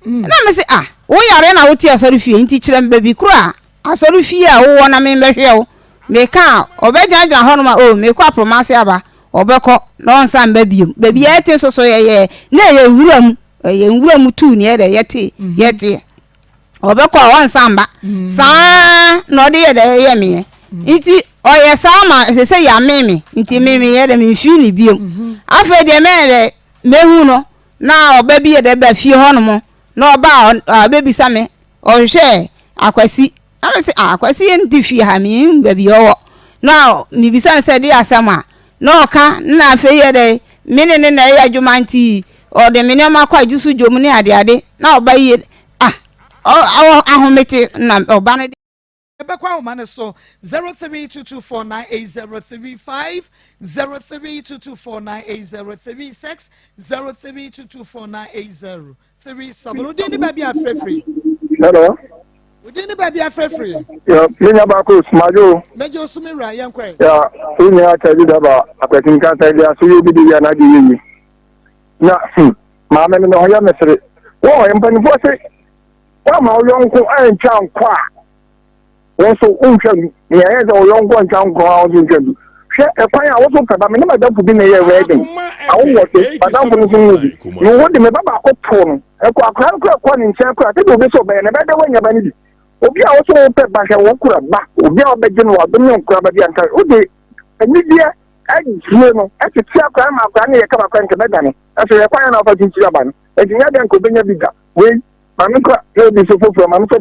Na me se ah, wo yare na wote asɔre fie nti kyerɛ me baabi koro a asɔre fie a wowɔ na membɛhwɛ wo. Meka a, ɔbɛgyinagyina hɔnom a, oh, mekɔ apromase aba, ɔbɛkɔ na ɔnsan mba biom. Baabi a yɛte nso so yɛyɛ, na ɛyɛ nwura mu, ɛyɛ nwura mu tuu na yɛdɛ yɛte, yɛteɛ. Ɔbɛkɔ a ɔnsan mba. Saa na ɔde yɛ dɛ yɛ meɛ. Nti ɔyɛ saa ma ɛsɛ sɛ yɛamee me, nti me meyɛ dɛ memfii ne biom. Afei deɛ mɛyɛ dɛ mɛhu no, na ɔba bi yɛ dɛ ba fie hɔnom, na ɔba a ɔbɛbisa me, ɔhwehwɛ Akwasi. Na me se, ah, Kwasi nte fie ha, mennim baabi a ɔwɔ. Na mebisa no sɛ, de asɛm a? Na ɔka, na afei yɛ dɛ, me ne ne na ɛyɛ adwuma nti, ɔde me nneɛma kɔ adwo so dwom ne adeade. Na ɔba yie, ah, ɔwɔ ahomete, na ɔba no de. Yɛbɛkɔ ahoma no so 0322498035, 0322498036, 03224980. 37 wo din ne baabi a frɛfiri. Hello. Wo din ne baabi a frɛfiri. Ya me nya baako sumajo. Mɛgye osu me wura yɛn kɔɛ. Ya wo nyinaa kyɛ de daba akwasi nkansa de aso yɛ obi de yɛ n'ade yɛ yi. Na hmm maame no na ɔyɛ mesere. Wɔ mpanimfoɔ se wɔama wo yɔnko antwa nkɔ a Wo nso wontwa ngu. Nea ɛyɛ sɛ wo yɔnko ntwa nkɔ a wo nso ntwa ngu. Hwɛ ɛkwan a wo nso pɛ ba. Me ne m'adamfo bi na ɛyɛɛ wedding. Awo nwɔtwe, m'adamfo no nso nwoo bi. Me wo de me ba baako too no. Ɛkɔ akwadaa no koraa kɔɔ ne nkyɛn koraa sɛdeɛ obi sɛ ɔbɛyɛ no ɛbɛyɛ dɛ woanya ba no bi. Obi a wo nso wopɛ ba hwɛ wo kura ba. Obi a wobɛgye no wadom ne nkora ba bi anka wode anigyeɛ agyie no tete akwadaa no ma akwadaa no yɛ kama koraa nka bɛdane. Ɛso yɛ kwan a na wofa kyinkyini aba no. Enti nyɛ dɛ nka obɛnya bi da. Wei Maame kɔ na obi nso foforɔ maame kɔ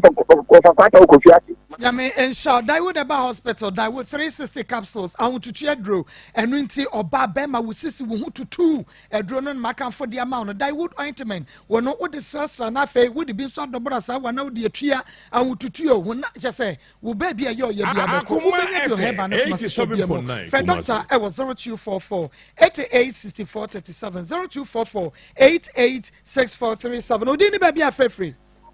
kɔfa kwata wɔ kofi ase. Nyame nhyira wo. Daewood Herbal Hospital, Daewood 360 capsules, ahotutu aduro. Ɛno nti ɔbaa bɛrima wo sisi wo ho tutu aduro no na makamfo de ama wo no. Daewood ointment wɔ no wode srasra na afei wode bi nso adɔbɔra saa wa na wode atua ahotutu o ho na kyɛ sɛ wo baabi a ɛyɛ ɔyɛ bi abɛkɔ wobɛnya bi ɔhɛba no kuma sisi bi mu. Frɛ dɔkta ɛwɔ 0244 88 64 37 0244 88 6437 Odin ne baabi a frɛfiri.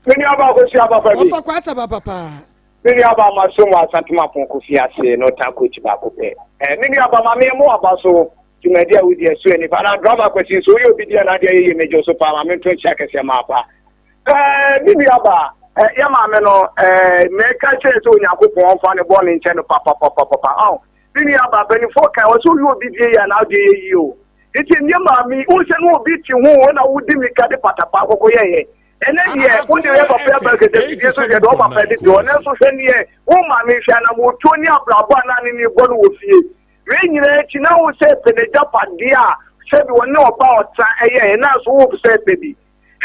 Me nua ba kosua papa bi. Wɔfa kwata ba papa. Me nua ba ma so mu asantuma pon kofi ase no ta coach baako pɛ. Eh me nua ba ma me mo aba so dwumadi a wodi ɛso ani pa na drama kwasi nso woyɛ obi di a na adeɛ yɛyɛ megye so paa ma me nto nkyia kɛseɛ ma apa. Eh me nua ba eh yɛ maame no eh mɛka kyerɛ sɛ Onyankopɔn ɔmfa ne bɔne nkyɛ no papapapapa. Oh me nua ba mpanimfoɔ kan wɔ sɛ woyɛ obi die yɛ a na adeɛ yɛ yie o. Nti ɛnyɛ maame yi, wohu sɛ na obi te ho o na wodi mmirika de patapaa kɔkɔ yɛeɛ. Ɛnɛ deɛ wode yɛ papa aba kɛtɛ fidie so hwɛ deɛ ɔpapa de te hɔ nanso hwɛ neɛ wo maame hwɛ anammɔtuo ne abrabɔ a na ne ne bɔ no wɔ fie. Wei nyinaa akyi na wo sɛ pɛ n'agyapadeɛ a sɛbi ɔne ɔba ɔtra ɛyɛeɛ nanso wo sɛ pɛ bi.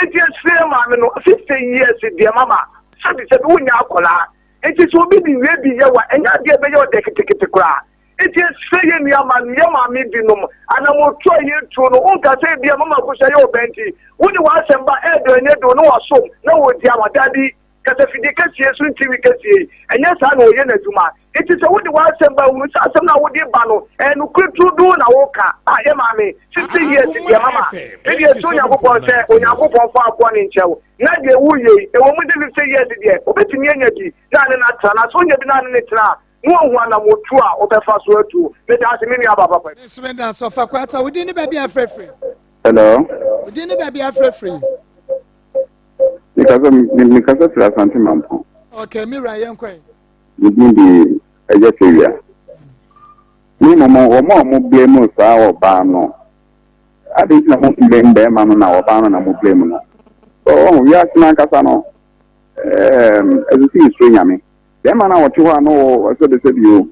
Nti ɛsrɛ maame no 50 years deɛ mama sɛbi sɛbi wonyɛ akwadaa. Nti sɛ obi de wie bi yɛ wa ɛnyɛ adeɛ ɛbɛyɛ ɔdɛ ketekete koraa. Enti ɛsɛ yɛn nuamma no, yɛn maame binom, anammɔntuo a yɛtuo no, wonka sɛ ebia Mama Akosua yɛ ɔbaa nti, wode w'asɛm ba ɛɛdɔ ɛnyɛ dɔ na wasom na wɔdi ama. Dabi, kasafidie kɛseɛ so ntiwi kɛseɛ yi, ɛnyɛ saa na ɔyɛ n'adwuma. Enti sɛ wode w'asɛm ba a, hunu sɛ asɛm no a wode ba no, ɛyɛ nokorɛ turodoo na woka. Ah, yɛ maame, 60 years deɛ mama. Me deɛ suro Onyankopɔn sɛ Onyankopɔn fa akoa no nkyɛ wo. Na deɛ woreyɛ yi, ɛwɔ mu sɛ 50 years deɛ, wobɛtumi anya bi na ne no atena, na sɛ wonya bi na ne no tena a, na wahu anammɔtuo a wobɛfa so atuo. Meda ase, me nua ba papa. Me nso meda ase, Ɔfa Kwata. Wo din ne baabi a afrɛfiri? Hello. Wo din ne baabi a afrɛfiri? Mekasa mekasa firi Asante Mampɔn. Okay, me wura yɛn kɔɛ. Me din de Agya Tewia. Me mmom wɔn a wɔn blame saa ɔbaa no, adi nti na mo blame bɛrima no na ɔbaa no na mo blame no. So ɔho wiase n'ankasa no, ɛɛm ɛsɛ sɛ yɛsuro Nyame. Bɛrima no a ɔte hɔ a na ɔwɔ sɛbesɛbe o,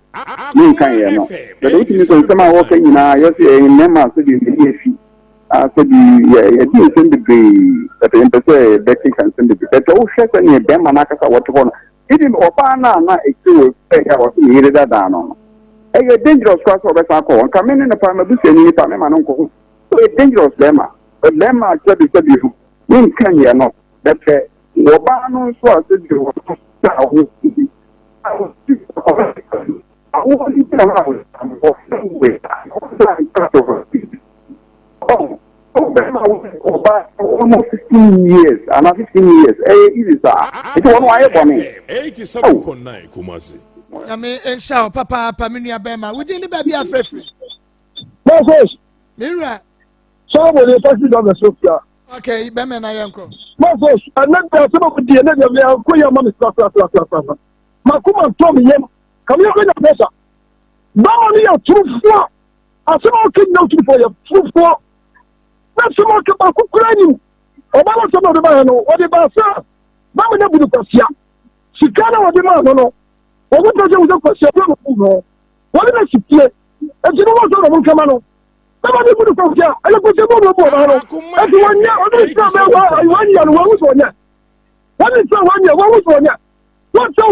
menka yɛ no. But wotumi sɛ nsɛm a wɔka nyinaa yɛ sɛ yɛn mmarima sɛdeɛ yɛni afi a sɛbi yɛdi nsɛm bebree but yɛmpɛ sɛ yɛbɛkeka nsɛm bebree but wohwɛ sɛdeɛ bɛrima no ankasa wɔte hɔ no even ɔbaa no a na ɛkyerɛ wɔ ɛyɛ a wɔsɛ ne yere dadaa no no ɛyɛ dangerous koraa sɛ ɔbɛsan akɔ hɔ nka me ne no paa mabusuani nipa mema no nkɔ hɔ ɛyɛ dangerous bɛrima bɛrima sɛbesɛbe o menka yɛ no but Wɔbaa no nso a sɛdeɛ wɔto sɛ awo bi a wɔsi awo no gyina hɔ a wɔsɛ wei ɔsɛ nkato hɔ ɔn ɔbɛma wo ɔba almost 15 years ana 15 years ɛyɛ easy saa nti wɔn ayɛ bɔne. 87.9 Kumasi. Nyame nhyira wo papaapa me nua bɛrima. Wo din ne baabi a frɛfrɛ. Moses. Me wura. Sɔrɔ ne taxi driver so fia. Okay, bɛmɛ na yɛn kɔ. Moses, ɛnɛ deɛ asɛm a wodi ɛnɛ deɛ mea nkɔ yɛ ama me korakorakorakorakora. Makoma ntɔ me yam. Ka me yɛkɔ nya pressure. Bɛma no yɛ turufoɔ. Asɛm a ɔka nyina turufoɔ yɛ turufoɔ. Na asɛm a ɔka baako koraa nim. Ɔba no asɛm a ɔde baeɛ no, ɔde baa sɛ bɛma no abu no kwasia. Sika na wɔde maa no no, wɔn pɛ sɛ wɔsɛ kwasia bɛ no bu no. Wɔde no si fie. Enti no wɔn sɛ wɔn nkama no. Bɛma ne bunu kɔsi a ɛyɛ kɔsi bɔ ɔbu ɔbaa no ɛti wɔnyɛ ɔne sɛ bɛ wɔnyɛ no wɔn sɛ wɔnyɛ wɔne sɛ wɔnyɛ wɔn sɛ wɔnyɛ wɔn sɛ.